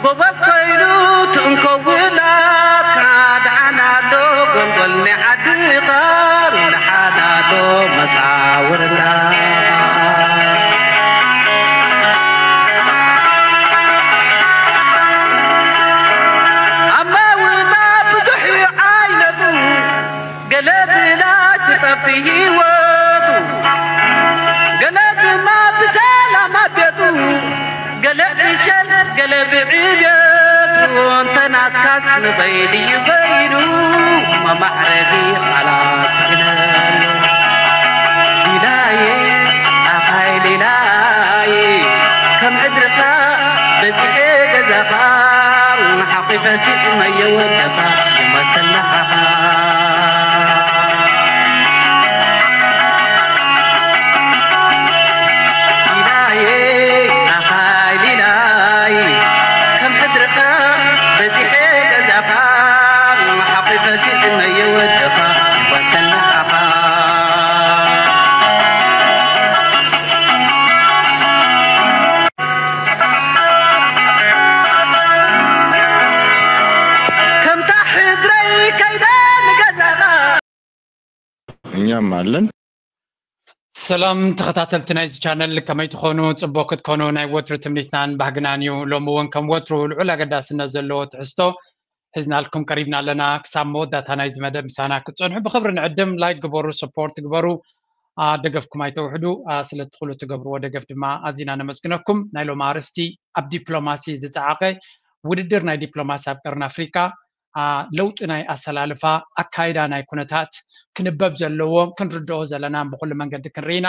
ጎበዝ ኮይኑ ትንከውላካ ደሓና ዶ ጎልጎል ናይ ዓድኻ ደሓና ዶ መጻውርና ኣማውታ ብዙሕ እዩ ዓይነቱ ገለ ብላች ጠፊ ህይወቱ ገለ ድማ ብሰላም ኣብ ቤቱ ገለ ዕሸል ገለ ብዕብየቱ እንተ ናትካስ ንኸይድ እዩ በይኑ መማዕረጊ ቃላት ክነሉ ኢላየ ኣኻይል ኢላየ ከም ዕድርካ በጺሐ ገዛኻ ሓቂፈ ሲዕመዮ ወደኻ ይመሰል ንዓኻ ኢላየ ኣኻይል ኢላየ ከም ዕድርካ በጺሐ ገዛኻ ሓቂፈ ሲዕመዮ ወደኻ ይመሰል ንዓኻ ከምታ ሕድረይ ከይደ ንገዛኻ እኛም አለን። ሰላም ተኸታተልቲ ናይዚ ቻነል ከመይ ትኾኑ? ጽቡቕ ክትኮኑ ናይ ወትሩ ትምኒትናን ባህግናን እዩ። ሎሚ እውን ከም ወትሩ ልዑል ኣገዳስነት ዘለዎ ትሕዝቶ ሒዝናልኩም ቀሪብና ኣለና። ክሳብ መወዳእታ ናይዚ መደብ ምሳና ክትጸንሑ ብኽብሪ ንዕድም። ላይክ ግበሩ፣ ሰፖርት ግበሩ፣ አ፣ ደገፍኩም ኣይተውሕዱ። አ፣ ስለ ትኽእሉ ትገብርዎ ደገፍ ድማ ኣዚና ነመስግነኩም። ናይ ሎሚ ኣርእስቲ ኣብ ዲፕሎማሲ ዝጸዓቐ ውድድር ናይ ዲፕሎማሲ ኣብ ቀርኒ ኣፍሪካ አ፣ ለውጢ ናይ ኣሰላልፋ ኣካይዳ ናይ ኩነታት ክንበብ ዘለዎ ክንርድኦ ዘለናን ብኩሉ መንገዲ ክንርኢ ኢና።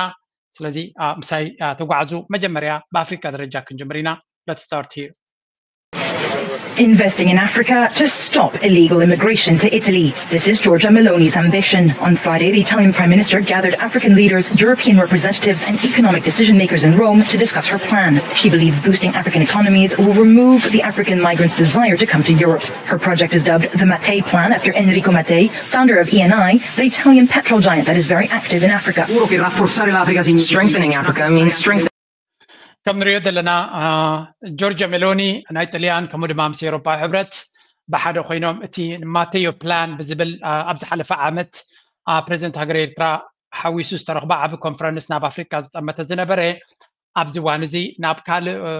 ስለዚ አ፣ ምሳይ አ፣ ተጓዓዙ። መጀመርያ ብኣፍሪካ ደረጃ ክንጅምር ኢና። Let's start here. Investing in Africa to stop illegal immigration to Italy. This is Giorgia Meloni's ambition. On Friday, the Italian Prime Minister gathered African leaders, European representatives, and economic decision makers in Rome to discuss her plan. She believes boosting African economies will remove the African migrants' desire to come to Europe. Her project is dubbed the Mattei Plan after Enrico Mattei, founder of E N I, the Italian petrol giant that is very active in Africa. Sicuro che rafforzare l'Africa significa Strengthening Africa means strengthening. ከም ንሪኦ ዘለና አ፣ ጆርጆ ሜሎኒ ናይ ጥልያን ከምኡ ድማ ምስ ኤውሮፓ ሕብረት ብሓደ ኮይኖም እቲ ማቴዮ ፕላን ብዝብል አ፣ ኣብ ዝሓለፈ ዓመት አ፣ ፕሬዚደንት ሃገር ኤርትራ ሓዊሱ ዝተረኽበ ዓቢ ኮንፈረንስ ናብ ኣፍሪካ ዝጠመተ ዝነበረ ኣብዚ እዋን እዚ ናብ ካልእ አ፣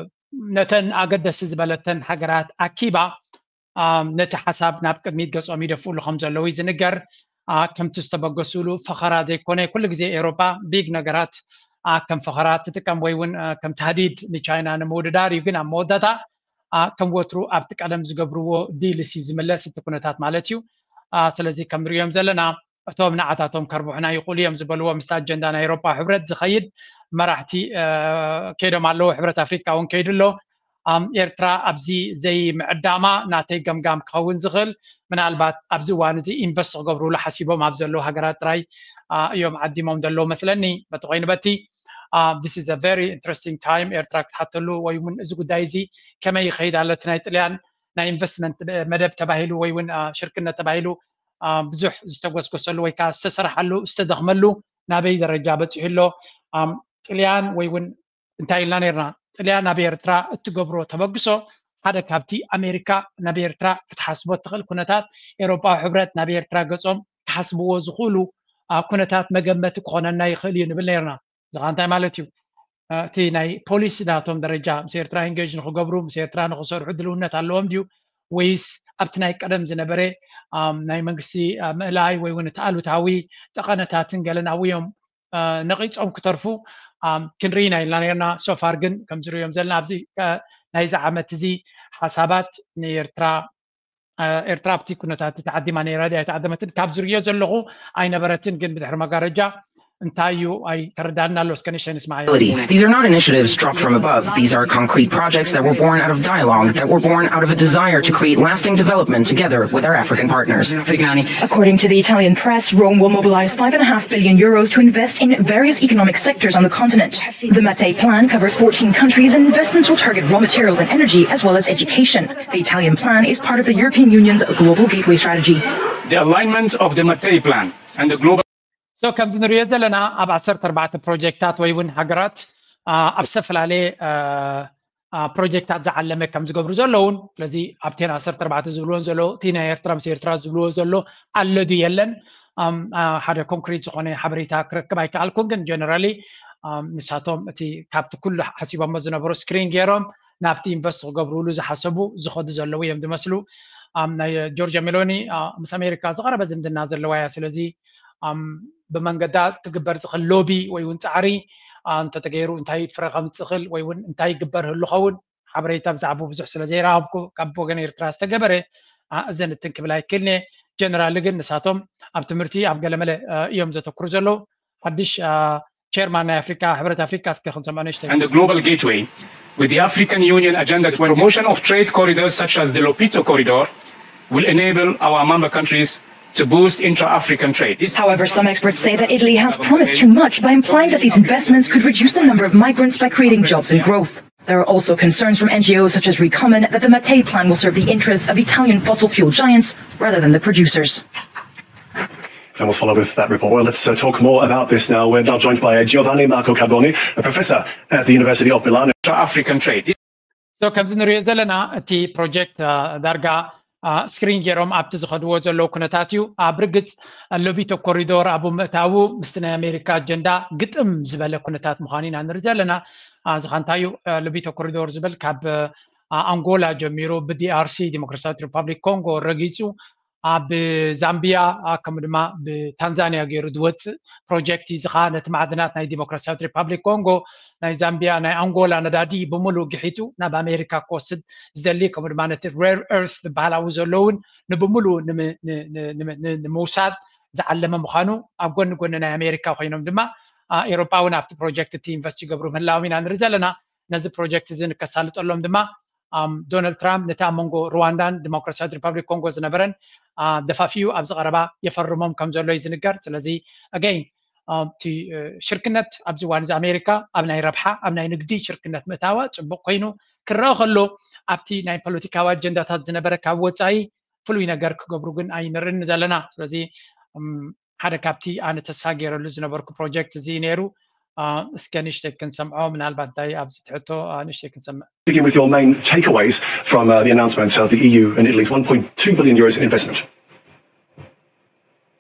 ነተን ኣገደሲ ዝበለተን ሃገራት ኣኪባ አ፣ ነቲ ሓሳብ ናብ ቅድሚት ገጾም ይደፍእሉ ከም ዘለዉ እዩ ዝንገር። አ፣ ከምቲ ዝተበገሱሉ ፈኸራ ዘይኮነ ኩሉ ግዜ ኤውሮጳ ቢግ ነገራት አ፣ ከም ፈኸራ ትጥቀም ወይ እውን አ፣ ከም ታህዲድ ንቻይና ንምውድዳር እዩ። ግን ኣብ መወዳእታ አ፣ ከም ወትሩ ኣብቲ ቀደም ዝገብርዎ ዲልስ እዩ ዝምለስ እቲ ኩነታት ማለት እዩ። አ፣ ስለዚ ከም ንሪኦም ዘለና እቶም ንዓታቶም ከርብሑና ይኽእሉ እዮም ዝበልዎ ምስቲ ኣጀንዳ ናይ ኤውሮጳ ሕብረት ዝኸይድ መራሕቲ አ፣ ከይዶም ኣለዉ። ሕብረት ኣፍሪካ እውን ከይዱ ኣሎ። ኣም፣ ኤርትራ ኣብዚ ዘይምዕዳማ ናተይ ገምጋም ክኸውን ዝኽእል ምናልባት ኣብዚ እዋን እዚ ኢንቨስት ክገብሩሉ ሓሲቦም ኣብ ዘለዉ ሃገራት ጥራይ አ፣ እዮም ዓዲሞም ዘለዉ መስለኒ። በቲ ኮይኑ በቲ አ፣ this is a very interesting time ኤርትራ ክትሓተሉ ወይ እውን እዚ ጉዳይ እዚ ከመይ ይኸይድ ኣሎ እቲ ናይ ጥልያን ናይ ኢንቨስትመንት መደብ ተባሂሉ ወይ እውን አ፣ ሽርክነት ተባሂሉ አ፣ ብዙሕ ዝተጎስጎሰሉ ወይ ከዓ ዝተሰረሓሉ ዝተደኽመሉ ናበይ ደረጃ በፂሑ ኣሎ? ኣም፣ ጥልያን ወይ እውን እንታይ ኢልና ነርና? ጥልያን ናብ ኤርትራ እትገብሮ ተበግሶ ሓደ ካብቲ ኣሜሪካ ናብ ኤርትራ ክትሓስቦ እትኽእል ኩነታት ኤውሮጳዊ ሕብረት ናብ ኤርትራ ገጾም ክሓስብዎ ዝኽእሉ አ፣ ኩነታት መገመቲ ክኾነና ይኽእል እዩ ንብል ነርና። እዚ ኸዓ እንታይ ማለት እዩ? አ፣ እቲ ናይ ፖሊሲ ናቶም ደረጃ ምስ ኤርትራ ኢንጌጅ ንክገብሩ ምስ ኤርትራ ንክሰርሑ ድልውነት ኣለዎም ድዩ ወይስ ኣብቲ ናይ ቀደም ዝነበረ አ፣ ናይ መንግስቲ አ፣ ምእላይ ወይ እውን እቲ ኣሉታዊ ጠቐነታትን ገለን ኣብዮም አ፣ ነቒጾም ክተርፉ አ፣ ክንርኢ ኢና ኢልና ነርና። ሶፋር ግን ከም ዝርእዮም ዘለና ኣብዚ አ፣ ናይዚ ዓመት እዚ ሓሳባት ንኤርትራ አ፣ ኤርትራ ኣብቲ ኩነታት ተዓዲማ ነይራ ድያ ኣይተዓደመትን ካብ ዝርእዮ ዘለኹ ኣይነበረትን። ግን ብድሕሪ መጋረጃ እንታይ እዩ ኣይተረዳና ኣሎ። እስከ ንእሽተይ ንስማዓዮ። These are not initiatives dropped from above. These are concrete projects that were born out of dialogue, that were born out of a desire to create lasting development together with our African partners. According to the Italian press, Rome will mobilize five and a half billion euros to invest in various economic sectors on the continent. The Mattei plan covers fourteen countries, and investments will target raw materials and energy, as well as education. The Italian plan is part of the European Union's global gateway strategy. The alignment of the Mattei plan and the global So ከምዚ ንሪኦ ዘለና ኣብ ዓሰርተ ኣርባዕተ ፕሮጀክታት ወይ እውን ሃገራት አ፣ ኣብ ዝተፈላለየ አ፣ ፕሮጀክታት ዝዓለመ ከም ዝገብሩ ዘለውን። ስለዚ ኣብተን ዓሰርተ ኣርባዕተ ዝብልዎን ዘሎ እቲ ናይ ኤርትራ ምስ ኤርትራ ዝብልዎ ዘሎ ኣሎ ድዩ የለን ሓደ ኮንክሪት ዝኾነ ሓበሬታ ክረክብ ኣይከኣልኩን። ግን ጀነራሊ ንሳቶም እቲ ካብቲ ኩሉ ሓሲቦሞ ዝነበሩ ስክሪን ገይሮም ናብቲ ኢንቨስት ክገብርሉ ዝሓሰቡ ዝኸዱ ዘለዉ እዮም ዝመስሉ። ናይ ጆርጅ ሜሎኒ ምስ ኣሜሪካ ዝቐረበ ዝምድና ዘለዋ እያ። ስለዚ ብመንገዳ ክግበር ዝኽእል ሎቢ ወይ እውን ፃዕሪ እንተተገይሩ እንታይ ፍረ ከምፅእ ይኽእል ወይ እውን እንታይ ይግበር ህሉ ኸውን ሓበሬታ ብዛዕባኡ ብዙሕ ስለ ዘይረኸብኩ ካብ ወገን ኤርትራ ዝተገበረ እዘንትን ክብል ኣይክእልን እየ። ጀነራል ግን ንሳቶም ኣብ ትምህርቲ ኣብ ገለመለ እዮም ዘተኩሩ ዘለዉ። ሓድሽ ቸርማን ናይ ኣፍሪካ ሕብረት ኣፍሪካ እስከ ክንሰምዖ ንእሽተይ። And the global gateway with the African Union agenda to promotion of trade corridors such as the Lobito corridor will enable our member countries to boost intra-African trade. However, some experts say that Italy has promised too much by implying that these investments could reduce the number of migrants by creating jobs and growth. There are also concerns from N G Os such as Recommon that the Mattei plan will serve the interests of Italian fossil fuel giants rather than the producers. And we'll follow with that report. Well, let's uh, talk more about this now. We're now joined by uh, Giovanni Marco Carboni, a professor at the University of Milan. African trade. So ከምዚ ንሪኦ ዘለና እቲ ፕሮጀክት ዳርጋ ስክሪን ገይሮም ኣብቲ ዝኸድዎ ዘለዉ ኩነታት እዩ። ኣብ ርግፅ ሎቢቶ ኮሪዶር ኣብኡ ምእታዉ ምስቲ ናይ ኣሜሪካ ኣጀንዳ ግጥም ዝበለ ኩነታት ምዃኑ ኢና ንርኢ ዘለና። እዚ ኸ እንታይ እዩ? ሎቢቶ ኮሪዶር ዝብል ካብ ኣንጎላ ጀሚሩ ብዲኣርሲ ዲሞክራሲያዊት ሪፓብሊክ ኮንጎ ረጊፁ ኣብ ዛምቢያ ከምኡ ድማ ብታንዛንያ ገይሩ ዝወፅእ ፕሮጀክት እዩ። እዚ ኸዓ ነቲ ማዕድናት ናይ ዲሞክራሲያዊት ሪፓብሊክ ኮንጎ፣ ናይ ዛምቢያ፣ ናይ ኣንጎላ ነዳዲ ብምሉእ ግሒጡ ናብ ኣሜሪካ ክወስድ ዝደሊ ከምኡ ድማ ነቲ ሬር ኤርት ዝበሃል ኣብኡ ዘሎ እውን ንብምሉእ ንምውሳድ ዝዓለመ ምዃኑ ኣብ ጎኒ ጎኒ ናይ ኣሜሪካ ኮይኖም ድማ ኤሮጳ እውን ኣብቲ ፕሮጀክት እቲ ኢንቨስት ይገብሩ ምህላዎም ኢና ንርኢ ዘለና። ነዚ ፕሮጀክት እዚ ንከሳልጠሎም ድማ ዶናልድ ትራምፕ ነቲ ኣብ መንጎ ሩዋንዳን ዲሞክራሲያዊት ሪፓብሊክ ኮንጎ ዝነበረን ደፋፊኡ ኣብዚ ቀረባ የፈርሞም ከም ዘሎ እዩ ዝንገር። ስለዚ ኣገይን እቲ ሽርክነት ኣብዚ እዋን እዚ ኣሜሪካ ኣብ ናይ ረብሓ ኣብ ናይ ንግዲ ሽርክነት ምእታዋ ፅቡቅ ኮይኑ ክረአ ከሎ ኣብቲ ናይ ፖለቲካዊ ኣጀንዳታት ዝነበረ ካብ ወፃኢ ፍሉይ ነገር ክገብሩ ግን ኣይንርእን ዘለና። ስለዚ ሓደ ካብቲ ኣነ ተስፋ ገይረሉ ዝነበርኩ ፕሮጀክት እዚ ነይሩ። እስከ ንእሽተይ ክንሰምዖ ምናልባት እንታይ ኣብዚ ትሕቶ ንእሽተይ ክንሰምዕ። Begin with your main takeaways from uh, the announcement of the E U and Italy's one point two billion euros in investment.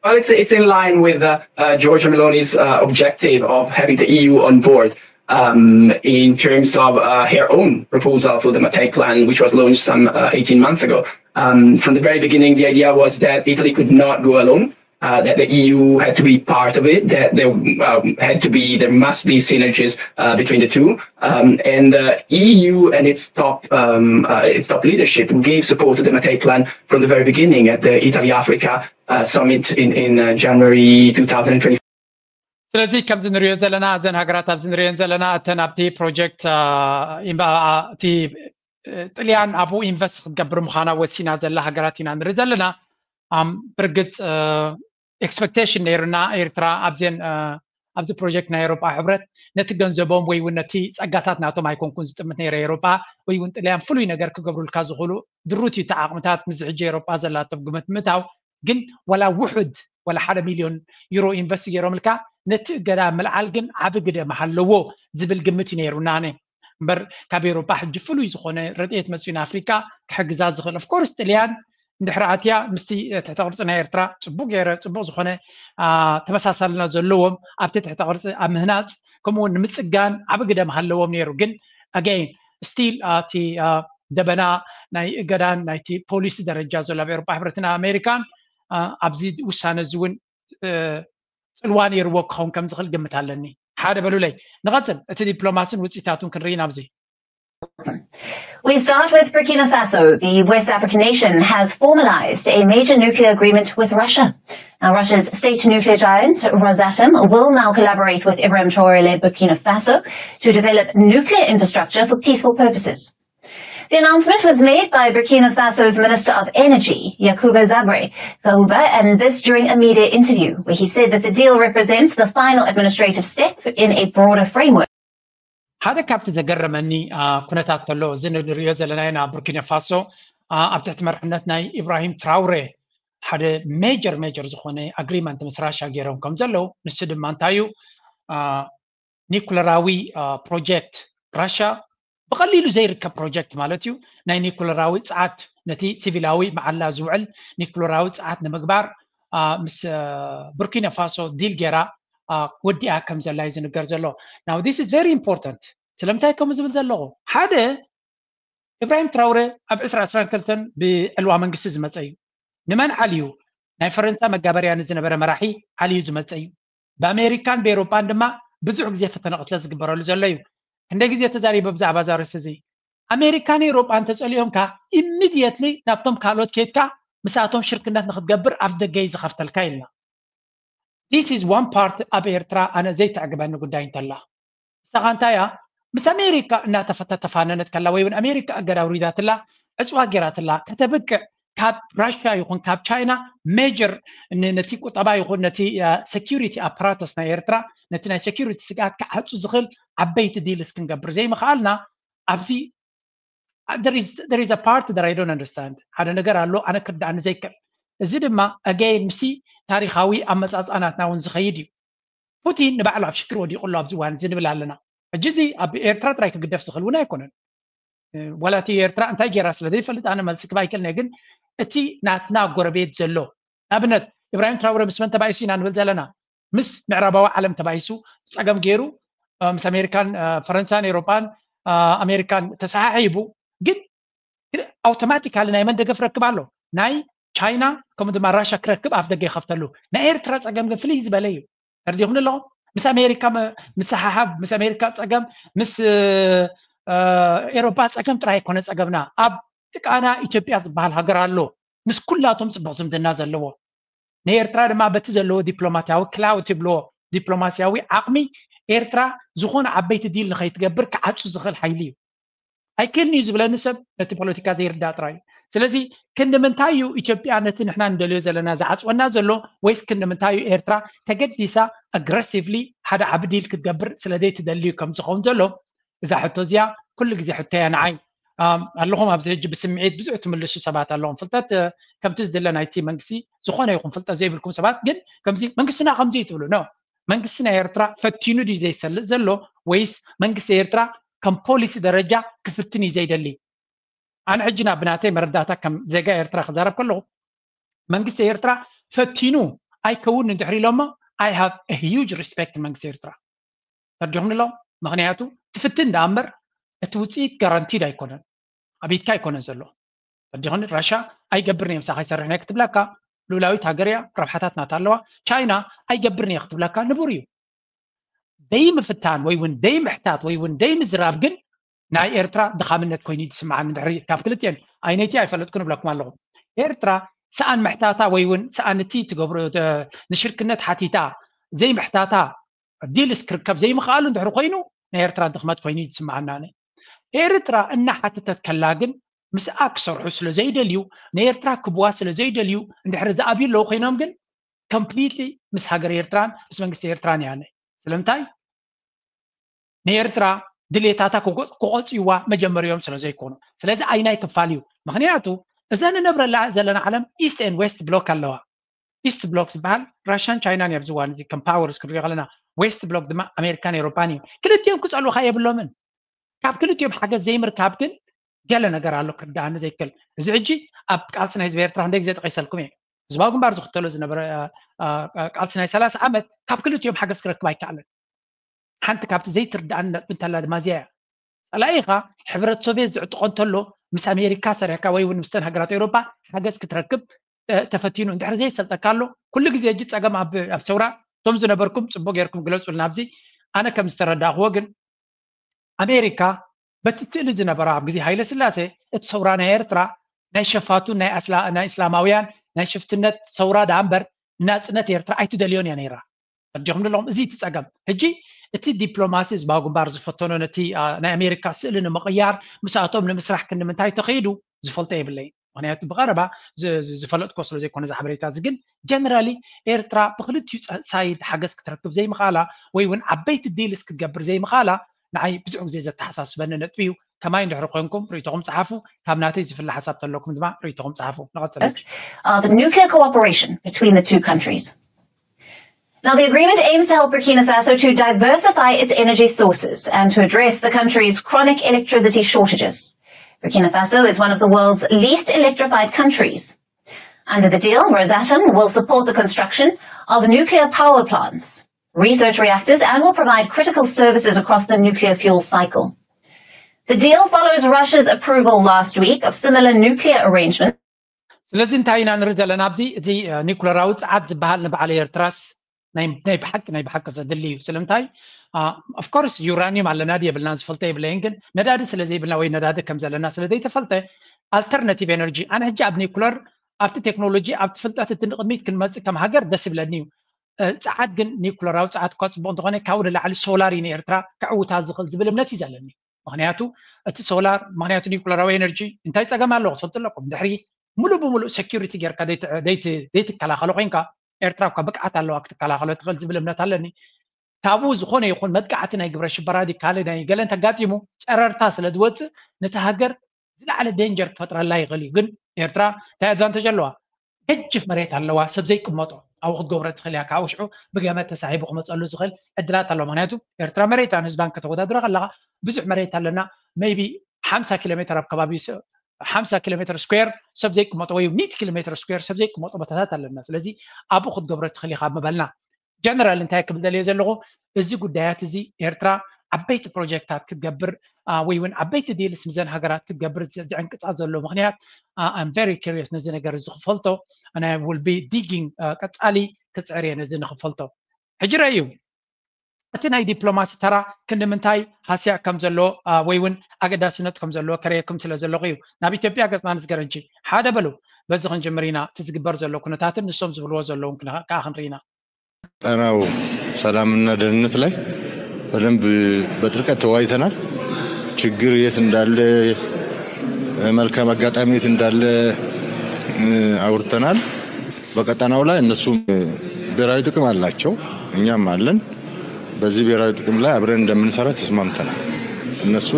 Well, it's, it's in line with uh, uh, Giorgia Meloni's uh, objective of having the E U on board um, in terms of uh, her own proposal for the Mattei plan, which was launched some uh, eighteen months ago. Um, from the very beginning, the idea was that Italy could not go alone. Uh, that the E U had to be part of it, that there um, had to be, there must be synergies uh, between the two. Um, and the E U and its top, um, uh, its top leadership gave support to the Mattei plan from the very beginning at the Italy-Africa uh, summit in, in uh, January two thousand twenty. ስለዚ ከምዚ ንሪኦ ዘለና እዘን ሃገራት ኣብዚ ንሪኦን ዘለና እተን ኣብቲ ፕሮጀክት እቲ ጥልያን ኣብኡ ኢንቨስት ክትገብር ምዃና ወሲና ዘላ ሃገራት ኢና ንርኢ ዘለና። ብርግፅ ኤክስፐክቴሽን ነይሩና ኤርትራ ኣብዘን ኣብዚ ፕሮጀክት ናይ ኤሮጳ ሕብረት ነቲ ገንዘቦም ወይ እውን ነቲ ጸጋታት ናቶም ኣይኮንኩን ዝጥምት ነይረ ኤሮጳ ወይ እውን ጥልያን ፍሉይ ነገር ክገብሩልካ ዝኽእሉ ድሩት እዩ እቲ ዓቕምታት ምዚ ሕጂ ኤሮጳ ዘላቶም ግምት ምእታው ግን ዋላ ውሑድ ዋላ ሓደ ሚልዮን ዩሮ ኢንቨስት ገይሮምልካ ነቲ እገዳ ምልዓል ግን ዓቢ ግደ ምሃለዎ ዝብል ግምት እዩ ነይሩና ኣነ። እምበር ካብ ኤሮጳ ሕጂ ፍሉይ ዝኾነ ረድኤት መጺኡ ንኣፍሪቃ ክሕግዛ ዝኽእል ኦፍኮርስ ጥልያን እንድሕር ኣትያ ምስቲ ትሕተ ቅርፂ ናይ ኤርትራ ፅቡቅ ገይረ ፅቡቅ ዝኾነ ተመሳሳልና ዘለዎም ኣብቲ ትሕተ ቅርፂ ኣብ ምህናፅ ከምኡ እውን ንምፅጋን ዓቢ ግደ ምሃለዎም ነይሩ። ግን ኣገይን ስቲል እቲ ደበና ናይ እገዳን ናይቲ ፖሊሲ ደረጃ ዘሎ ኣብ ኤሮጳ ሕብረትን ኣሜሪካን ኣብዚ ውሳነ እዚ እውን ፅልዋ ነይርዎ ክኸውን ከም ዝኽእል ግምት ኣለኒ። ሓደ በሉለይ ንቐፅል እቲ ዲፕሎማስን ውፅኢታቱን ክንርኢ ናብዚ። We start with Burkina Faso. The West African nation has formalized a major nuclear agreement with Russia. Now, Russia's state nuclear giant Rosatom will now collaborate with Ibrahim Traore-led Burkina Faso to develop nuclear infrastructure for peaceful purposes. The announcement was made by Burkina Faso's Minister of Energy, Yakuba Zabre Kahuba, and this during a media interview where he said that the deal represents the final administrative step in a broader framework. ሓደ ካብቲ ዘገረመኒ ኩነታት ተሎ እዚ ንሪኦ ዘለና ኢና። ቡርኪና ፋሶ ኣብ ትሕቲ መርሕነት ናይ ኢብራሂም ትራውሬ ሓደ ሜጀር ሜጀር ዝኾነ ኣግሪመንት ምስ ራሻ ገይሮም ከም ዘለዉ፣ ንሱ ድማ እንታይ እዩ፣ ኒኩለራዊ ፕሮጀክት ራሻ ብቐሊሉ ዘይርከብ ፕሮጀክት ማለት እዩ። ናይ ኒኩለራዊ ጸዓት፣ ነቲ ሲቪላዊ መዓላ ዝውዕል ኒኩለራዊ ጸዓት ንምግባር ምስ ቡርኪና ፋሶ ዲል ጌራ ወዲኣ ከም ዘላ እዩ ዝንገር ዘሎ። Now this is very important። ስለምንታይ ከምኡ ዝብል ዘለኹ? ሓደ፣ ኢብራሂም ትራውረ ኣብ ዕስራ ዕስራን ክልተን ብዕልዋ መንግስቲ ዝመፀ እዩ። ንመን ዓልዩ? ናይ ፈረንሳ መጋበርያ ንዝነበረ መራሒ ዓልዩ ዝመፀ እዩ። ብኣሜሪካን ብኤሮጳን ድማ ብዙሕ ግዜ ፈተነ ቅትለት ዝግበረሉ ዘሎ እዩ። ክንደይ ግዜ ተዛሪበ ብዛዕባ እዛ ርእሲ እዚ። ኣሜሪካን ኤሮጳን ተጸሊኦምካ፣ ኢሚድየትሊ ናብቶም ካልኦት ኬድካ፣ ምስኣቶም ሽርክነት ንክትገብር ኣፍ ደገ እዩ ዝኸፍተልካ ኢልና። This is one part ኣብ ኤርትራ ኣነ ዘይተዕግበኒ ጉዳይ እንተላ። ንሳኻ እንታይ እያ? ምስ ኣሜሪካ እናተፈተተፋነነት ከላ ወይ እውን ኣሜሪካ እገዳ ውሪዳትላ፣ ዕፅዋ ጌራትላ ከተብቅዕ፣ ካብ ራሽያ ይኹን ካብ ቻይና ሜጀር ነቲ ቁጠባ ይኹን ነቲ ሰኪሪቲ ኣፓራተስ ናይ ኤርትራ፣ ነቲ ናይ ሰኪሪቲ ስግኣት ክዓፁ ዝኽእል ዓበይቲ ዲልስ ክንገብር ዘይምኽኣልና፣ ኣብዚ there is a part that I don't understand። ሓደ ነገር ኣሎ ኣነ ክርዳእኒ ዘይክእል። እዚ ድማ ኣገይን ምሲ ታሪኻዊ ኣመፃፅኣ ናትና እውን ዝኸይድ እዩ። ፑቲን ንባዕሉ ኣብ ሽግር ወዲቑ ኣሎ ኣብዚ እዋን እዚ ንብል ኣለና። ሕጂ እዚ ኣብ ኤርትራ ጥራይ ክግደፍ ዝኽእል እውን ኣይኮነን። ዋላ እቲ ኤርትራ እንታይ ጌራ ስለ ዘይፈልጥ ኣነ መልሲ ክባ ኣይክእልን እየ። ግን እቲ ናትና ጎረቤት ዘሎ ንኣብነት ኢብራሂም ትራውረ ምስ መን ተባኢሱ ኢና ንብል ዘለና? ምስ ምዕራባዊ ዓለም ተባኢሱ ጸገም ገይሩ ምስ ኣሜሪካን ፈረንሳን ኤሮፓን ኣሜሪካን ተሰሓሒቡ ግን ኣውቶማቲካሊ ናይ መን ደገፍ ረክብ ኣሎ? ናይ ቻይና ከምኡ ድማ ራሻ ክረክብ ኣፍ ደገ ይኸፍተሉ። ናይ ኤርትራ ጸገም ግን ፍልይ ዝበለ እዩ። ተረዲኹም ኣለኹም? ምስ ኣሜሪካ ምስሓሓብ ምስ ኣሜሪካ ጸገም ምስ ኤሮፓ ጸገም ጥራይ ኣይኮነ ጸገምና። ኣብ ጥቃና ኢትዮጵያ ዝበሃል ሃገር ኣሎ። ምስ ኩላቶም ጽቡቕ ዝምድና ዘለዎ ንኤርትራ ድማ በቲ ዘለዎ ዲፕሎማሲያዊ ክላውት ይብልዎ ዲፕሎማሲያዊ ዓቕሚ ኤርትራ ዝኾነ ዓበይቲ ዲል ንኸይትገብር ክዓጹ ዝኽእል ሓይሊ እዩ። ኣይክእልን እዩ ዝብለኒ ሰብ ነቲ ፖለቲካ ዘይርዳእ ጥራይ እዩ። ስለዚ ክንዲ ምንታይ እዩ ኢትዮጵያ ነቲ ንሕና ንደልዮ ዘለና ዝዓፅወና ዘሎ? ወይስ ክንዲ ምንታይ እዩ ኤርትራ ተገዲሳ ኣግረሲቭሊ ሓደ ዓቢ ዲል ክትገብር ስለ ዘይትደሊ እዩ ከም ዝኸውን ዘሎ? እዛ ሕቶ እዚኣ ኩሉ ግዜ ሕቶ እያ ንዓይ። ኣለኹም ኣብዚ ሕጂ ብስምዒት ብዙሕ ትምልሱ ሰባት ኣለኹም። ፍልጠት ከምቲ ዝድለ ናይቲ መንግስቲ ዝኾነ ይኹን ፍልጠት ዘይብልኩም ሰባት ግን ከምዚ መንግስትና ከምዚ እዩ ትብሉ ኖ መንግስቲ ናይ ኤርትራ ፈቲኑ ድዩ ዘይሰልጥ ዘሎ ወይስ መንግስቲ ኤርትራ ከም ፖሊሲ ደረጃ ክፍትን እዩ ዘይደሊ? ኣነ ሕጂ ናብ ብናተይ መረዳእታ ከም ዜጋ ኤርትራ ክዛረብ ከለኹ መንግስቲ ኤርትራ ፈቲኑ ኣይከውን እንድሕር ኢሎሞ I have a huge respect መንግስቲ ኤርትራ ተርዲኹም ንሎም ምክንያቱ ትፍትን ዳኣ እምበር እቲ ውፅኢት ጋራንቲድ ኣይኮነን ኣብ ኢድካ ኣይኮነን ዘሎ ተርዲኹም ራሻ ኣይገብርን እዮም ሳኻይ ሰርሕን ክትብለካ ሉላዊት ሃገር እያ ረብሓታት ናታ ኣለዋ ቻይና ኣይገብርን እየ ክትብለካ ንቡር እዩ ደይምፍታን ወይ እውን ደይምሕታት ወይ እውን ደይምዝራብ ግን ናይ ኤርትራ ድኻምነት ኮይኑ እዩ ዝስምዓኒ ድሕሪ ካብ ክልቲኤን ኣይነይቲ ኣይፈለጥኩ ንብለኩም ኣለኹ ኤርትራ ሰኣን ምሕታታ ወይ እውን ሰኣን እቲ ትገብሮ ንሽርክነት ሓቲታ ዘይምሕታታ ዲልስ ክርከብ ዘይምኽኣሉ እንድሕሪ ኮይኑ ናይ ኤርትራ ድኽመት ኮይኑ እዩ ዝስምዓና ኣነ ኤርትራ እናሓተተት ከላ ግን ምስኣ ክሰርሑ ስለ ዘይደልዩ ንኤርትራ ክብዋ ስለ ዘይደልዩ እንድሕሪ ዝኣብዩ ኣለዉ ኮይኖም ግን ኮምፕሊትሊ ምስ ሃገር ኤርትራን ምስ መንግስቲ ኤርትራን እያ ኣነ ስለምንታይ ንኤርትራ ድሌታታ ክቆፅይዋ መጀመርዮም ስለ ዘይኮኑ ስለዚ ኣይናይ ክፋል እዩ ምክንያቱ እዛ ንነብረላ ዘለና ዓለም ኢስት ን ዌስት ብሎክ ኣለዋ ኢስት ብሎክ ዝበሃል ራሽያን ቻይናን እዮም ዝዋን እዚ ከም ፓወርስ ክንሪኦ ከለና ዌስት ብሎክ ድማ ኣሜሪካን ኤሮፓን እዩ ክልቲኦም ክፀልኡካ የብሎምን ካብ ክልቲኦም ሓገዝ ዘይምርካብ ግን ገለ ነገር ኣሎ ክርዳኣኒ ዘይክእል እዚ ሕጂ ኣብ ቃልሲ ናይ ህዝቢ ኤርትራ ክንደይ ግዜ ጠቂሰልኩም እየ ህዝባዊ ግንባር ዝኽተሎ ዝነበረ ቃልሲ ናይ ሰላሳ ዓመት ካብ ክልቲኦም ሓገዝ ክረክብ ኣይከኣለን ሓንቲ ካብቲ ዘይትርዳኣኒ ነጥቢ እንተላ ድማ እዚኣ እያ ጸላኢኻ ሕብረት ሶቪየት ዝዕጥቆ እንተሎ ምስ ኣሜሪካ ሰሪሕካ ወይ እውን ምስተን ሃገራት ኤውሮፓ ሓገዝ ክትረክብ ተፈቲኑ እንድሕር ዘይሰልጠካ ኣሎ ኩሉ ግዜ እጂ ጸገም ኣብ ሰውራ እቶም ዝነበርኩም ጽቡቅ ጌርኩም ግለጹልና ኣብዚ ኣነ ከም ዝተረዳእክዎ ግን ኣሜሪካ በቲ ስእሊ ዝነበራ ኣብ ግዜ ሃይለ ስላሴ እቲ ሰውራ ናይ ኤርትራ ናይ ሸፋቱ ናይ እስላማውያን ናይ ሽፍትነት ሰውራ ደኣ እምበር ናጽነት ኤርትራ ኣይትደልዮን እያ ነይራ ተረዲኹም ኣለኹም እዚ እቲ ጸገም ሕጂ እቲ ዲፕሎማሲ ህዝባዊ ግንባር ዝፈተኖ ነቲ ናይ ኣሜሪካ ስእሊ ንምቕያር ምስኣቶም ንምስራሕ ክንዲ ምንታይ ተኸይዱ ዝፈልጦ የብለይን ምክንያቱ ብቐረባ ዝፈለጥኮ ስለ ዘይኮነ እዚ ሓበሬታ እዚ ግን ጀነራሊ ኤርትራ ብክልቲኡ ሳይድ ሓገዝ ክትረክብ ዘይምኽኣላ ወይ እውን ዓበይቲ ዲልስ ክትገብር ዘይምኽኣላ ንዓይ ብዙሕ ግዜ ዘተሓሳስበኒ ነጥቢ እዩ ከማይ እንድሕሪ ኮንኩም ርእይቶኹም ጸሓፉ ካብ ናተይ ዝፍለ ሓሳብ ተለኩም ድማ ርእይቶኹም ጸሓፉ ንቐጽል Uh, the nuclear cooperation between the two countries. Now, the agreement aims to help Burkina Faso to diversify its energy sources and to address the country's chronic electricity shortages. Burkina Faso is one of the world's least electrified countries. Under the deal, Rosatom will support the construction of nuclear power plants, research reactors, and will provide critical services across the nuclear fuel cycle. The deal follows Russia's approval last week of similar nuclear arrangements. ስለዚ እንታይ ኢና ንርኢ ዘለና ኣብዚ? እዚ ኒኩለራዊ ፀዓት ዝበሃል ንባዕሉ ኤርትራስ ናይ ብሓቂ ናይ ብሓቂ ዘድሊ እዩ። ስለምንታይ? ኦፍኮርስ ዩራኒየም ኣለና ድ የብልና ዝፈልጠ የብለይን፣ ግን ነዳዲ ስለ ዘይብልና ወይ ነዳዲ ከም ዘለና ስለ ዘይተፈልጠ፣ ኣልተርናቲቭ ኤነርጂ፣ ኣነ ሕጂ ኣብ ኒኩለር ኣብቲ ቴክኖሎጂ ኣብቲ ፍልጠት እቲ ንቕድሚት ክንመፅእ ከም ሃገር ደስ ይብለኒ እዩ። ፀዓት ግን ኒኩለራዊ ፀዓት እኳ ፅቡቅ እንተኾነ ካብኡ ንላዕሊ ሶላር እዩ ንኤርትራ ክዕውታ ዝኽእል ዝብል እምነት እዩ ዘለኒ። ምክንያቱ እቲ ሶላር ምክንያቱ ኒኩለራዊ ኤነርጂ እንታይ ፀገም ኣለዎ ክትፈልጡ ኣለኩም። ድሕሪ ሙሉእ ብሙሉእ ሴኪሪቲ ጌርካ ዘይትከላኸሎ ኮይንካ ኤርትራ እኳ ብቅዓት ኣለዋ ክትከላኸሎ ትኽእል ዝብል እምነት ኣለኒ። ካብኡ ዝኾነ ይኹን መጥቃዕቲ ናይ ግብረ ሽበራ ዲ ካልእ ናይ ገለ እንተጋጢሙ ጨረርታ ስለ ዝወፅእ ነቲ ሃገር ዝለዓለ ዴንጀር ክፈጥረላ ይኽእል እዩ። ግን ኤርትራ እንታይ ኣድቫንቴጅ ኣለዋ? ገጅፍ መሬት ኣለዋ፣ ሰብ ዘይቅመጦ ኣብኡ ክትገብሮ ትኽእል እያ። ካብኡ ሽዑ ብገመድ ተሳሒቡ ክመፀሉ ዝኽእል ዕድላት ኣለዋ። ምክንያቱ ኤርትራ መሬታን ህዝባን ከተወዳድሮ ከለካ ብዙሕ መሬት ኣለና። ሜይቢ ሓምሳ ኪሎ ሜትር ኣብ ከባቢ ሓምሳ ኪሎ ሜትር ስኩዌር ሰብ ዘይቅመጦ ወይ ሚእቲ ኪሎ ሜትር ስኩዌር ሰብ ዘይቅመጦ ቦታታት ኣለና። ስለዚ ኣብኡ ክትገብሮ ትኽእል ኢኻ ምበልና። ጀነራል እንታይ ክብል ደልየ ዘለኹ፣ እዚ ጉዳያት እዚ ኤርትራ ዓበይቲ ፕሮጀክታት ክትገብር ወይ እውን ዓበይቲ ዲልስ ምዘን ሃገራት ክትገብር ዝዕንቅፃ ዘሎ ምክንያት I'm very curious ነዚ ነገር እዚ ክፈልጦ። I will be digging ቀፃሊ ክፅዕር እየ ነዚ ንክፈልጦ። ሕጂ ረእዩ እቲ ናይ ዲፕሎማሲ ተራ ክንዲ ምንታይ ሃስያ ከም ዘሎ ወይ እውን ኣገዳስነቱ ከም ዘለዎ ከርእየኩም ስለ ዘለኹ እዩ። ናብ ኢትዮጵያ ገፅና ንስገር እንጂ ሓደ በሉ። በዚ ክንጅምር ኢና። እቲ ዝግበር ዘሎ ኩነታትን ንሶም ዝብልዎ ዘለውን ከዓ ክንርኢ ኢና። ቀጠናው ሰላምና ደህንነት ላይ በደንብ በጥልቀት ተወያይተናል። ችግር የት እንዳለ፣ መልካም አጋጣሚ የት እንዳለ አውርተናል። በቀጠናው ላይ እነሱም ብሔራዊ ጥቅም አላቸው፣ እኛም አለን። በዚህ ብሔራዊ ጥቅም ላይ አብረን እንደምንሰራ ተስማምተናል። እነሱ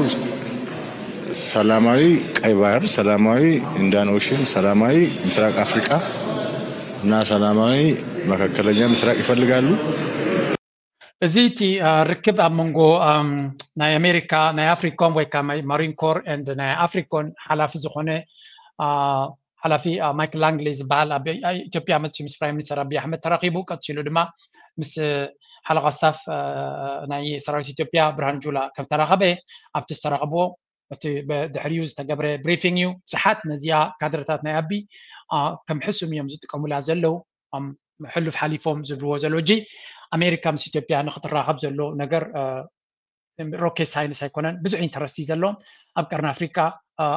ሰላማዊ ቀይ ባህር፣ ሰላማዊ ኢንዲያን ኦሽን፣ ሰላማዊ ምስራቅ አፍሪካ እና ሰላማዊ መካከለኛ ምስራቅ ይፈልጋሉ። እዚ እቲ ርክብ ኣብ መንጎ ናይ ኣሜሪካ ናይ ኣፍሪኮም ወይ ከዓ ማሪን ኮር ኤንድ ናይ ኣፍሪኮን ሓላፊ ዝኾነ ሓላፊ ማይክል ላንግሊ ዝበሃል ኣብ ኢትዮጵያ መፅዩ ምስ ፕራይም ሚኒስተር ኣብይ ኣሕመድ ተራኺቡ። ቀፂሉ ድማ ምስ ሓለቓ ስታፍ ናይ ሰራዊት ኢትዮጵያ ብርሃኑ ጁላ ከም ተራኸበ ኣብቲ ዝተራኸብዎ እቲ ድሕሪኡ ዝተገብረ ብሪፊንግ እዩ። ብዙሓት ነዚኣ ካድረታት ናይ ኣቢ ከም ሕሱም እዮም ዝጥቀሙላ ዘለዉ። ሕሉፍ ሓሊፎም ዝብልዎ ዘለዉ እጂ ኣሜሪካ ምስ ኢትዮጵያ ንክትራኸብ ዘሎ ነገር ሮኬት ሳይንስ ኣይኮነን። ብዙሕ ኢንተረስት እዩ ዘለዎም ኣብ ቀርኒ ኣፍሪካ።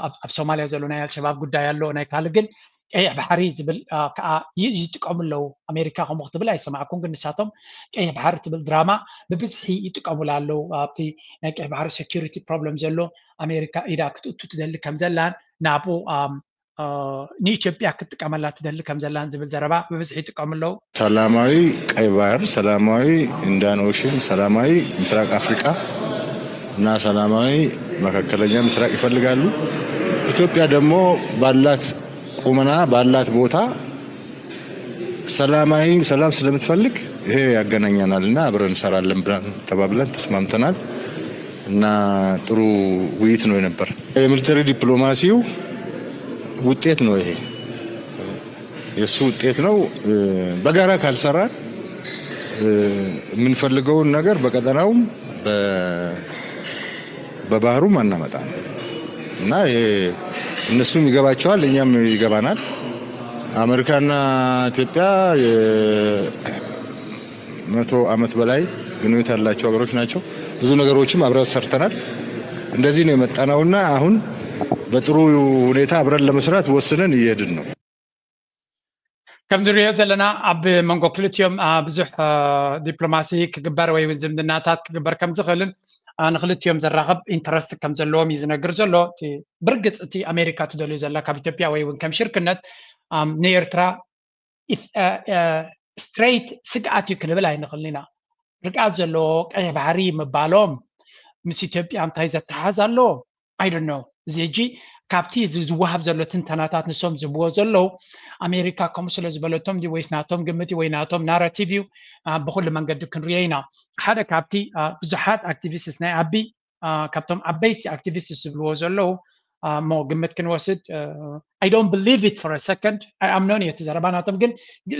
ኣብ ሶማልያ ዘሎ ናይ ኣልሸባብ ጉዳይ ኣሎ፣ ናይ ካልእ ግን ቀይሕ ባሕሪ ዝብል ከዓ ይጥቀሙ ኣለዉ። ኣሜሪካ ከምኡ ክትብል ኣይሰማዕኩን፣ ግን ንሳቶም ቀይሕ ባሕሪ ትብል ድራማ ብብዝሒ ይጥቀሙላ ኣለዉ። ኣብቲ ናይ ቀይሕ ባሕሪ ሴኪሪቲ ፕሮብለም ዘሎ ኣሜሪካ ኢዳ ክትእቱ ትደሊ ከም ዘላን ናብኡ ንኢትዮጵያ ክትጥቀመላ ትደሊ ከም ዘላን ዝብል ዘረባ ብብዝሒ ይጥቀሙ ኣለዉ። ሰላማዊ ቀይ ባህር፣ ሰላማዊ ኢንዲያን ኦሽን፣ ሰላማዊ ምስራቅ አፍሪካ እና ሰላማዊ መካከለኛ ምስራቅ ይፈልጋሉ። ኢትዮጵያ ደግሞ ባላት ቁመና ባላት ቦታ ሰላማዊ ሰላም ስለምትፈልግ ይሄ ያገናኛናል እና አብረን እንሰራለን ብለን ተባብለን ተስማምተናል እና ጥሩ ውይይት ነው የነበር። የሚሊተሪ ዲፕሎማሲው ውጤት ነው ይሄ፣ የእሱ ውጤት ነው። በጋራ ካልሰራን የምንፈልገውን ነገር በቀጠናውም በባህሩም አናመጣም እና ይሄ እነሱም ይገባቸዋል፣ እኛም ይገባናል። አሜሪካና ኢትዮጵያ የመቶ ዓመት በላይ ግንኙነት ያላቸው ሀገሮች ናቸው። ብዙ ነገሮችም አብረን ሰርተናል። እንደዚህ ነው የመጣነውና አሁን በጥሩ ሁኔታ አብረን ለመስራት ወስነን እየሄድን ነው። ከም ንሪኦ ዘለና ኣብ መንጎ ክልቲኦም ብዙሕ ዲፕሎማሲ ክግበር ወይ እውን ዝምድናታት ክግበር ከም ዝኽእልን ንክልቲኦም ዘራኽብ ኢንተረስት ከም ዘለዎም እዩ ዝነግር ዘሎ። ብርግፅ እቲ ኣሜሪካ ትደልዩ ዘላ ካብ ኢትዮጵያ ወይ እውን ከም ሽርክነት ንኤርትራ ስትሬት ስግኣት እዩ ክንብል ኣይንኽእልን ኢና። ርግኣት ዘለዎ ቀይሕ ባሕሪ ምባሎም ምስ ኢትዮጵያ እንታይ ዘተሓዝ ኣለዎ? I don't know። እዚ ሕጂ ካብቲ ዝወሃብ ዘሎ ትንተናታት ንሶም ዝብዎ ዘለዉ ኣሜሪካ ከምኡ ስለ ዝበለቶም ድዩ ወይስ ናቶም ግምት ወይ ናቶም ናራቲቭ እዩ? ብኩሉ መንገዲ ክንሪኦ ኢና። ሓደ ካብቲ ብዙሓት ኣክቲቪስትስ ናይ ኣቢ ካብቶም ዓበይቲ ኣክቲቪስትስ ዝብልዎ ዘለዉ እሞ ግምት ክንወስድ I don't believe it for a second ኣይኣምኖን እየ እቲ ዘረባ ናቶም ግን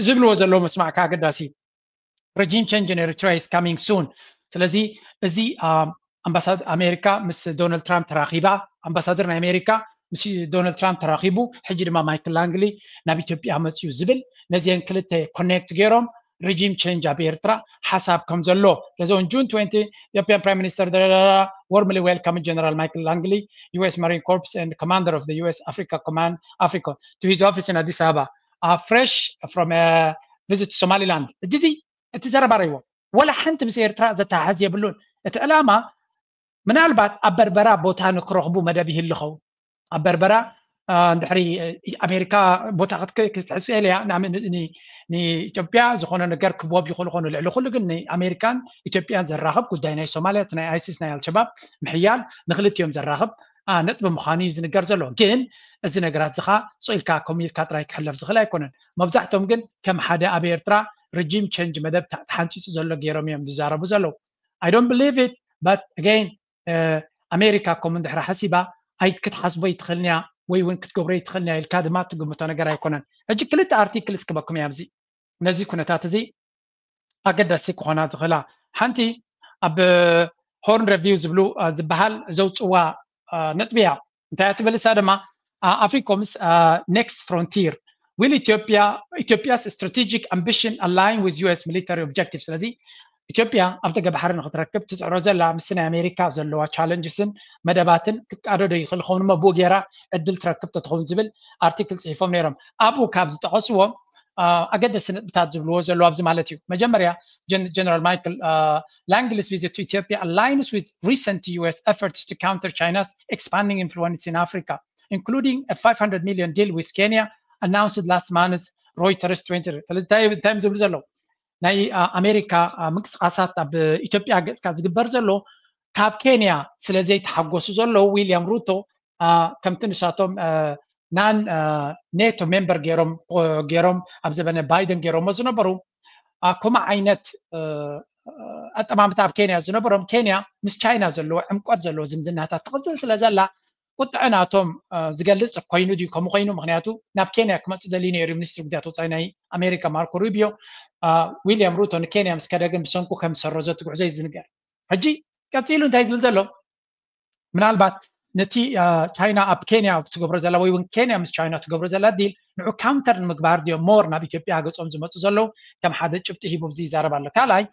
ዝብልዎ ዘለዉ ምስማዕካ ኣገዳሲ እዩ። Regime change in Eritrea is coming soon። ስለዚ እዚ ኣምባሳደር ኣሜሪካ ምስ ዶናልድ ትራምፕ ተራኺባ ኣምባሳደር ናይ ኣሜሪካ ምስ ዶናልድ ትራምፕ ተራኺቡ ሕጂ ድማ ማይክል ላንግሊ ናብ ኢትዮጵያ መፅዩ ዝብል ነዚአን ክልተ ኮኔክት ገይሮም regime change ኣብ ኤርትራ ሓሳብ ከም ዘሎ ስለዚ on June twenty Ethiopian Prime Minister warmly welcome General Michael Langley, U S Marine Corps and commander of the U S Africa Command, AFRICOM, to his office in Addis Ababa. Fresh from a visit to Somaliland. ሕጂ እዚ እቲ ዘረባ ርኢዎ ወላ ሓንቲ ምስ ኤርትራ ዘተሓሕዝ የብሉን። እቲ ዕላማ ምናልባት ኣብ በርበራ ቦታ ንክረኽቡ መደብ ይህሉ ኸውን። ኣብ በርበራ ድሕሪ ኣሜሪካ ቦታ ክትሕስኤል እያ ንኢትዮጵያ ዝኾነ ነገር ክቦብ ይኹን ኾኑ ልዕሊ ኩሉ ግን ንኣሜሪካን ኢትዮጵያን ዘራኽብ ጉዳይ ናይ ሶማልያ ናይ ኣይሲስ ናይ ኣልሸባብ ምሕያል ንክልቲኦም ዘራኽብ ነጥቢ ምዃኑ እዩ ዝንገር ዘሎ። ግን እዚ ነገራት ዝኻ ስቕ ኢልካ ከምኡ ኢልካ ጥራይ ክሕለፍ ዝኽእል ኣይኮነን። መብዛሕቶም ግን ከም ሓደ ኣብ ኤርትራ regime change መደብ ተሓንፂፁ ዘሎ ገይሮም እዮም ዝዛረቡ ዘለዉ። I don't believe it but again ኣሜሪካ ከምኡ እንድሕር ሓሲባ ኣይ ክትሓስቦ ይትኽእልንያ ወይ እውን ክትገብሮ ይትኽእልንያ ኢልካ ድማ ትግምቶ ነገር ኣይኮነን። ሕጂ ክልተ ኣርቲክልስ ክበኩም እያ ኣብዚ ነዚ ኩነታት እዚ ኣገዳሲ ክኾና ዝኽእላ ሓንቲ ኣብ ሆርን ሪቪው ዝብሉ ዝበሃል ዘውፅዋ ነጥቢ እያ። እንታይ ትብል እሳ ድማ ኣፍሪኮምስ next frontier, will Ethiopia Ethiopia's strategic ambition align with U S military objective? ስለዚ ኢትዮጵያ ኣብ ደገ ባሕሪ ንክትረክብ ትፅዕሮ ዘላ ምስ ናይ ኣሜሪካ ዘለዋ ቻለንጅስን መደባትን ክቃዶ ዶ ይኽእል ኸውን እሞ ብኡ ገይራ ዕድል ትረክብ ተትኸውን ዝብል ኣርቲክል ፅሒፎም ነይሮም። ኣብኡ ካብ ዝጠቐስዎ ኣገደሲ ነጥብታት ዝብልዎ ዘለዉ ኣብዚ ማለት እዩ። መጀመርያ ጀነራል ማይክል Langley's visit to Ethiopia aligns with recent U S efforts to counter China's expanding influence in Africa, including a five hundred million deal with Kenya announced last month, Reuters twenty እንታይ እዮም ዝብሉ ዘለዉ? ናይ ኣሜሪካ ምንቅስቃሳት ኣብ ኢትዮጵያ ገፅካ ዝግበር ዘሎ ካብ ኬንያ ስለ ዘይተሓጎሱ ዘለዉ ዊልያም ሩቶ ከምቲ ንሳቶም ናን ኔቶ ሜምበር ገይሮም ገይሮም ኣብ ዘበነ ባይደን ገይሮሞ ዝነበሩ ከምኡ ዓይነት ኣጠማምታ ኣብ ኬንያ ዝነበሮም ኬንያ ምስ ቻይና ዘለዎ ዕምቆት ዘለዎ ዝምድናታት ትቕፅል ስለ ዘላ ቁጥዐ ናቶም ዝገልፅ ኮይኑ ድዩ ከምኡ ኮይኑ ምክንያቱ ናብ ኬንያ ክመፁ ደልዩ ነይሩ ሚኒስትሪ ጉዳያት ወፃኢ ናይ ኣሜሪካ ማርኮ ሩቢዮ ዊልያም ሩቶ ንኬንያ ምስ ከደ ግን ብሰንኩ ከም ዝሰረዞ እቲ ጉዕዞ እዩ ዝንገር። ሕጂ ቀፂሉ እንታይ ዝብል ዘሎ ምናልባት ነቲ ቻይና ኣብ ኬንያ ትገብሮ ዘላ ወይ እውን ኬንያ ምስ ቻይና ትገብሮ ዘላ ዲል ንዑ ካውንተር ንምግባር ድዮም ሞር ናብ ኢትዮጵያ ገፆም ዝመፁ ዘለዉ ከም ሓደ ጭብጢ ሂቡ እዚ ይዛረብ ኣሎ። ካልኣይ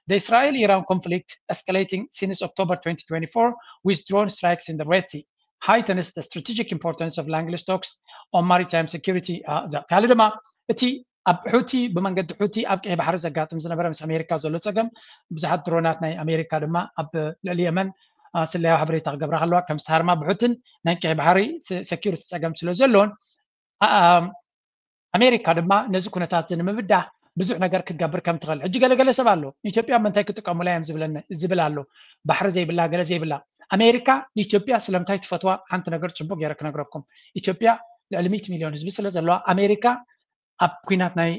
the Israel Iran conflict escalating since October twenty twenty-four with drone strikes in the Red Sea heightens the strategic importance of Langley's talks on maritime security. ካልእ ድማ እቲ ኣብ ሑቲ ብመንገዲ ሑቲ ኣብ ቀይ ባሕሪ ዘጋጥም ዝነበረ ምስ ኣሜሪካ ዘሎ ፀገም ብዙሓት ድሮናት ናይ ኣሜሪካ ድማ ኣብ ልዕሊ የመን ስለያዊ ሓበሬታ ክገብራ ከለዋ ከም ዝተሃርማ ብሑትን ናይ ቀይ ባሕሪ ሴኪሪቲ ፀገም ስለ ዘለዎን ኣሜሪካ ድማ ነዚ ኩነታት እዚ ንምብዳህ ብዙሕ ነገር ክትገብር ከም ትኽእል ሕጂ ገለገለ ሰብ ኣሎ ኢትዮጵያ ምንታይ ክጥቀሙላ እዮም ዝብል ኣሎ። ባሕሪ ዘይብላ ገለ ዘይብላ ኣሜሪካ ንኢትዮጵያ ስለምንታይ ትፈትዋ ሓንቲ ነገር ፅቡቅ ገይረ ክነግረኩም። ኢትዮጵያ ልዕሊ ሚእቲ ሚሊዮን ህዝቢ ስለ ዘለዋ ኣሜሪካ ኣብ ኩናት ናይ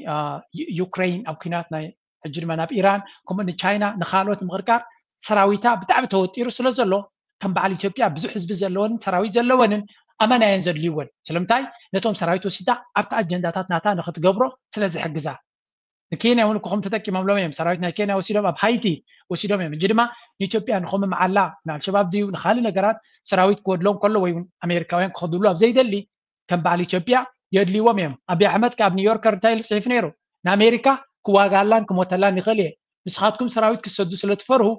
ዩክሬን ኣብ ኩናት ናይ ሕጂ ድማ ናብ ኢራን ከምኡ ንቻይና ንካልኦት ምቕርቃር ሰራዊታ ብጣዕሚ ተወጢሩ ስለ ዘሎ ከም በዓል ኢትዮጵያ ብዙሕ ህዝቢ ዘለወንን ሰራዊት ዘለወንን ኣመና እየን ዘድልይወን። ስለምንታይ ነቶም ሰራዊት ወሲዳ ኣብቲ ኣጀንዳታት ናታ ንክትገብሮ ስለ ዝሕግዛ። ንኬንያ እውን እኮ ከም ተጠቂሞምሎም እዮም ሰራዊት ናይ ኬንያ ወሲዶም ኣብ ሃይቲ ወሲዶም እዮም። ሕጂ ድማ ንኢትዮጵያ ንኸም መዓላ ንኣልሸባብ ድዩ ንካልእ ነገራት ሰራዊት ክወድሎም ከሎ ወይ እውን ኣሜሪካውያን ክኸድሉ ኣብ ዘይደሊ ከም በዓል ኢትዮጵያ የድልይዎም እዮም። ኣብይ ኣሕመድ ካብ ኒውዮርከር እንታይ ኢሉ ፅሒፉ ነይሩ? ንኣሜሪካ ክዋጋኣላን ክሞተላን ይኽእል እየ። ንስኻትኩም ሰራዊት ክትሰዱ ስለ ትፈርሁ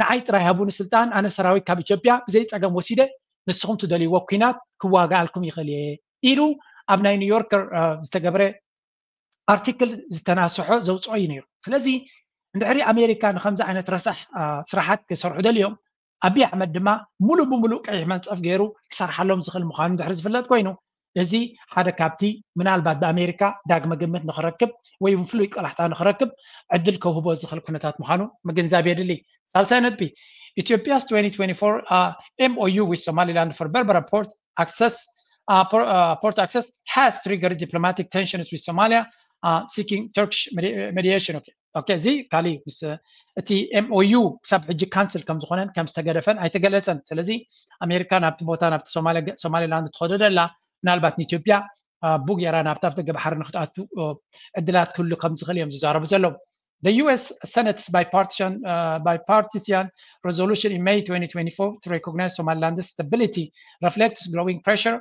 ንዓይ ጥራይ ሃቡኒ ስልጣን ኣነ ሰራዊት ካብ ኢትዮጵያ ብዘይ ፀገም ወሲደ ንስኹም ትደልይዎ ኲናት ክዋጋኣልኩም ይኽእል እየ ኢሉ ኣብ ናይ ኒውዮርከር ዝተገብረ ኣርቲክል ዝተናስሖ ዘውፅኦ እዩ ነይሩ። ስለዚ እንድሕሪ ኣሜሪካ ንከምዚ ዓይነት ረሳሕ ስራሓት ክሰርሑ ደልዮም ኣብይ ኣሕመድ ድማ ሙሉእ ብሙሉእ ቀይሕ መንፀፍ ገይሩ ክሰርሓሎም ዝኽእል ምዃኑ እንድሕሪ ዝፍለጥ ኮይኑ እዚ ሓደ ካብቲ ምናልባት ብኣሜሪካ ዳግመ ግምት ንክረክብ ወይ እውን ፍሉይ ቆላሕታ ንክረክብ ዕድል ከውህቦ ዝኽእል ኩነታት ምዃኑ ምግንዛብ የድሊ። ሳልሳይ ነጥቢ ኢትዮጵያስ twenty twenty-four MOU with Somaliland for Berbera port access uh, port, uh, port access has triggered diplomatic tensions with Somalia, uh, seeking Turkish medi- mediation. Okay. Okay, እዚ ካልእ ምስ እቲ M O U ክሳብ ሕጂ ካንስል ከም ዝኾነን ከም ዝተገደፈን ኣይተገለጸን። ስለዚ ኣሜሪካ ናብቲ ቦታ ናብቲ ሶማሊላንድ ትኸዶ ደላ ምናልባት ንኢትዮጵያ ቡ ጌራ ናብታ ኣፍደገ ባሕሪ ንክትኣቱ ዕድላት ክህሉ ከም ዝኽእል እዮም ዝዛረቡ ዘለዉ። The U S Senate's bipartisan, uh, bipartisan resolution in May twenty twenty-four to recognize Somaliland's stability reflects growing pressure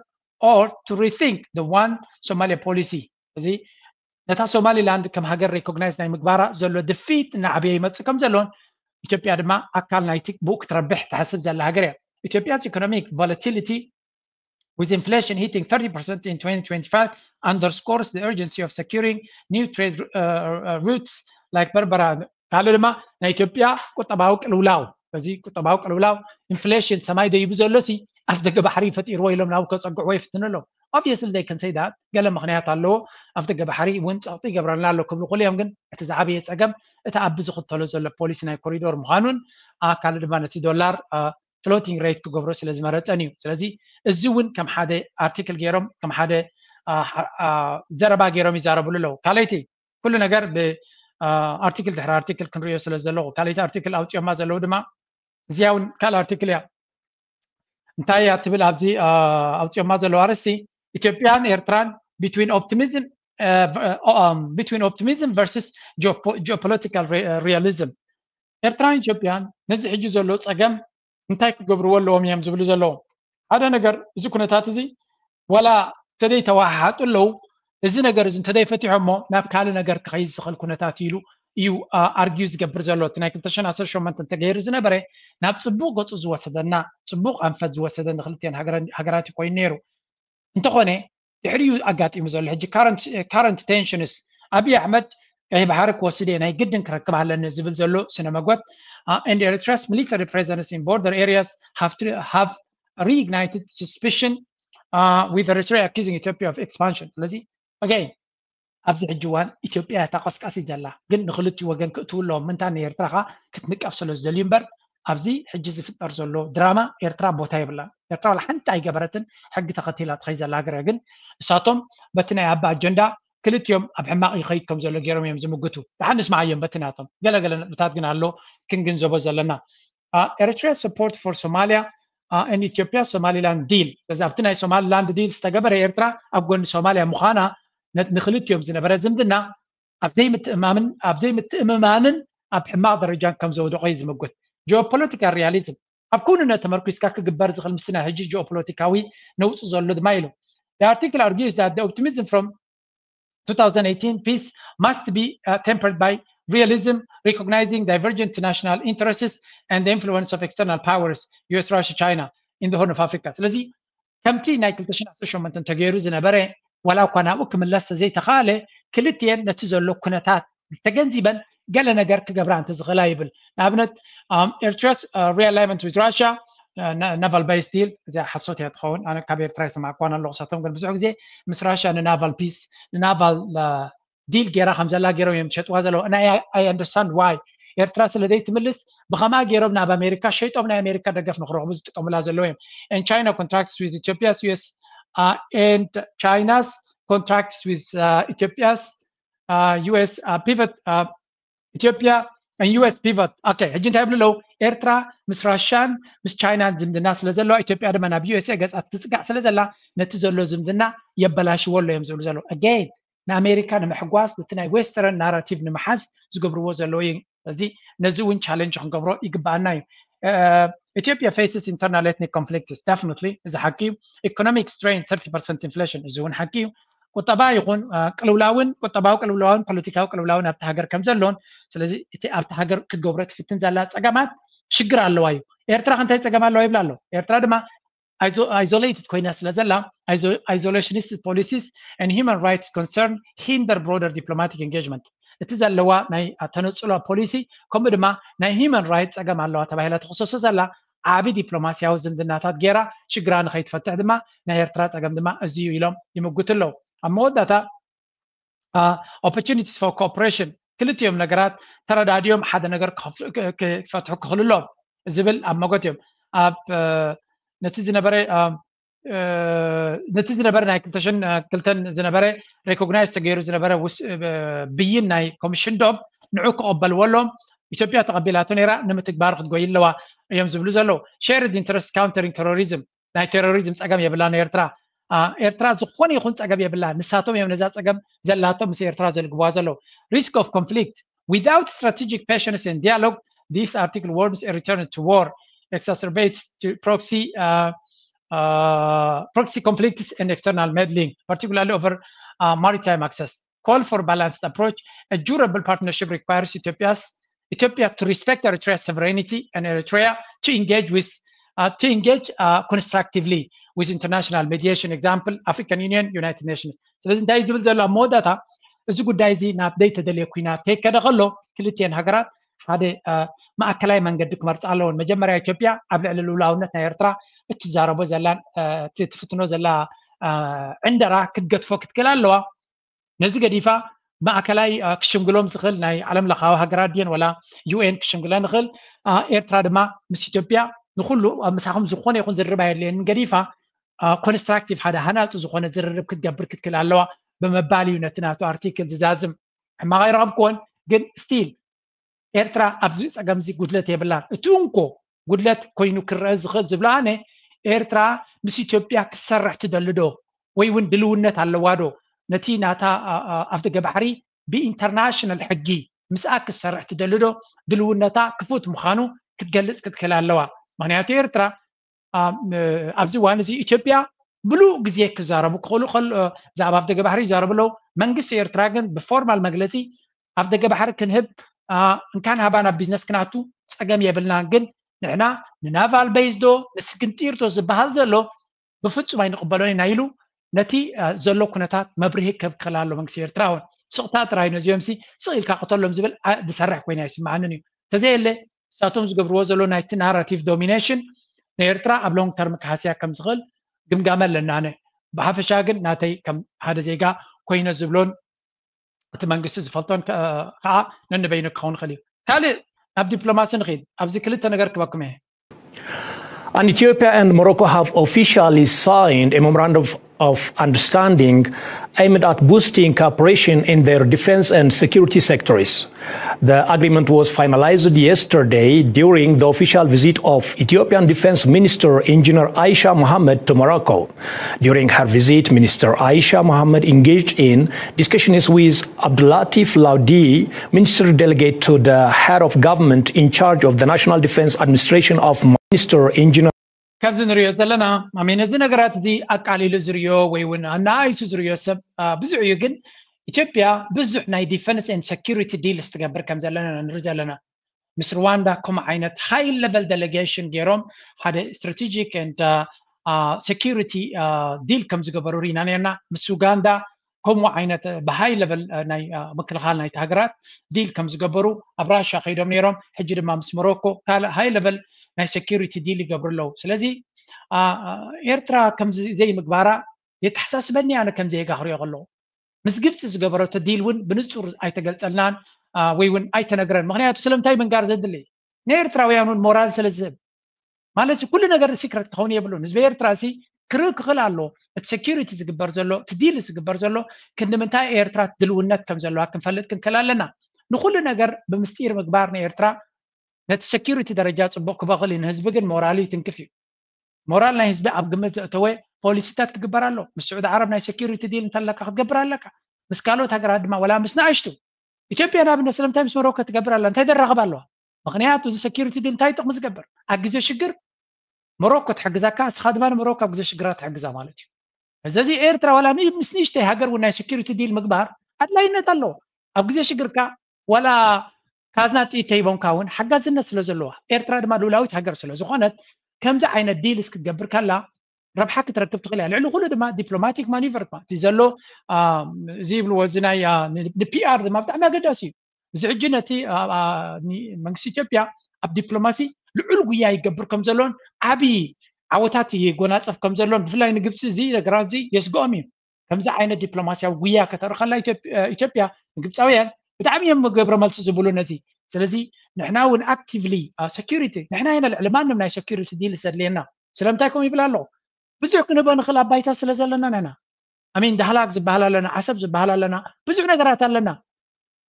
or to rethink the one Somalia policy. እዚ ነታ ሶማሊላንድ ከም ሃገር ሪኮግናይዝ ናይ ምግባራ ዘሎ ድፊት እናዓበየ ይመፅእ ከም ዘሎን ኢትዮጵያ ድማ ኣካል ናይቲ ብኡ ክትረብሕ ትሓስብ ዘላ ሃገር እያ። Ethiopia's economic volatility with inflation hitting thirty percent in twenty twenty-five underscores the urgency of securing new trade uh, uh, routes like Berbera. ካልእ ድማ ናይ ኢትዮጵያ ቁጠባዊ ቅልውላው በዚ ቁጠባዊ ቅልውላው ኢንፍሌሽን ሰማይ ደይቡ ዘሎ ሲ ኣፍደገ ባሕሪ ፈጢርዎ ኢሎም ናብ ከፀግዕዎ ይፍትኑ ኣለዉ። Obviously they can say that ገለ ምክንያት ኣለዎ። ኣፍደገ ባሕሪ እውን ፀቕጢ ይገብረልና ኣሎ ክብሉ ክእሉ እዮም። ግን እቲ ዝዓበየ ፀገም እቲ ኣቢ ዝኽተሎ ዘሎ ፖሊሲ ናይ ኮሪዶር ምዃኑን ካልእ ድማ ነቲ ዶላር ፍሎቲንግ ሬት ክገብሮ ስለ ዝመረፀን እዩ። ስለዚ እዚ እውን ከም ሓደ ኣርቲክል ገይሮም ከም ሓደ ዘረባ ገይሮም ይዛረብሉ ኣለዉ። ካልኣይቲ ኩሉ ነገር ብኣርቲክል ድሕሪ ኣርቲክል ክንሪኦ ስለ ዘለኹ ካልኣይቲ ኣርቲክል ኣውፅኦማ ዘለዉ ድማ እዚኣ እውን ካልእ ኣርቲክል እያ። እንታይ እያ ትብል ኣብዚ ኣውፅኦማ ዘለዉ ኣርእስቲ ኢትዮጵያን ኤርትራን between optimism between optimism versus geopolitical realism። ኤርትራን ኢትዮጵያን ነዚ ሕጂ ዘሎ ፀገም እንታይ ክገብርዎ ኣለዎም እዮም ዝብሉ ዘለዉ። ሓደ ነገር እዚ ኩነታት እዚ ዋላ እንተደይተወሓሓጡ ኣለዉ እዚ ነገር እዚ እንተደይፈቲሖሞ ናብ ካልእ ነገር ክኸይድ ዝኽእል ኩነታት ኢሉ እዩ ኣርጊዩ ዝገብር ዘሎ። እቲ ናይ ክልተ ሽሕን ዓሰርተ ሸሞንተን እንተገይሩ ዝነበረ ናብ ፅቡቕ ገፁ ዝወሰደና ፅቡቕ ኣንፈት ዝወሰደ ንክልቲኦን ሃገራት እዩ ኮይኑ ነይሩ። እንተኾነ ድሕሪኡ ኣጋጢሙ ዘሎ ሕጂ ካረንት ቴንሽንስ ኣብይ ኣሕመድ ቀይ ባሕሪ ክወስድ እየ ናይ ግድን ክረክብ ኣለኒ ዝብል ዘሎ ስነ መጎት and Eritrea's military presence in border areas have, have reignited suspicion uh, with Eritrea accusing Ethiopia of expansion። ስለዚ again ኣብዚ ሕጂ እዋን ኢትዮጵያ እታ ቀስቃሲት ዘላ ግን ንክልቲኡ ወገን ክእትዉ ኣለዎም። ምንታ ንኤርትራ ኸ ክትንቀፍ ስለ ዝደልዩ እምበር ኣብዚ ሕጂ ዝፍጠር ዘሎ ድራማ ኤርትራ ቦታ የብላን። ኤርትራ ዋላ ሓንቲ ኣይገበረትን ሕጊ ተኸቲላ ትኸይ ዘላ ሃገር እያ። ግን እሳቶም በቲ ናይ ኣባ ኣጀንዳ ክልቲኦም ኣብ ሕማቕ ይኸይድ ከም ዘሎ ገይሮም እዮም ዝምግቱ። ደሓን ንስማዓዮም በቲ ናቶም ገለገለ ነጥብታት ግን ኣሎ ክንግንዘቦ ዘለና። Eritrea support for Somalia and Ethiopia Somaliland deal። ስለዚ ኣብቲ ናይ ሶማሊላንድ ዲል ዝተገበረ ኤርትራ ኣብ ጎኒ ሶማልያ ምዃና ንክልቲኦም ዝነበረ ዝምድና ኣብ ዘይምትእማምን ኣብ ዘይምትእምማንን ኣብ ሕማቕ ደረጃን ከም ዘውደቖ እዩ ዝምጉት። ጂኦፖለቲካል ሪያሊዝም ኣብ ክውንነት ተመርኩስካ ክግበር ዝኽእል ምስቲ ናይ ሕጂ ጂኦፖለቲካዊ ነውፂ ዘሎ ድማ ኢሉ። The article argues that the optimism from two thousand eighteen peace must be uh, tempered by realism, recognizing divergent national interests and the influence of external powers, U S, Russia, China, in the Horn of Africa. ስለዚ ከምቲ ናይ ክልተ ሽሕን ዓሰርተ ሸሞንተን ተገይሩ ዝነበረ ዋላ እኳ ናብኡ ክምለስ ተዘይተኻለ ክልቲኤን ነቲ ዘሎ ኩነታት ተገንዚበን ገለ ነገር ክገብራ እንተዝኽእላ ይብል። ንኣብነት Eritrea's realignment with Russia naval base deal እዚኣ ሓሶት እያ ትኸውን። ኣነ ካብ ኤርትራ ይሰማዕኳን ኣለኹ። እሳቶም ግን ብዙሕ ግዜ ምስ ራሽያ ንናቫል ፒስ ንናቫል ዲል ገይራ ከም ዘላ ገይሮም እዮም ዝሸጥዋ ዘለዉ። I understand why ኤርትራ ስለ ዘይትምልስ ብኸምኣ ገይሮም ናብ ኣሜሪካ ሸይጦም ናይ ኣሜሪካ ደገፍ ንክረኽቡ ዝጥቀሙላ ዘለዉ እዮም። And China contracts with Ethiopia's U S uh, and China's contracts with uh, Ethiopia's uh, U S uh, pivot uh, Ethiopia and U S pivot. Okay ሕጂ እንታይ ይብሉ ኣለዉ? ኤርትራ ምስ ራሽያን ምስ ቻይናን ዝምድና ስለ ዘለዋ ኢትዮጵያ ድማ ናብ U S A ገጻ ትጽጋዕ ስለ ዘላ ነቲ ዘሎ ዝምድና የበላሽዎ ኣሎ እዮም ዝብሉ ዘለዉ። Again ንኣሜሪካ ንምሕጓስ ነቲ ናይ ዌስተርን ናራቲቭ ንምሓዝ ዝገብርዎ ዘለዉ እዩ። እዚ ነዚ እውን ቻለንጅ ክንገብሮ ይግባኣና እዩ። Ethiopia faces internal ethnic conflicts definitely እዚ ሓቂ እዩ። Economic strain thirty percent inflation እዚ እውን ሓቂ እዩ። ቁጠባ ይኹን ቅልውላውን ቁጠባዊ ቅልውላውን ፖለቲካዊ ቅልውላውን ኣብቲ ሃገር ከም ዘሎን ስለዚ እቲ ኣብቲ ሃገር ክትገብሮ ትፍትን ዘላ ፀገማት ሽግር ኣለዋ እዩ። ኤርትራ ከ እንታይ ፀገም ኣለዋ ይብላ ኣሎ። ኤርትራ ድማ isolated ኮይና ስለ ዘላ isolationist policies and human rights concern hinder broader diplomatic engagement። እቲ ዘለዋ ናይ ተነፅሎ ፖሊሲ ከምኡ ድማ ናይ ሂማን ራይት ፀገም ኣለዋ ተባሂላ ትኽሰሶ ዘላ ዓቢ ዲፕሎማሲያዊ ዝምድናታት ገይራ ሽግራ ንኸይትፈትሕ ድማ ናይ ኤርትራ ፀገም ድማ እዚ እዩ ኢሎም ይምጉቱ ኣለዉ። ኣብ መወዳእታ opportunities for cooperation ክልቲኦም ነገራት ተረዳዲኦም ሓደ ነገር ክፈትሑ ክኽእሉ ኣለዎም ዝብል ኣብ መጎት እዮም ኣብ ነቲ ዝነበረ ነቲ ዝነበረ ናይ ክልተን ዝነበረ ሬኮግናይዝ ተገይሩ ዝነበረ ብይን ናይ ኮሚሽን ዶብ ንዑ ክቐበልዎ ኣለዎም። ኢትዮጵያ ተቐቢላቶ ነይራ፣ ንምትግባር ክትጎይ ኣለዋ እዮም ዝብሉ ዘለዉ። ሼርድ ኢንተረስት ካውንተሪንግ ቴሮሪዝም፣ ናይ ቴሮሪዝም ፀገም የብላን ኤርትራ። ኤርትራ ዝኾነ ይኹን ፀገም የብላ፣ ንሳቶም እዮም ነዛ ፀገም ዘላቶም ምስ ኤርትራ ዘልግብዋ ዘለዉ። Risk of conflict without strategic patience and dialogue, this article warms a return to war, exacerbates to proxy uh, uh, proxy conflicts and external meddling, particularly over uh, maritime access. Call for balanced approach. A durable partnership requires Ethiopia's Ethiopia to respect Eritrea's sovereignty and Eritrea to engage with uh, to engage uh, constructively with international mediation, example, African Union, United Nations. ስለዚ እንታይ ዝብል ዘሎ ኣብ መወዳእታ እዚ ጉዳይ እዚ ናብ ዘይተደልየ ኩናት ከይከደ ከሎ ክልቲኤን ሃገራት ሓደ ማእከላይ መንገዲ ክመርፃ ኣለዎን። መጀመርያ ኢትዮጵያ ኣብ ልዕሊ ልኡላውነት ናይ ኤርትራ እትዛረቦ ዘላን ትፍትኖ ዘላ ዕንደራ ክትገድፎ ክትክእል ኣለዋ። ነዚ ገዲፋ ማእከላይ ክሽምግሎም ዝኽእል ናይ ዓለም ለኻዊ ሃገራት ድየን ወላ ዩ ኤን ክሽምግለን ይኽእል። ኤርትራ ድማ ምስ ኢትዮጵያ ንኩሉ ምሳኹም ዝኾነ ይኹን ዝርርብ ኣየድልየንን ገዲፋ ኮንስትራክቲቭ ሓደ ሃናፂ ዝኾነ ዝርርብ ክትገብር ክትክእል ኣለዋ ብምባል እዩ ነቲ ናቱ ኣርቲክል ዝዛዝም። ሕማቕ ኣይረኸብክዎን፣ ግን ስቲል ኤርትራ ኣብዚ ፀገምዚ ጉድለት የብላን። እቲ እንኮ ጉድለት ኮይኑ ክረአ ዝኽእል ዝብሎ ኣነ ኤርትራ ምስ ኢትዮጵያ ክትሰርሕ ትደሊ ዶ ወይ እውን ድልውነት ኣለዋ ዶ ነቲ ናታ ኣፍደገ ባሕሪ ብኢንተርናሽናል ሕጊ ምስኣ ክትሰርሕ ትደሊ ዶ ድልውነታ ክፉት ምዃኑ ክትገልፅ ክትክእል ኣለዋ። ምክንያቱ ኤርትራ ኣብዚ እዋን እዚ ኢትዮጵያ ብሉእ ግዜ ክዛረቡ ክኽእሉ ብዛዕባ ኣፍደገ ባሕሪ ይዛረቡ ኣለዉ። መንግስቲ ኤርትራ ግን ብፎርማል መግለፂ ኣፍደገ ባሕሪ ክንህብ እንካን ሃባን ኣብ ቢዝነስ ክናቱ ፀገም የብልናን፣ ግን ንሕና ንናቫል ቤዝ ዶ ንስግንጢር ዶ ዝበሃል ዘሎ ብፍፁም ኣይንቕበሎን ኢና ኢሉ ነቲ ዘሎ ኩነታት መብርሂ ክህብ ክኽእል ኣሎ። መንግስቲ ኤርትራ እውን ስቕታ ጥራይ ነዚኦም ሲ ስቕ ኢልካ ቅተሎም ዝብል ዝሰርሕ ኮይኑ ኣይስምዓንን እዩ። እንተዘየለ ንሳቶም ዝገብርዎ ዘሎ ናይቲ ናራቲቭ ዶሚኔሽን ንኤርትራ ኣብ ሎንግ ተርም ክሃስያ ከም ዝኽእል ግምጋመ ኣለና። ኣነ ብሓፈሻ ግን ናተይ ከም ሓደ ዜጋ ኮይነ ዝብሎን እቲ መንግስቲ ዝፈልጦን ከዓ ነንበይኑ ክኸውን ይኽእል እዩ። ካልእ ናብ ዲፕሎማሲ ንኽእል። ኣብዚ ክልተ ነገር ክበኩም እየ። And Ethiopia and Morocco have officially signed a memorandum of understanding aimed at boosting cooperation in their defense and security sectors. The agreement was finalized yesterday during the official visit of Ethiopian Defense Minister Engineer Aisha Mohammed to Morocco. During her visit, Minister Aisha Mohammed engaged in discussions with Abdulatif Laudi, Minister Delegate to the Head of Government in charge of the National Defense Administration of Minister Engineer ካብዚ ንሪኦ ዘለና ማሜ ነዚ ነገራት እዚ ኣቃሊሉ ዝርዮ ወይ እውን ኣናኣይሱ ዝርዮ ሰብ ብዙሕ እዩ። ግን ኢትዮጵያ ብዙሕ ናይ ዲፈንስ ኤንድ ሰኪሪቲ ዲልስ ትገብር ከም ዘለና ንርኢ ዘለና። ምስ ሩዋንዳ ከምኡ ዓይነት ሃይ ለቨል ዴሌጌሽን ገይሮም ሓደ ስትራቴጂክ ኤንድ ሰኪሪቲ ዲል ከም ዝገበሩ ርኢና ነርና። ምስ ኡጋንዳ ከምኡ ዓይነት ብሃይ ለቨል ናይ ምክልኻል ናይቲ ሃገራት ዲል ከም ዝገበሩ ኣብ ራሻ ከይዶም ነይሮም። ሕጂ ድማ ምስ ሞሮኮ ካልእ ሃይ ለቨል ናይ ሰኪሪቲ ዲል ይገብሩ ኣለዉ። ስለዚ ኤርትራ ከምዚ ዘይምግባራ የተሓሳስበኒ ኣነ ከም ዜጋ ክሪኦ ከለኹ። ምስ ግብፂ ዝገበረቶ ዲል እውን ብንፁር ኣይተገልፀልናን ወይ እውን ኣይተነግረን። ምክንያቱ ስለምንታይ ምንጋር ዘድሊ ንኤርትራውያን እውን ሞራል ስለ ዝህብ ማለት ኩሉ ነገር ሲክረት ክኸውን የብሉን። ህዝቢ ኤርትራ ሲ ክርኢ ክኽእል ኣሎ እቲ ሴኪሪቲ ዝግበር ዘሎ እቲ ዲል ዝግበር ዘሎ ክንዲ ምንታይ ኤርትራ ድልውነት ከም ዘለዋ ክንፈልጥ ክንክእል ኣለና። ንኩሉ ነገር ብምስጢር ምግባር ንኤርትራ ነቲ ሴኪሪቲ ደረጃ ፅቡቕ ክበኽል እዩ፣ ንህዝቢ ግን ሞራሉ ይትንክፍ እዩ። ሞራል ናይ ህዝቢ ኣብ ግምት ዘእተወ ፖሊሲታት ክግበር ኣሎ። ምስ ስዑዲ ዓረብ ናይ ሴኪሪቲ ዲል እንተለካ ክትገብር ኣለካ። ምስ ካልኦት ሃገራት ድማ ወላ ምስ ንኣሽቱ ኢትዮጵያ ንኣብነት ስለምንታይ ምስ ሞሮኮ ትገብር ኣላ? እንታይ ደራኸብ ኣለዋ? ምክንያቱ እዚ ሴኪሪቲ ዲል እንታይ ጥቕሚ ዝገብር ኣብ ግዜ ሽግር ሞሮኮ ትሕግዛካ፣ እስኻ ድማ ንሞሮኮ ኣብ ግዜ ሽግራ ትሕግዛ ማለት እዩ። እዚ ኤርትራ ዋላ ምስ ንእሽተይ ሃገር እውን ናይ ሴኪሪቲ ዲል ምግባር ኣድላይነት ኣለዎ። ኣብ ግዜ ሽግርካ ዋላ ካዝና ጥይት ተሂቦምካ እውን ሓጋዝነት ስለ ዘለዋ ኤርትራ ድማ ልኡላዊት ሃገር ስለ ዝኾነት ከምዚ ዓይነት ዲልስ ክትገብር ከላ ረብሓ ክትረክብ ትኽእል እያ። ልዕሊ ኩሉ ድማ ዲፕሎማቲክ ማኒቨር እቲ ዘሎ እዚ ይብልዎ እዚ ናይ ንፒኣር ድማ ብጣዕሚ ኣገዳሲ እዩ። እዚ ሕጂ ነቲ መንግስቲ ኢትዮጵያ ኣብ ዲፕሎማሲ ልዑል ጉያ ይገብር ከም ዘሎን ዓብዪ ዓወታት ይጎናፀፍ ከም ዘሎን ብፍላይ ንግብፂ እዚ ነገራት እዚ የስግኦም እዩ። ከምዚ ዓይነት ዲፕሎማሲያዊ ጉያ ከተርኢ ከላ ኢትዮጵያ ንግብፃውያን ብጣዕሚ እዮም ግብረ መልሲ ዝብሉ ነዚ። ስለዚ ንሕና እውን ኣክቲቭሊ ሰኪሪቲ ንሕና ኢና ልዕሊ ማንም ናይ ሰኪሪቲ ዲል ዘድልየና። ስለምንታይ ከምኡ ይብል ኣለኹ? ብዙሕ ክንህቦ ንኽእል ኣብ ባይታ ስለ ዘለና ኢና። ኣሚን ዳህላክ ዝበሃል ኣለና፣ ዓሰብ ዝበሃል ኣለና፣ ብዙሕ ነገራት ኣለና።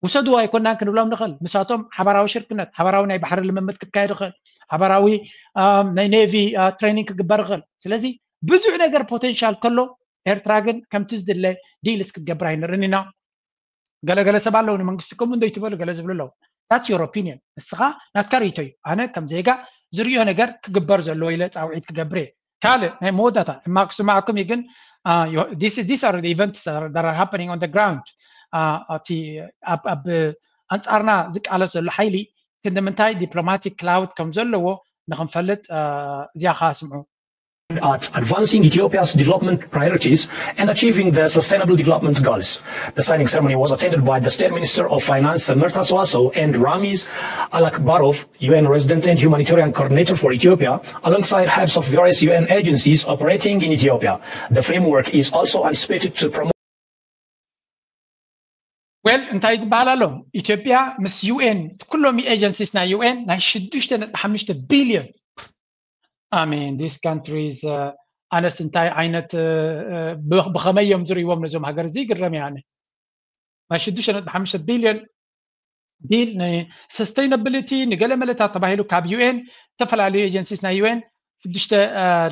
ውሰድዎ ኣይኮናን ክንብሎም ንኽእል። ምሳቶም ሓባራዊ ሽርክነት፣ ሓባራዊ ናይ ባሕሪ ልምምድ ክካየድ ይኽእል፣ ሓባራዊ ናይ ኔቪ ትሬኒንግ ክግበር ይኽእል። ስለዚ ብዙሕ ነገር ፖቴንሻል ከሎ ኤርትራ ግን ከምቲ ዝድለ ዲልስ ክትገብር ኣይንርእን ኢና። ገለገለ ሰብ ኣለዉ ንመንግስቲ ከምኡ እንዶ ይትበሉ ገለ ዝብሉ ኣለዉ። That's your opinion። ንስኻ ናትካ ርእይቶ እዩ። ኣነ ከም ዜጋ ዝርእዮ ነገር ክግበር ዘለዎ ኢለ ፃውዒት ክገብር እየ። ካልእ ናይ መወዳእታ ሕማቅ ክስማዕኩም እዩ ግን these are the events that are happening on the ground። እቲ ኣብ ኣንፃርና ዝቃለስ ዘሎ ሓይሊ ክንዲ ምንታይ ዲፕሎማቲክ ክላውድ ከም ዘለዎ ንክንፈልጥ እዚኣ ከዓ ስምዑ። At advancing Ethiopia's development priorities and achieving the Sustainable Development Goals. The signing ceremony was attended by the State Minister of Finance, Samerta Swaso, and Ramiz Alakbarov, U N resident and humanitarian coordinator for Ethiopia, alongside heads of various U N agencies operating in Ethiopia. The framework is also anticipated to promote well እንታይ ዝበሃል ኣሎ ኢትዮጵያ ምስ ዩ ኤን ኩሎም ኤጀንሲስ ናይ ዩ ኤን ናይ ሽዱሽተ ነጥቢ ሓሙሽተ ቢልዮን I mean these countries ኣነስ እንታይ ዓይነት ብኸመይ እዮም ዝርእዎም ነዞም ሃገር እዚ ይግረም እየ ኣነ ናይ ሽዱሽተ ነጥቢ ሓሙሽተ ቢልዮን ዲል ንሰስተይነብሊቲ ንገለ መለታት ተባሂሉ ካብ ዩ ኤን ዝተፈላለዩ ኤጀንሲስ ናይ ዩ ኤን ሽዱሽተ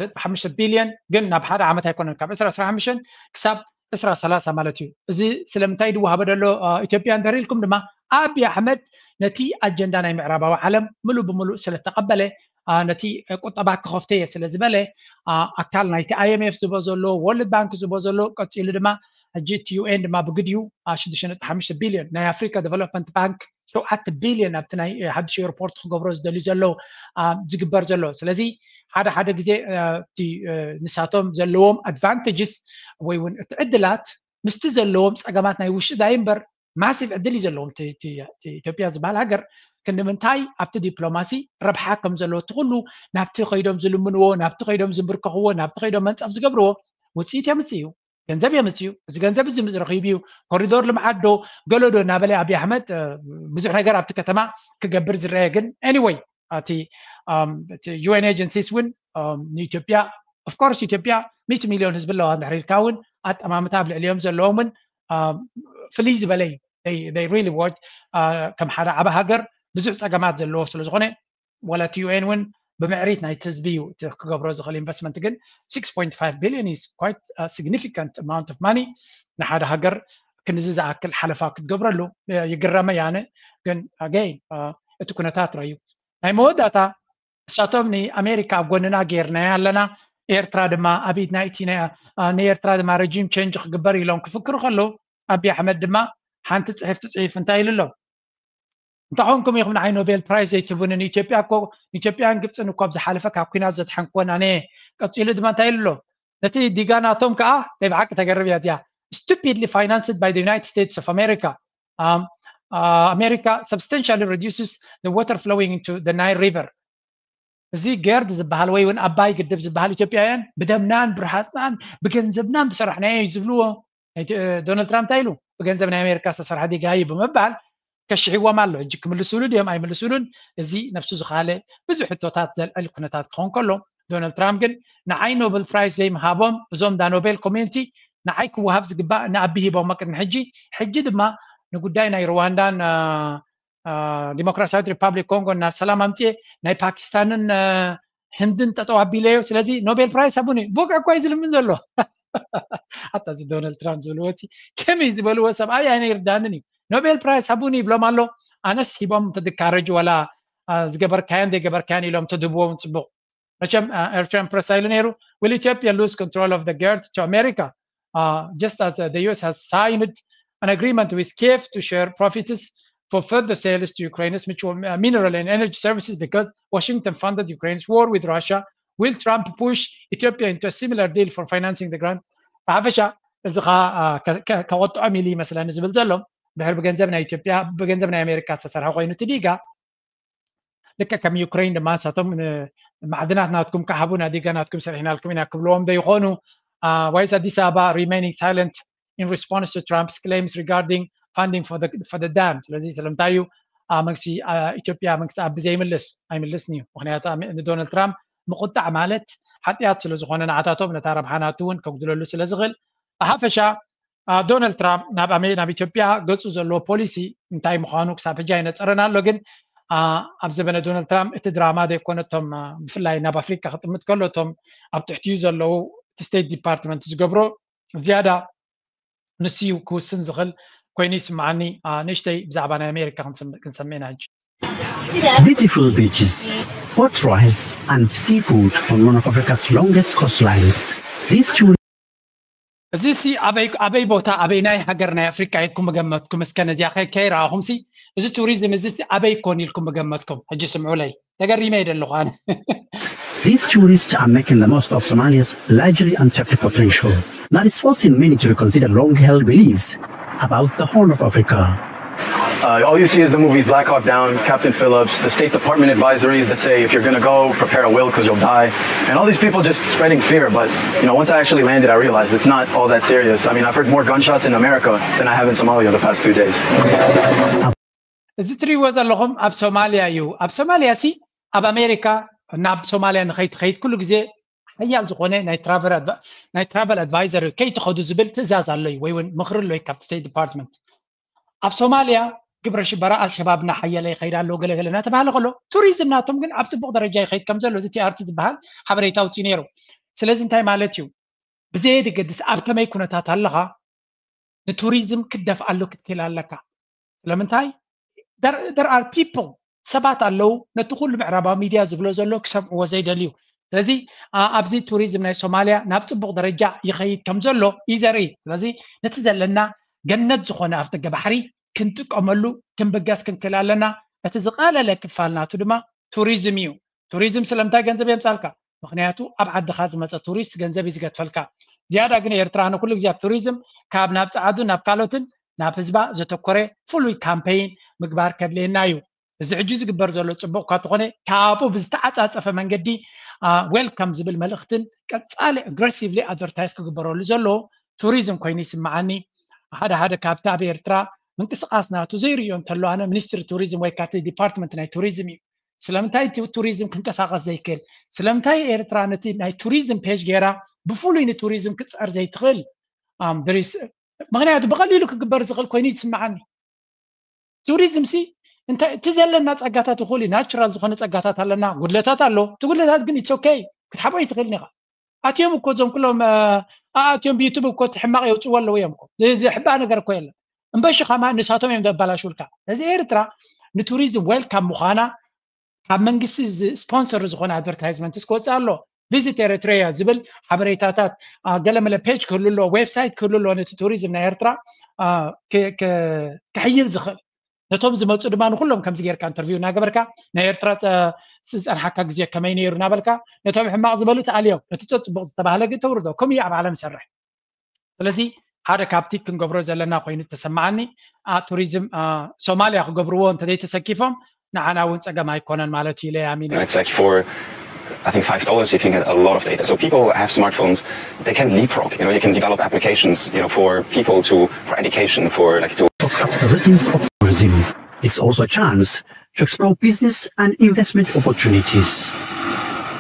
ነጥቢ ሓሙሽተ ቢልዮን ግን ናብ ሓደ ዓመት ኣይኮነን ካብ ዕስራ ዕስራ ሓሙሽተ ክሳብ ዕስራ ሰላሳ ማለት እዩ። እዚ ስለምንታይ ድወሃበ ደሎ ኢትዮጵያ እንተሪልኩም ድማ ኣብይ ኣሕመድ ነቲ ኣጀንዳ ናይ ምዕራባዊ ዓለም ምሉእ ብምሉእ ስለተቐበለ ነቲ ቁጠባ ክኸፍተየ ስለ ዝበለ ኣካል ናይቲ ኣይ ኤም ኤፍ ዝቦ ዘሎ ወርልድ ባንክ ዝቦ ዘሎ ቀፂሉ ድማ ሕጂ እቲ ዩ ኤን ድማ ብግድዩ ሽዱሽተ ነጥቢ ሓሙሽተ ቢልዮን ናይ ኣፍሪካ ዴቨሎፕመንት ባንክ ሸውዓተ ቢልዮን ኣብቲ ናይ ሓድሽ ኤርፖርት ክገብሮ ዝደልዩ ዘሎ ዝግበር ዘሎ ስለዚ ሓደ ሓደ ግዜ ንሳቶም ዘለዎም ኣድቫንቴጅስ ወይ እውን እቲ ዕድላት ምስቲ ዘለዎም ፀገማት ናይ ውሽጢ ዳይ እምበር ማሲቭ ዕድል እዩ ዘለዎም ኢትዮጵያ ዝበሃል ሃገር ክንዲ ምንታይ ኣብቲ ዲፕሎማሲ ረብሓ ከም ዘለዎ እቲ ኩሉ ናብቲ ከይዶም ዝልምንዎ ናብቲ ከይዶም ዝምብርከኽዎ ናብቲ ከይዶም መንፀፍ ዝገብርዎ ውፅኢት የምፅእ እዩ ገንዘብ የምፅእ እዩ እዚ ገንዘብ እዚ ምስ ረኺቡ እዩ ኮሪዶር ልምዓት ዶ ገሎ ዶ እናበለ ኣብይ ኣሕመድ ብዙሕ ነገር ኣብቲ ከተማ ክገብር ዝረአ ግን anyway እቲ ዩ ኤን ኤጀንሲስ እውን ንኢትዮጵያ ኦፍኮርስ ኢትዮጵያ ሚእቲ ሚልዮን ህዝቢ ኣለዋ እንድሕር ኢልካ እውን ኣጠማምታ ኣብ ልዕሊኦም ዘለዎም እውን ፍልይ ዝበለ እዩ they really watch ከም ሓደ ዓቢ ሃገር ብዙሕ ፀገማት ዘለዎ ስለ ዝኾነ ወላ እቲ ዩ ኤን እውን ብምዕሪት ናይቲ ህዝቢ እዩ እቲ ክገብሮ ዝኽእል ኢንቨስትመንት ግን six point five billion is quite significant amount of money ንሓደ ሃገር ክንዚ ዝኣክል ሓለፋ ክትገብረሉ ይግረመ ያነ ግን again እቲ ኩነታት ረዩ ናይ መወዳእታ ንሳቶም ንኣሜሪካ ኣብ ጎንና ጌርናያ ኣለና ኤርትራ ድማ ኣብ ኢድና እቲ ንኤርትራ ድማ ረጂም ቸንጅ ክግበር ኢሎም ክፍክሩ ከለዉ ኣብይ ኣሕመድ ድማ ሓንቲ ፅሕፍ ትፅሒፍ እንታይ ኢሉ ኣሎ እንታይ ኮንኩም ኢኹም ንዓይ ኖቤል ፕራይዝ ዘይትህቡኒ ንኢትዮጵያ እኮ ንኢትዮጵያን ግብፅን እኮ ኣብ ዝሓለፈ ካብ ኩናት ዘድሓንኩወን ኣነ ቀፂሉ ድማ እንታይ ኢሉ ኣሎ ነቲ ዲጋ ናቶም ከዓ ናይ ብሓቂ ተገርብ እያ እዚኣ stupidly financed by the United States of America um, uh, America substantially reduces the water flowing into the Nile River እዚ ገርድ ዝበሃል ወይ እውን ኣባይ ግድብ ዝበሃል ኢትዮጵያውያን ብደምናን ብርሃፅናን ብገንዘብናን ዝሰራሕናዮ እዩ ዝብልዎ ዶናልድ ትራምፕ እንታይ ኢሉ ብገንዘብ ናይ ኣሜሪካ ዝተሰርሐ ዲጋ እዩ ብምባል ከሽሕዎም ኣሎ ሕጂ ክምልስሉ ድዮም ኣይምልስሉን እዚ ነብሱ ዝኻለ ብዙሕ ሕቶታት ዘልዕል ኩነታት ክኸውን ከሎ ዶናልድ ትራምፕ ግን ንዓይ ኖበል ፕራይስ ዘይምሃቦም እዞም ዳ ኖቤል ኮሚኒቲ ንዓይ ክወሃብ ዝግባእ ንኣቢ ሂቦሞ ቅድሚ ሕጂ ሕጂ ድማ ንጉዳይ ናይ ሩዋንዳን ዲሞክራሲያዊት ሪፓብሊክ ኮንጎ ናብ ሰላም ኣምፅኤ ናይ ፓኪስታንን ህንድን ጠጠው ኣቢለዮ ስለዚ ኖቤል ፕራይስ ሃቡኒ ቦቅ እኳ እዩ ዝልምን ዘሎ ኣታ እዚ ዶናልድ ትራምፕ ዝብልዎ ሲ ከመይ ዝበልዎ ሰብ ኣይ ኣይነ ይርዳንን እዩ ኖቤል ፕራይስ ሃቡኒ ይብሎም ኣሎ ኣነስ ሂቦም ተድካረጅ ወላ ዝገበርካዮን ዘይገበርካዮን ኢሎም ተድህብዎም ፅቡቅ መቸም ኤርትራን ፕረስ ኢሉ ነይሩ will Ethiopia lose control of the GERD to America uh, just as uh, the U S has signed an agreement with Kiev to share profits for further sales to Ukraine's mutual uh, mineral and energy services because Washington funded Ukraine's war with Russia. Will Trump push Ethiopia into a similar deal for financing the grant? ብሓፈሻ እዚ ከወጥዖም ኢሉ ይመስለኒ ዝብል ዘሎ ድሕር ብገንዘብ ናይ ኢትዮጵያ ብገንዘብ ናይ ኣሜሪካ ዝተሰርሐ ኮይኑ እቲ ዲጋ ልክዕ ከም ዩክሬን ድማ ንሳቶም ማዕድናት ናትኩም ከሃቡና ዲጋ ናትኩም ሰሪሕናልኩም ኢና ክብልዎም ዶ ይኾኑ why is Addis Ababa remaining silent in response to Trump's claims regarding funding for the, for the dam ስለዚ ስለምንታይ እዩ መንግስቲ ኢትዮጵያ መንግስቲ ኣቢ ዘይምልስ ኣይምልስን እዩ ምክንያቱ ንዶናልድ ትራምፕ ምቁጣዕ ማለት ሓጢኣት ስለ ዝኾነ ንዓታቶም ነታ ረብሓ ናቱ እውን ከጉድለሉ ስለ ዝኽእል ብሓፈሻ ዶናልድ ትራምፕ ናብ ኣሜ ናብ ኢትዮጵያ ገፁ ዘለዎ ፖሊሲ እንታይ ምዃኑ ክሳብ ሕጂ ኣይነፀረን ኣሎ። ግን ኣብ ዘበነ ዶናልድ ትራምፕ እቲ ድራማ ዘይኮነ እቶም ብፍላይ ናብ ኣፍሪካ ክጥምት ከሎ እቶም ኣብ ትሕቲኡ ዘለዉ እቲ ስቴት ዲፓርትመንት ዝገብሮ ዝያዳ ንሱ እዩ ክውስን ዝኽእል ኮይኑ ይስምዓኒ። ንእሽተይ ብዛዕባ ናይ ኣሜሪካ ክንሰምዕ ኢና ሕጂ። Beautiful beaches, boat rides, and seafood on one of Africa's longest coastlines. These two እዚ ሲ ኣበይ ኣበይ ቦታ ኣበይ ናይ ሃገር ናይ ኣፍሪካ ኢልኩም ገመትኩም? እስከ ነዚኣ ከይረኣኹም ሲ እዚ ቱሪዝም እዚ ሲ ኣበይ ኮን ኢልኩም ገመትኩም? ሕጂ ስምዑለይ ተገሪመ እየ ዘለኹ ኣነ። These tourists are making the most of Somalia's largely untapped potential that is forcing many to reconsider long-held beliefs about the Horn of Africa. Uh, all you see is the movies Black Hawk Down, Captain Phillips, the State Department advisories that say if you're going to go, prepare a will because you'll die. And all these people just spreading fear. But, you know, once I actually landed, I realized it's not all that serious. I mean, I've heard more gunshots in America than I have in Somalia the past two days. እዚ ትሪእዎ ዘለኹም ኣብ ሶማልያ እዩ። ኣብ ሶማልያ ሲ ኣብ ኣሜሪካ ናብ ሶማልያ ንኸይትኸይድ ኩሉ ግዜ ሓያል ዝኾነ ናይ ትራቨል ኣድቫ- ናይ ትራቨል ኣድቫይዘር ከይትኸዱ ዝብል ትእዛዝ ኣሎ እዩ ወይ እውን ምኽሪ ኣሎ እዩ ካብ ስቴት ዲፓርትመንት። ኣብ ሶማልያ ግብረ ሽበራ ኣልሸባብ እናሓየለ ይኸይድ ኣሎ ገለገለ እናተባሃለ ከሎ ቱሪዝም ናቶም ግን ኣብ ፅቡቕ ደረጃ ይኸይድ ከም ዘሎ እዚ ቲኣርቲ ዝበሃል ሓበሬታ ኣውፅኡ ነይሩ። ስለዚ እንታይ ማለት እዩ? ብዘየድገድስ ኣብ ከመይ ኩነታት ኣለኻ ንቱሪዝም ክትደፍኣሉ ክትክእል ኣለካ። ስለምንታይ there are people ሰባት ኣለዉ ነቲ ኩሉ ምዕራባዊ ሚድያ ዝብሎ ዘሎ ክሰምዕዎ ዘይደልዩ። ስለዚ ኣብዚ ቱሪዝም ናይ ሶማልያ ናብ ፅቡቕ ደረጃ ይኸይድ ከም ዘሎ እዩ ዘርኢ። ስለዚ ነቲ ዘለና ገነት ዝኾነ ኣፍደገ ባሕሪ ክንጥቀመሉ ክንብገስ ክንክእል ኣለና። እቲ ዝቐለለ ክፋል ናቱ ድማ ቱሪዝም እዩ። ቱሪዝም ስለምንታይ ገንዘብ የምፃልካ? ምክንያቱ ኣብ ዓድኻ ዝመፀ ቱሪስት ገንዘብ እዩ ዝገድፈልካ። ዝያዳ ግን ኤርትራ ንኩሉ ግዜ ኣብ ቱሪዝም ካብ ናብ ፀዓዱ ናብ ካልኦትን ናብ ህዝባ ዘተኮረ ፍሉይ ካምፔይን ምግባር ከድልየና እዩ። እዚ ሕጂ ዝግበር ዘሎ ፅቡቅ እኳ ተኾነ ካብኡ ብዝተዓፃፀፈ መንገዲ ዌልካም ዝብል መልእክትን ቀፃሊ ኣግረሲቭሊ ኣድቨርታይዝ ክግበረሉ ዘለዎ ቱሪዝም ኮይኑ ይስምዓኒ። ሓደ ሓደ ካብቲ ኣብ ኤርትራ ምንቅስቃስ ናቱ ዘይርእዮ እንተሎ ኣነ ሚኒስትሪ ቱሪዝም ወይ ካብቲ ዲፓርትመንት ናይ ቱሪዝም እዩ። ስለምንታይ እቲ ቱሪዝም ክንቀሳቀስ ዘይክእል? ስለምንታይ ኤርትራ ነቲ ናይ ቱሪዝም ፔጅ ገይራ ብፍሉይ ንቱሪዝም ክትፅዕር ዘይትኽእል? ድሪስ ምክንያቱ ብቀሊሉ ክግበር ዝኽእል ኮይኑ ይስምዓኒ። ቱሪዝም ሲ እንታይ እቲ ዘለና ጸጋታት ይኹሉ ናቹራል ዝኾነ ጸጋታት ኣለና፣ ጉድለታት ኣሎ። እቲ ጉድለታት ግን ኢትስ ኦኬ ክትሓብኦ ይትኽእል ኢኻ። ኣትዮም እኮ እዞም ኩሎም ኣትዮም ብዩቱብ እኮ እቲ ሕማቕ የውፅዎ ኣለዉ እዮም እኮ። እዚ ሕባእ ነገር እኮ የለን። እምበሺ ከማ ንሳቶም እዮም ዘባላሽውልካ። እዚ ኤርትራ ንቱሪዝም ዌልካም ምዃና ካብ መንግስቲ ስፖንሰር ዝኾነ ኣድቨርታይዝመንት ክወፅእ ኣሎ። ቪዚት ኤሪትሬያ ዝብል ሓበሬታታት ገለመለ ፔጅ ክህሉ ኣለዎ፣ ዌብሳይት ክህሉ ኣለዎ ነቲ ቱሪዝም ናይ ኤርትራ ክሕይል ዝኽእል። ነቶም ዝመፁ ድማ ንኩሎም ከምዚ ጌርካ ኢንተርቪው እናገበርካ ናይ ኤርትራ ዝፀንሓካ ግዜ ከመይ ነይሩ እናበልካ ነቶም ሕማቕ ዝበሉ ትኣልዮም፣ ነቲ ፅቡቕ ዝተባህለ ግን ተውርዶ። ከምኡ እዩ ኣብ ዓለም ይሰርሕ። ስለዚ ሓደ ካብቲ ክንገብሮ ዘለና ኮይኑ ተሰማዓኒ። ቱሪዝም ሶማልያ ክገብርዎ እንተዘይተሰኪፎም ንዓና እውን ፀገም ኣይኮነን ማለት እዩ ኢለ ኣሚነ። It's like for I think five dollars you can get a lot of data. So people have smartphones, they can leapfrog. You know, you can develop applications. You know, for people to for education, for like to. The rhythms of tourism. It's also a chance to explore business and investment opportunities.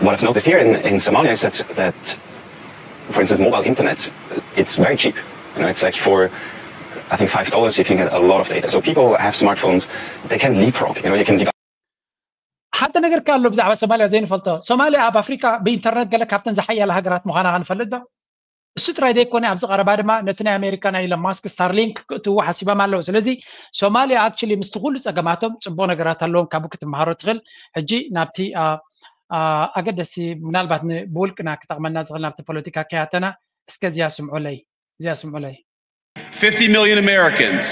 What I've noticed here in, in Somalia is that, that, for instance, mobile internet, it's very cheap. You know, it's like for, I think, five dollars you can get a lot of data. So people have smartphones, they can leapfrog. You know, you can develop. ሓደ ነገር ኣሎ ብዛዕባ ሶማልያ ዘይንፈልጦ። ሶማልያ ኣብ ኣፍሪካ ብኢንተርነት ገለ ካብተን ዝሓያለ ሃገራት ምዃና ክንፈልጥ ዶ? እሱ ጥራይ ዘይኮነ ኣብዚ ቀረባ ድማ ነቲ ናይ ኣሜሪካ ናይ ኢሎን ማስክ ስታርሊንክ ክእትዉ ሓሲቦም ኣለዉ። ስለዚ ሶማልያ ኣክቹሊ ምስቲ ኩሉ ጸገማቶም ጽቡቕ ነገራት ኣለዎም ካብኡ ክትመሃሮ ትኽእል። ሕጂ ናብቲ ኣገደስቲ ምናልባት ብውልቅና ክጠቕመና ዝኽእል ናብቲ ፖለቲካ ከያተና እስከ እዚኣ ስምዑለይ እዚኣ ስምዑለይ። Fifty million Americans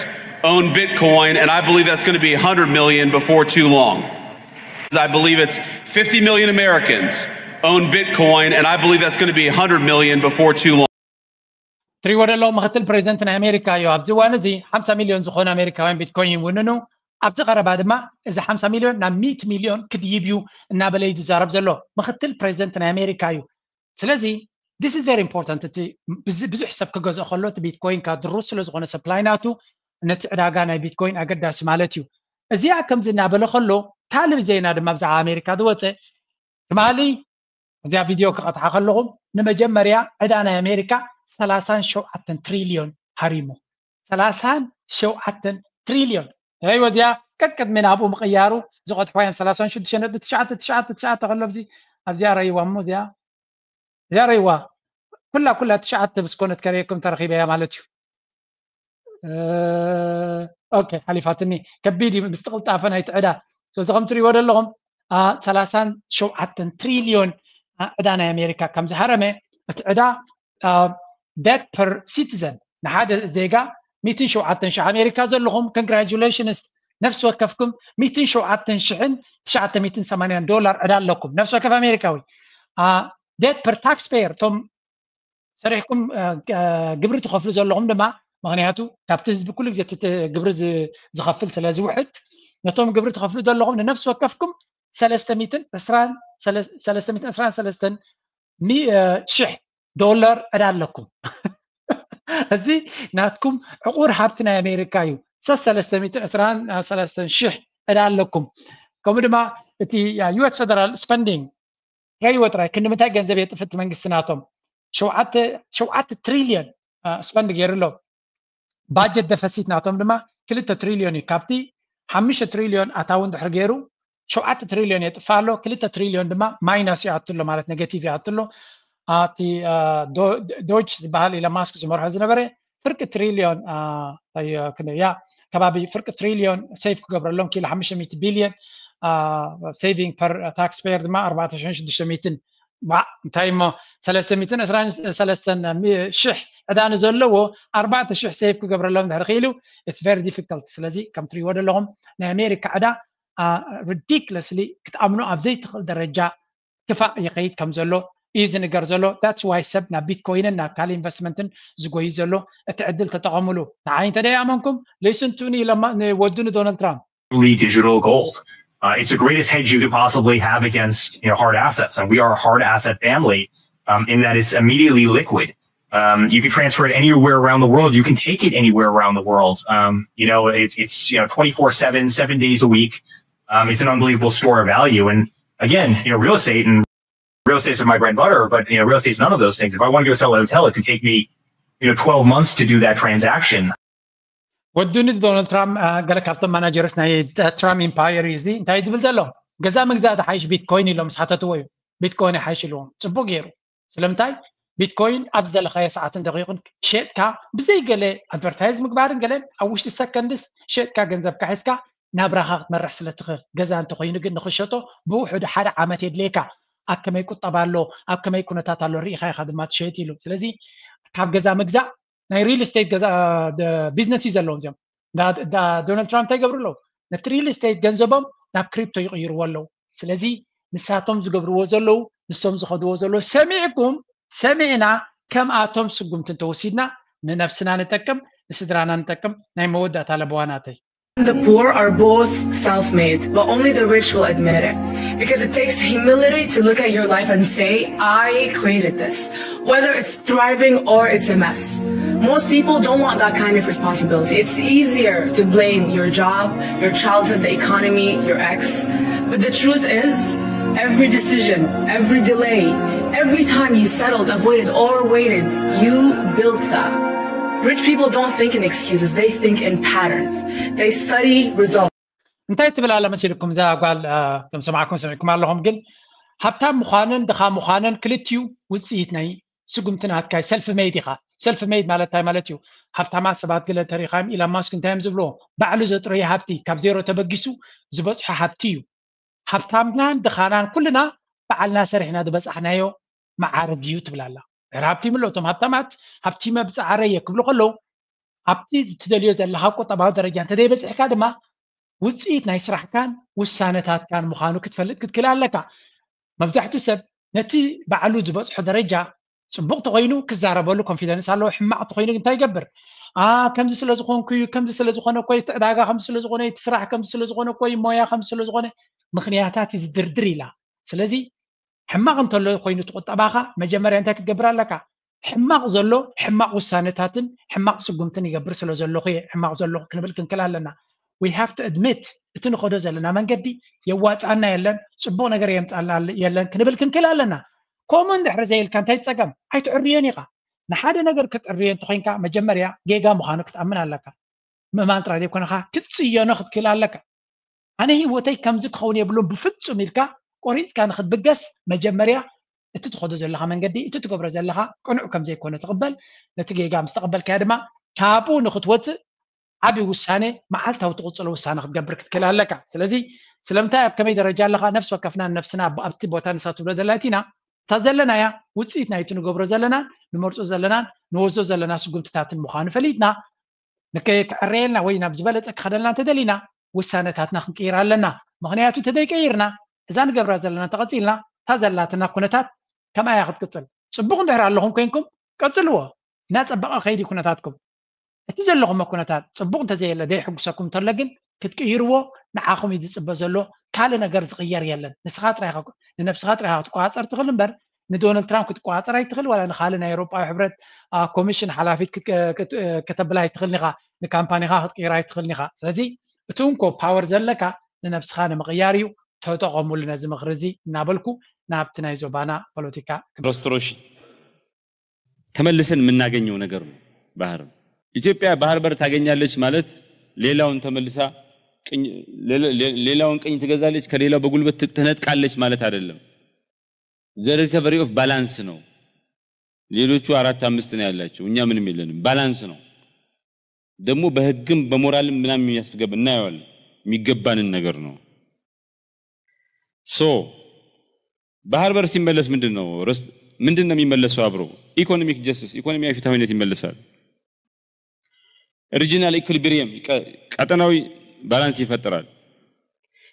own Bitcoin, and I believe that's going to be a hundred million before too long. I believe it's fifty million Americans own Bitcoin, and I believe that's going to be a hundred million before too long. ትሪእዎ ደለኹም ምክትል ፕሬዚደንት ናይ ኣሜሪካ እዩ። ኣብዚ እዋን እዚ ሓምሳ ሚልዮን ዝኾኑ ኣሜሪካውያን ቢትኮይን ይውንኑ። ኣብዚ ቀረባ ድማ እዚ ሓምሳ ሚልዮን ናብ ሚእቲ ሚልዮን ክድይብ እዩ እናበለ እዩ ዝዛረብ ዘሎ ምክትል ፕሬዚደንት ናይ ኣሜሪካ እዩ። ስለዚ this is very important። እቲ ብዙሕ ሰብ ክገዝኦ ከሎ እቲ ቢትኮይን ካብ ድሩት ስለ ዝኾነ ሰፕላይ ናቱ ነቲ ዕዳጋ ናይ ቢትኮይን ኣገዳሲ ማለት እዩ። እዚኣ ከምዚ እናበለ ከሎ ካልእ ዜና ድማ ብዛዕባ ኣሜሪካ ዝወፀ ትማሊ እዚኣ ቪድዮ ክቐጥዓ ከለኹም ንመጀመርያ ዕዳ ናይ ኣሜሪካ ሰላሳን ሸውዓተን ትሪልዮን ሃሪሙ። ሰላሳን ሸውዓተን ትሪልዮን። ሪእዎ እዚኣ ቀቅድሚ ናብኡ ምቕያሩ ዝቐጥሕዋ እዮም። ሰላሳን ሽዱሽተ ነጥቢ ትሽዓተ ትሽዓተ ትሽዓተ ከሎ ኣብዚ ኣብዚኣ ረእይዋ እሞ እዚኣ እዚኣ ረእይዋ ኩላ ኩላ ትሽዓተ ብስኮነት ከርእየኩም ተረኺበያ ማለት እዩ። ኦኬ ሓሊፋትኒ። ከቢድ እዩ ምስቲ ቅልጣፈ ናይቲ ዕዳ። ስለዚ ከም ትሪእዎ ዘለኹም ሰላሳን ሸውዓተን ትሪልዮን ዕዳ ናይ ኣሜሪካ ከም ዝሃረመ እቲ ዕዳ debt per citizen ንሓደ ዜጋ ሚእትን ሸውዓተን ሽሕ ኣሜሪካ ዘለኹም congratulations ነፍሲ ወከፍኩም ሚእትን ሸውዓተን ሽሕን ትሽዓተ ሚእትን ሰማንያን ዶላር ዕዳ ኣለኩም ነፍሲ ወከፍ ኣሜሪካዊ። Debt per taxpayer እቶም ሰሪሕኩም ግብሪ ትኸፍሉ ዘለኹም ድማ ምክንያቱ ካብቲ ህዝቢ ኩሉ ግዜ ግብሪ ዝኸፍል ስለ ዝውሕድ ነቶም ግብሪ ትኸፍሉ ዘለኹም ንነፍሲ ወከፍኩም ሰለስተ ሚእትን ዕስራን ሰለስተን ሽሕ ዶላር ዕዳ ኣለኩም። እዚ ናትኩም ዕቑር ሃብቲ ናይ ኣሜሪካ እዩ። ሰለስተ ሚእትን ዕስራን ሰለስተን ሽሕ ዕዳ ኣለኩም። ከምኡ ድማ እቲ US federal spending ረይዎ ጥራይ ክንዲ ምንታይ ገንዘብ የጥፍእ እቲ መንግስቲ ናቶም ሸውዓተ ትሪልዮን spend ገይሩ ኣሎ። ባጀት ደፈሲት ናቶም ድማ ክልተ ትሪልዮን እዩ። ካብቲ ሓሙሽተ ትሪልዮን ኣታዊ እንድሕር ገይሩ ሸውዓተ ትሪልዮን የጥፋ ኣሎ። ክልተ ትሪልዮን ድማ ማይናስ ይኣቱ ኣሎ ማለት ኔጌቲቭ ይኣቱ ኣሎ። እቲ ዶጅ ዝበሃል ኢሎን ማስክ ዝመርሖ ዝነበረ ፍርቂ ትሪልዮን ያ ከባቢ ፍርቂ ትሪልዮን ሴቭ ክገብረሎም ክኢሉ ሓሙሽተ ሚእቲ ቢልዮን saving per taxpayer ድማ ኣርባዕተ ሽሕን ሽዱሽተ ሚእትን እንታይ እሞ ሰለስተ ሚእትን ዕስራን ሰለስተን ሽሕ ዕዳ ንዘለዎ ኣርባዕተ ሽሕ ሴቭ ክገብረሎም ድሕሪ ክኢሉ it's very difficult። ስለዚ ከም ትሪእዎ ዘለኹም ናይ ኣሜሪካ ዕዳ ridiculously ክትኣምኖ ኣብ ዘይትኽእል ደረጃ ክፋእ ይኸይድ ከም ዘሎ እዩ ዝንገር ዘሎ። That's why ሰብ ናብ ቢትኮይንን ናብ ካልእ ኢንቨስትመንትን ዝጎዩ ዘሎ እቲ ዕድል ተጠቐሙሉ። ንዓይ እንተ ደይኣመንኩም listen to me ንወዱ ንዶናልድ ትራምፕ Digital gold. Uh, it's the greatest hedge you could possibly have against you know hard assets, and we are a hard asset family um, in that it's immediately liquid. Um, you can transfer it anywhere around the world. You can take it anywhere around the world. Um, you know, it, it's you know twenty-four seven, seven days a week. Um, it's an unbelievable store of value. And again, you know, real estate and real estate's my bread and butter, but you know, real estate's none of those things. If I want to go sell a hotel, it could take me you know twelve months to do that transaction. ወዱኒ ዶናልድ ትራምፕ ገለ ካብቶም ማናጀርስ ናይ ትራምፕ ኢምፓየር እዩ እዚ እንታይ ዝብል ዘሎ ገዛ ምግዛእ ዝሓይሽ ቢትኮይን ኢሎም ምስ ሓተትዎ እዩ። ቢትኮይን ይሓይሽ ኢልዎም ጽቡቅ ገይሩ። ስለምንታይ ቢትኮይን ኣብ ዝደለኻዮ ሰዓትን ደቂቕን ሸጥካ ብዘይ ገለ ኣድቨርታይዝ ምግባርን ገለን ኣብ ውሽጢ ሰከንድስ ሸጥካ ገንዘብካ ሒዝካ ናብራኻ ክትመርሕ ስለ ትኽእል። ገዛ እንተኾይኑ ግን ንኽሸጦ ብውሕዱ ሓደ ዓመት የድልየካ። ኣብ ከመይ ቁጠባ ኣሎ፣ ኣብ ከመይ ኩነታት ኣሎ ርኢኻ ኢኻ ድማ ትሸይጥ ኢሉ። ስለዚ ካብ ገዛ ምግዛእ ናይ ሪል ስቴት ገዛ ቢዝነስ እዩ ዘለዎም እዚኦም። ዶናልድ ትራምፕ እንታይ ይገብሩ ኣለዉ? ነቲ ሪል ስቴት ገንዘቦም ናብ ክሪፕቶ ይቕይርዎ ኣለዉ። ስለዚ ንሳቶም ዝገብርዎ ዘለዉ ንሶም ዝኸድዎ ዘለዉ ሰሚዕኩም ሰሚዕና ከምኣቶም ስጉምቲ እንተወሲድና ንነብስና ንጠቅም ንስድራና ንጠቅም። ናይ መወዳእታ ለበዋ ናተይ The poor are both self made, but only the rich will admit it. Because it takes humility to look at your life and say, I created this. Whether it's thriving or it's a mess. Most people don't want that kind of responsibility. It's easier to blame your job, your childhood, the economy, your ex. But the truth is, every decision, every delay, every time you settled, avoided, or waited, you built that. Rich people don't think in excuses, they think in patterns. They study results. እንታይ ትብል ኣላ መሲልኩም እዛ ጓል? እቶም ሰማዕኩም ሰሚዕኩም ኣለኹም። ግን ሃብታም ምዃንን ድኻ ምዃንን ክልቲኡ ውፅኢት ናይ ስጉምቲ ናትካ ሰልፍ ሜድ ኢኻ። ሰልፍ ሜድ ማለት እንታይ ማለት እዩ? ሃብታማት ሰባት ገለ ተሪኻዮም ኢላን ማስክ እንታይ እዮም ዝብልዎ? ባዕሉ ዘጥረዮ ሃብቲ ካብ ዜሮ ተበጊሱ ዝበፅሖ ሃብቲ እዩ። ሃብታምናን ድኻናን ኩልና ባዕልና ሰሪሕና ዝበፃሕናዮ መዓርግ እዩ ትብል ኣላ። ድሕሪ ሃብቲ ይምሎ እቶም ሃብታማት ሃብቲ መብፅዓረየ ክብሉ ከለዉ ኣብቲ ትደልዮ ዘለኻ ቁጠባዊ ደረጃ እንተዘይበፅሕካ ድማ ውፅኢት ናይ ስራሕካን ውሳነታትካን ምዃኑ ክትፈልጥ ክትክእል ኣለካ። መብዛሕትኡ ሰብ ነቲ ባዕሉ ዝበፅሖ ደረጃ ፅቡቕ ተኮይኑ ክዛረበሉ ኮንፊደንስ ኣለዎ። ሕማቕ ተኮይኑ እንታይ ይገብር? ከምዚ ስለ ዝኾንኩ እዩ፣ ከምዚ ስለ ዝኾነ እኮ እቲ ዕዳጋ ከምዚ ስለ ዝኾነ እቲ ስራሕ ከምዚ ስለ ዝኾነ እኮ እዩ ሞያ ከምዚ ስለ ዝኾነ ምክንያታት እዩ ዝድርድር ኢላ። ስለዚ ሕማቕ እንተሎ ኮይኑ እቲ ቁጠባኻ መጀመርያ እንታይ ክትገብር ኣለካ? ሕማቕ ዘሎ ሕማቕ ውሳነታትን ሕማቕ ስጉምትን ይገብር ስለ ዘለኹ እየ ሕማቕ ዘሎ ክንብል ክንክል ኣለና። We have to admit እቲ ንኸዶ ዘለና መንገዲ የዋፃና የለን፣ ፅቡቕ ነገር የምፃልና የለን ክንብል ክንክል ኣለና። ከምኡ እንድሕር ዘየልካ እንታይ ጸገም? ኣይትዕርዮን ኢኻ። ንሓደ ነገር ክትዕርዮ እንተኾይንካ መጀመርያ ጌጋ ምዃኑ ክትኣምን ኣለካ። ምእማን ጥራይ ዘይኮነኻ ክትጽየኖ ክትክእል ኣለካ። ኣነ ህይወተይ ከምዚ ክኸውን የብሉን ብፍጹም ኢልካ ቆሪጽካ ንክትብገስ መጀመርያ እቲ ትኸዶ ዘለኻ መንገዲ እቲ ትገብሮ ዘለኻ ቅኑዕ ከም ዘይኮነ ትቕበል። ነቲ ጌጋ ምስ ተቐበልካዮ ድማ ካብኡ ንክትወፅእ ዓብዪ ውሳነ፣ መዓልታዊ ትቕፅሎ ውሳነ ክትገብር ክትክእል ኣለካ። ስለዚ ስለምንታይ ኣብ ከመይ ደረጃ ኣለኻ? ነፍሲ ወከፍና ንነብስና ኣብቲ ቦታ ንሳ ትብሎ ዘላ ኢና። እታ ዘለናያ ውፅኢት ናይቲ ንገብሮ ዘለናን ንመርፆ ዘለናን ንወስዶ ዘለና ስጉምትታትን ምዃኑ ፈሊጥና ንከ ክዕረየልና ወይ ናብ ዝበለፀ ክኸደልና እንተደሊና ውሳነታትና ክንቅይር ኣለና። ምኽንያቱ እንተዘይቀይርና እዛ ንገብራ ዘለና እንተቐፂልና እታ ዘላትና ኩነታት ከምኣ እያ ክትቅፅል። ፅቡቕ እንድሕር ኣለኹም ኮይንኩም ቀፅልዎ፣ እናፀበቐ ከይዲ ኩነታትኩም። እቲ ዘለኹሞ ኩነታት ፅቡቕ እንተዘየለ ደይሕጉሰኩም እንተሎ ግን ክትቅይርዎ ንዓኹም እዩ ዝፅበ ዘሎ። ካልእ ነገር ዝቕየር የለን። ንስኻ ጥራይ ኢኻ ንነብስኻ ጥራይ ኢኻ ክትቆፃፀር ትኽእል እምበር ንዶናልድ ትራምፕ ክትቆፃፀር ኣይትኽእል፣ ዋላ ንኻልእ ናይ ኤውሮጳዊ ሕብረት ኮሚሽን ሓላፊት ከተብላ ኣይትኽእልን ኢኻ፣ ንካምፓኒኻ ክትቅይራ ኣይትኽእልን ኢኻ። ስለዚ እቲ እንኮ ፓወር ዘለካ ንነብስኻ ንምቕያር እዩ። ተጠቐሙሉ ነዚ ምኽሪ እዚ እናበልኩ ናብቲ ናይ ዞባና ፖለቲካ ሮስትሮሺ ተመልሰን የምናገኘው ነገር ነው። ባህር ኢትዮጵያ ባህር በር ታገኛለች ማለት ሌላውን ተመልሳ ሌላውን ቅኝ ትገዛለች፣ ከሌላው በጉልበት ትነጥቃለች ማለት አይደለም። The recovery of balance ነው። ሌሎቹ አራት አምስት ነው ያላቸው፣ እኛ ምንም የለንም። ባላንስ ነው ደግሞ በህግም በሞራልም ምናምን የሚያስገብ እናየዋለን፣ የሚገባንን ነገር ነው። So ባህር በር ሲመለስ ምንድን ነው ምንድን ነው የሚመለሰው? አብሮ ኢኮኖሚክ ጀስቲስ፣ ኢኮኖሚያዊ ፍትሐዊነት ይመለሳል። regional equilibrium፣ ቀጠናዊ ባላንስ ይፈጠራል።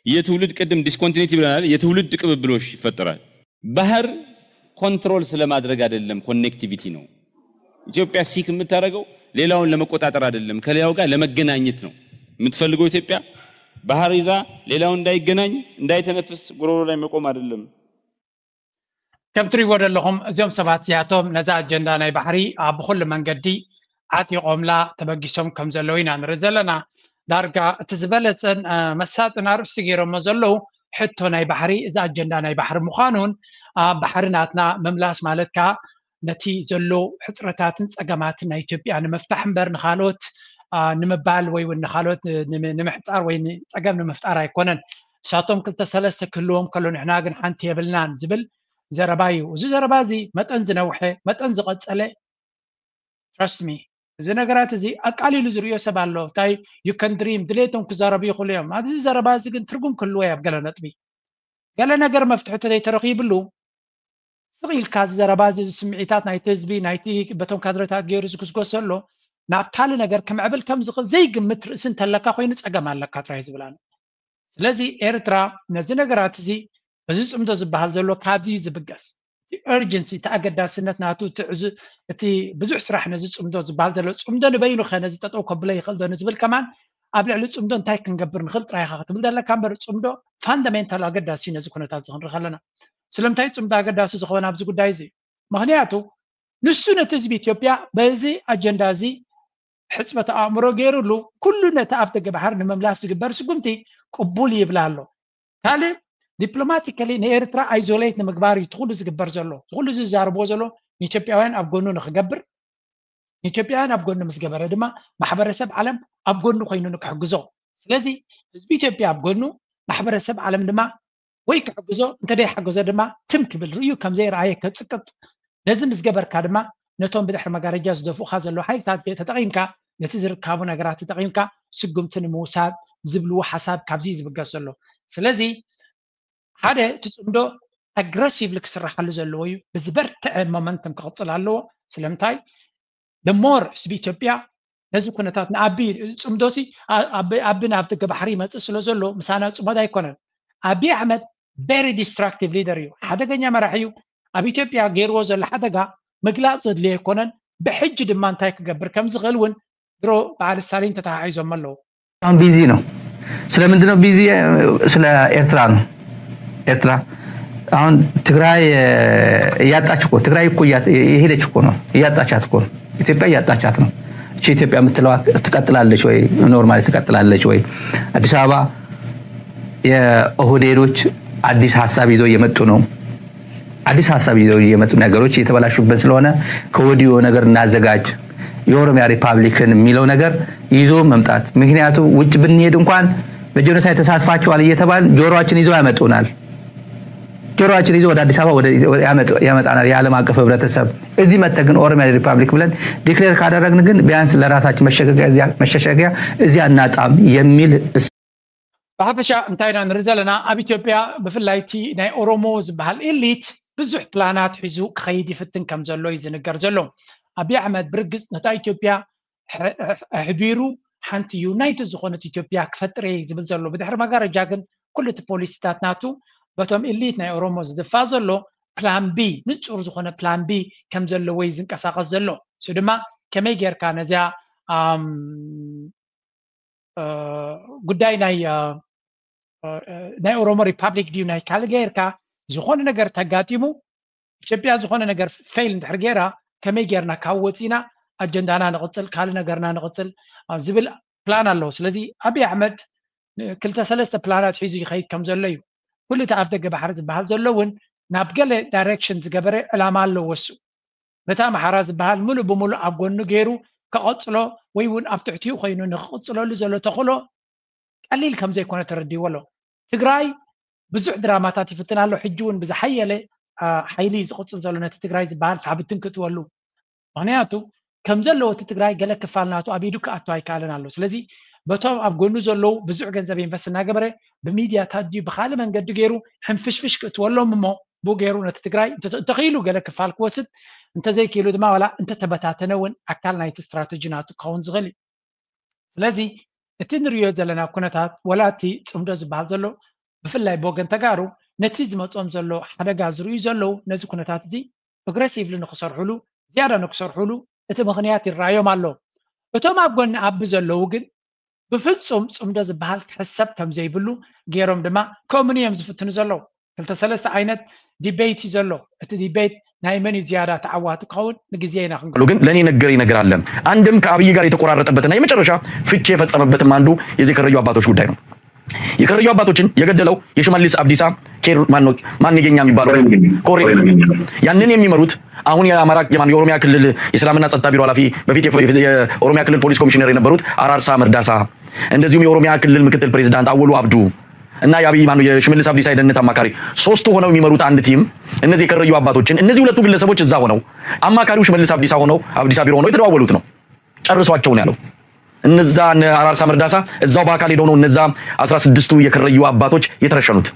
የትውልድ ቅድም discontinuity ብለናል፣ የትውልድ ቅብብሎሽ ይፈጠራል። ባህር ኮንትሮል ስለማድረግ አይደለም፣ ኮኔክቲቪቲ ነው። ኢትዮጵያ ሲክ የምታደርገው ሌላውን ለመቆጣጠር አይደለም፣ ከሌላው ጋር ለመገናኘት ነው የምትፈልገው ኢትዮጵያ። ባህር ይዛ ሌላው እንዳይገናኝ እንዳይተነፍስ ጉሮሮ ላይ መቆም አይደለም። ከም ትሪእዎ ዘለኹም እዚኦም ሰባት እዚኣቶም ነዛ ኣጀንዳ ናይ ባሕሪ ኣብ ብኩሉ መንገዲ ዓጢቖምላ ተበጊሶም ከም ዘለዉ ኢና ንርኢ ዘለና። ዳርጋ እቲ ዝበለፀን መሳጥን ኣርእስቲ ገይሮሞ ዘለዉ ሕቶ ናይ ባሕሪ፣ እዚ ኣጀንዳ ናይ ባሕሪ ምዃኑን ኣብ ባሕሪ ናትና ምምላስ ማለት ከዓ ነቲ ዘሎ ሕፅረታትን ፀገማትን ናይ ኢትዮጵያ ንምፍታሕ እምበር ንካልኦት ንምባል ወይ እውን ንካልኦት ንምሕፃር ወይ ፀገም ንምፍጣር ኣይኮነን። እሳቶም ክልተ ሰለስተ ክህልዎም ከሎ ንሕና ግን ሓንቲ የብልናን ዝብል ዘረባ እዩ። እዚ ዘረባ እዚ መጠን ዝነውሐ መጠን ዝቐፀለ trust me እዚ ነገራት እዚ ኣቃሊሉ ዝርእዮ ሰብ ኣሎ። እንታይ you can dream ድሌቶም ክዛረቡ ይኽእሉ እዮም። ኣብዚ ዘረባ እዚ ግን ትርጉም ክህልዎ ኣብ ገለ ነጥቢ ገለ ነገር መፍትሒ ተዘይተረኺብሉ ስቕ ኢልካ እዚ ዘረባ እዚ ስምዒታት ናይቲ ህዝቢ ናይቲ በቶም ካድረታት ገይሩ ዝጉስጎስ ዘሎ ናብ ካልእ ነገር ክምዕብል ከም ዝኽእል ዘይግምት ርእሲ እንተለካ ኮይኑ ፀገም ኣለካ ጥራይ ዝብል ኣሎ። ስለዚ ኤርትራ ነዚ ነገራት እዚ እዚ ፅምዶ ዝበሃል ዘሎ ካብዚ እዩ ዝብገስ። እቲ urgency እቲ ኣገዳስነት ናቱ እቲ ብዙሕ ስራሕ ነዚ ፅምዶ ዝበሃል ዘሎ ፅምዶ ንበይኑ ከ ነዚ ጠጠው ከብሎ ይኽእል ዶ ንዝብል ከማን ኣብ ልዕሊ ፅምዶ እንታይ ክንገብር ንኽእል ጥራይ ኢኻ ክትብል ዘለካ እምበር ፅምዶ ፋንዳሜንታል ኣገዳሲ እዩ ነዚ ኩነታት እዚ ክንርኢ ከለና። ስለምንታይ ፅምዶ ኣገዳሲ ዝኸውን ኣብዚ ጉዳይ እዚ? ምኽንያቱ ንሱ ነቲ ህዝቢ ኢትዮጵያ በዚ ኣጀንዳ እዚ ሕፅበት ኣእምሮ ገይሩሉ ኩሉ ነቲ ኣፍ ደገ ባሕሪ ንምምላስ ዝግበር ስጉምቲ ቅቡል ይብል ኣሎ። ካልእ ዲፕሎማቲካሊ ንኤርትራ isolate ንምግባር እዩ ትኩሉ ዝግበር ዘሎ። ትኩሉ ዝዛረብዎ ዘሎ ንኢትዮጵያውያን ኣብ ጎኑ ንክገብር ንኢትዮጵያውያን ኣብ ጎኑ ምስ ገበረ ድማ ማሕበረሰብ ዓለም ኣብ ጎኑ ኮይኑ ንክሕግዞ። ስለዚ ህዝቢ ኢትዮጵያ ኣብ ጎኑ ማሕበረሰብ ዓለም ድማ ወይ ክሕግዞ እንተደይሓገዞ ድማ ትም ክብል ርእዩ ከምዘይረኣየ ከፅቅጥ ነዚ ምስ ገበርካ ድማ ነቶም ብድሕሪ መጋረጃ ዝደፍኡኻ ዘለዉ ሓይልታት ተጠቒምካ ነቲ ዝርካቡ ነገራት ተጠቒምካ ስጉምቲ ንምውሳድ ዝብልዎ ሓሳብ ካብዚ እዩ ዝብገስ ዘሎ። ስለዚ ሓደ እቲ ፅምዶ ኣግረሲቭሊ ክስራሓሉ ዘለዎ እዩ። ብዝበርትዐ ሞመንተም ክቕፅል ኣለዎ። ስለምንታይ the more ህዝቢ ኢትዮጵያ ነዚ ኩነታት ንኣቢ ፅምዶ ሲ ኣቢ ናብ ደገ ባሕሪ ይመፅእ ስለ ዘሎ ምሳና ፅሞት ኣይኮነን። ኣቢ ኣሕመድ very destructive leader እዩ፣ ሓደገኛ መራሒ እዩ። ኣብ ኢትዮጵያ ገይርዎ ዘሎ ሓደጋ ምግላፅ ዘድልዮ ኣይኮነን። ብሕጂ ድማ እንታይ ክገብር ከም ዝኽእል እውን ድሮ በዓል ስታሊን ተተሓሒዞም ኣለዉ። አሁን ቢዚ ነው። ስለምንድን ነው ቢዚ? ስለ ኤርትራ ነው። ኤርትራ አሁን ትግራይ እያጣች እኮ ትግራይ እኮ እየሄደች እኮ ነው። እያጣቻት እኮ ነው። ኢትዮጵያ እያጣቻት ነው። እቺ ኢትዮጵያ የምትለዋ ትቀጥላለች ወይ? ኖርማሊ ትቀጥላለች ወይ? አዲስ አበባ የኦህዴዶች አዲስ ሀሳብ ይዘው እየመጡ ነው። አዲስ ሀሳብ ይዘው የመጡ ነገሮች እየተበላሹብን ስለሆነ ከወዲሁ ነገር እናዘጋጅ፣ የኦሮሚያ ሪፓብሊክን የሚለው ነገር ይዞ መምጣት። ምክንያቱ ውጭ ብንሄድ እንኳን በጄኖሳይድ ተሳትፋችኋል እየተባል ጆሮአችን ይዘው ያመጡናል። ጆሮአችን ይዘው ወደ አዲስ አበባ ወደ ያመጡ- ያመጣናል የዓለም አቀፍ ህብረተሰብ። እዚህ መጥተን ግን ኦሮሚያ ሪፓብሊክ ብለን ዲክሌር ካደረግን ግን ቢያንስ ለራሳችን መሸሸጊያ እዚያ- መሸሸጊያ እዚያ እናጣም የሚል እስ- ብሓፈሻ እንታይ ኢና ንርኢ ዘለና? ኣብ ኢትዮጵያ ብፍላይ እቲ ናይ ኦሮሞ ዝበሃል ኤሊት ብዙሕ ፕላናት ሒዙ ክኸይድ ይፍትን ከም ዘሎ እዩ ዝንገር ዘሎ። ኣብይ ኣሕመድ ብርግፅ ነታ ኢትዮጵያ ኣሕ- ኣሕ- ኣሕቢሩ ሓንቲ ዩናይትድ ዝኾነት ኢትዮጵያ ክፈጥር እየ ዝብል ዘሎ። ብድሕሪ መጋረጃ ግን ኩሉ እቲ ፖሊሲታት ናቱ በቶም ኤሊት ናይ ኦሮሞ ዝድፋእ ዘሎ ፕላን ቢ፣ ንፁር ዝኾነ ፕላን ቢ ከም ዘለዎ እዩ ዝንቀሳቐስ ዘሎ። እሱ ድማ ከመይ ጌርካ ነዚያ ኣም፣ እ፣ ጉዳይ ናይ እ፣ እ፣ ናይ ኦሮሞ ሪፓብሊክ ድዩ ናይ ካልእ ጌርካ ዝኾነ ነገር ተጋጢሙ ኢትዮጵያ ዝኾነ ነገር ፌል እንድሕር ጌራ ከመይ ጌርና ካብ ወፂና ኣጀንዳና ንቕፅል ካልእ ነገርና ንቕፅል እ፣ ዝብል ፕላን ኣለዎ። ስለዚ ኣብይ ኣሕመድ ን- ክልተ ሰለስተ ፕላናት ሒዙ ይኸይድ ከም ዘሎ እዩ። ኩሉ እቲ ኣፍ ደገ ባሕሪ ዝበሃል ዘሎ እውን ናብ ገለ ዳይሬክሽን ዝገበረ ዕላማ ኣለዎ። እሱ ነታ ኣምሓራ ዝበሃል ሙሉእ ብሙሉእ ኣብ ጎኑ ገይሩ ከቐፅሎ ወይ እውን ኣብ ትሕቲኡ ኮይኑ ንክቕፅለሉ ዘሎ ተኽእሎ ቀሊል ከም ዘይኮነ ተረዲዎ ኣሎ። ትግራይ ብዙሕ ድራማታት ይፍትን ኣሎ። ሕጂ እውን ብዝሓየለ አ፣ ሓይሊ እዩ ዝቕፅል ዘሎ ነቲ ትግራይ ዝበሃል ፋሕብትን ክእትወሉ። ምክንያቱ ከም ዘለዎ እቲ ትግራይ ገለ ክፋል ናቱ ኣብ ኢዱ ክኣቱ ኣይከኣልን ኣሎ። ስለዚ በቶም ኣብ ጎኑ ዘለዉ ብዙሕ ገንዘብ ኢንቨስት እናገበረ ብሚድያታት ድዩ ብካልእ መንገዲ ገይሩ ሕንፍሽፍሽ ክእትወሎም እሞ ብኡ ገይሩ ነቲ ትግራይ እንተ- እንተኽኢሉ ገለ ክፋል ክወስድ እንተዘይክኢሉ ድማ ዋላ እንተተበታተነ እውን ኣካል ናይቲ ስትራተጂ ናቱ ክኸውን ዝኽእል እዩ። ስለዚ እቲ ንሪኦ ዘለና ኩነታት ወላ እቲ ፅምዶ ዝበሃል ዘሎ ብፍላይ ብወገን ተጋሩ ነቲ ዝመፅኦም ዘሎ ሓደጋ ዝርእዩ ዘለዉ ነዚ ኩነታት እዚ ፕሮግረሲቭሊ ንክሰርሕሉ ዝያዳ ንክሰርሕሉ እቲ ምኽንያት ይረኣዮም ኣሎ። እቶም ኣብ ጎኒ ኣቢ ዘለዉ ግን ብፍፁም ፅምዶ ዝበሃል ክሕሰብ ከም ዘይብሉ ገይሮም ድማ ከምኡ እዮም ዝፍትኑ ዘለዉ። ክልተ ሰለስተ ዓይነት ዲቤት እዩ ዘሎ። እቲ ዲቤት ናይ መን እዩ ዝያዳ ተዓዋቲ ክኸውን ንግዜ ኢና ክንገ ግን ለእኔ የነገረኝ ነገር አለ። አንድም ከአብይ ጋር የተቆራረጠበትና የመጨረሻ ፍቼ የፈጸመበትም አንዱ የዚህ ከረዩ አባቶች ጉዳይ ነው። የከረዩ አባቶችን የገደለው የሽመልስ አብዲሳ ኬር ማነው ማንገኛ የሚባለው ኮሬ ያንን የሚመሩት አሁን የአማራ የማን የኦሮሚያ ክልል የሰላምና ጸጥታ ቢሮ ኃላፊ በፊት የኦሮሚያ ክልል ፖሊስ ኮሚሽነር የነበሩት አራርሳ መርዳሳ እንደዚሁም የኦሮሚያ ክልል ምክትል ፕሬዚዳንት አወሉ አብዱ እና የአብይ ማነው የሽመልስ አብዲሳ የደህንነት አማካሪ ሶስቱ ሆነው የሚመሩት አንድ ቲም እነዚህ የከረዩ አባቶችን እነዚህ ሁለቱ ግለሰቦች እዛ ሆነው አማካሪው ሽመልስ አብዲሳ ሆነው አብዲሳ ቢሮ ሆነው የተደዋወሉት ነው። ጨርሷቸው ነው ያለው። እነዛ እነ አራርሳ መርዳሳ እዛው በአካል ሄደው ነው እነዛ አስራ ስድስቱ የከረዩ አባቶች የተረሸኑት።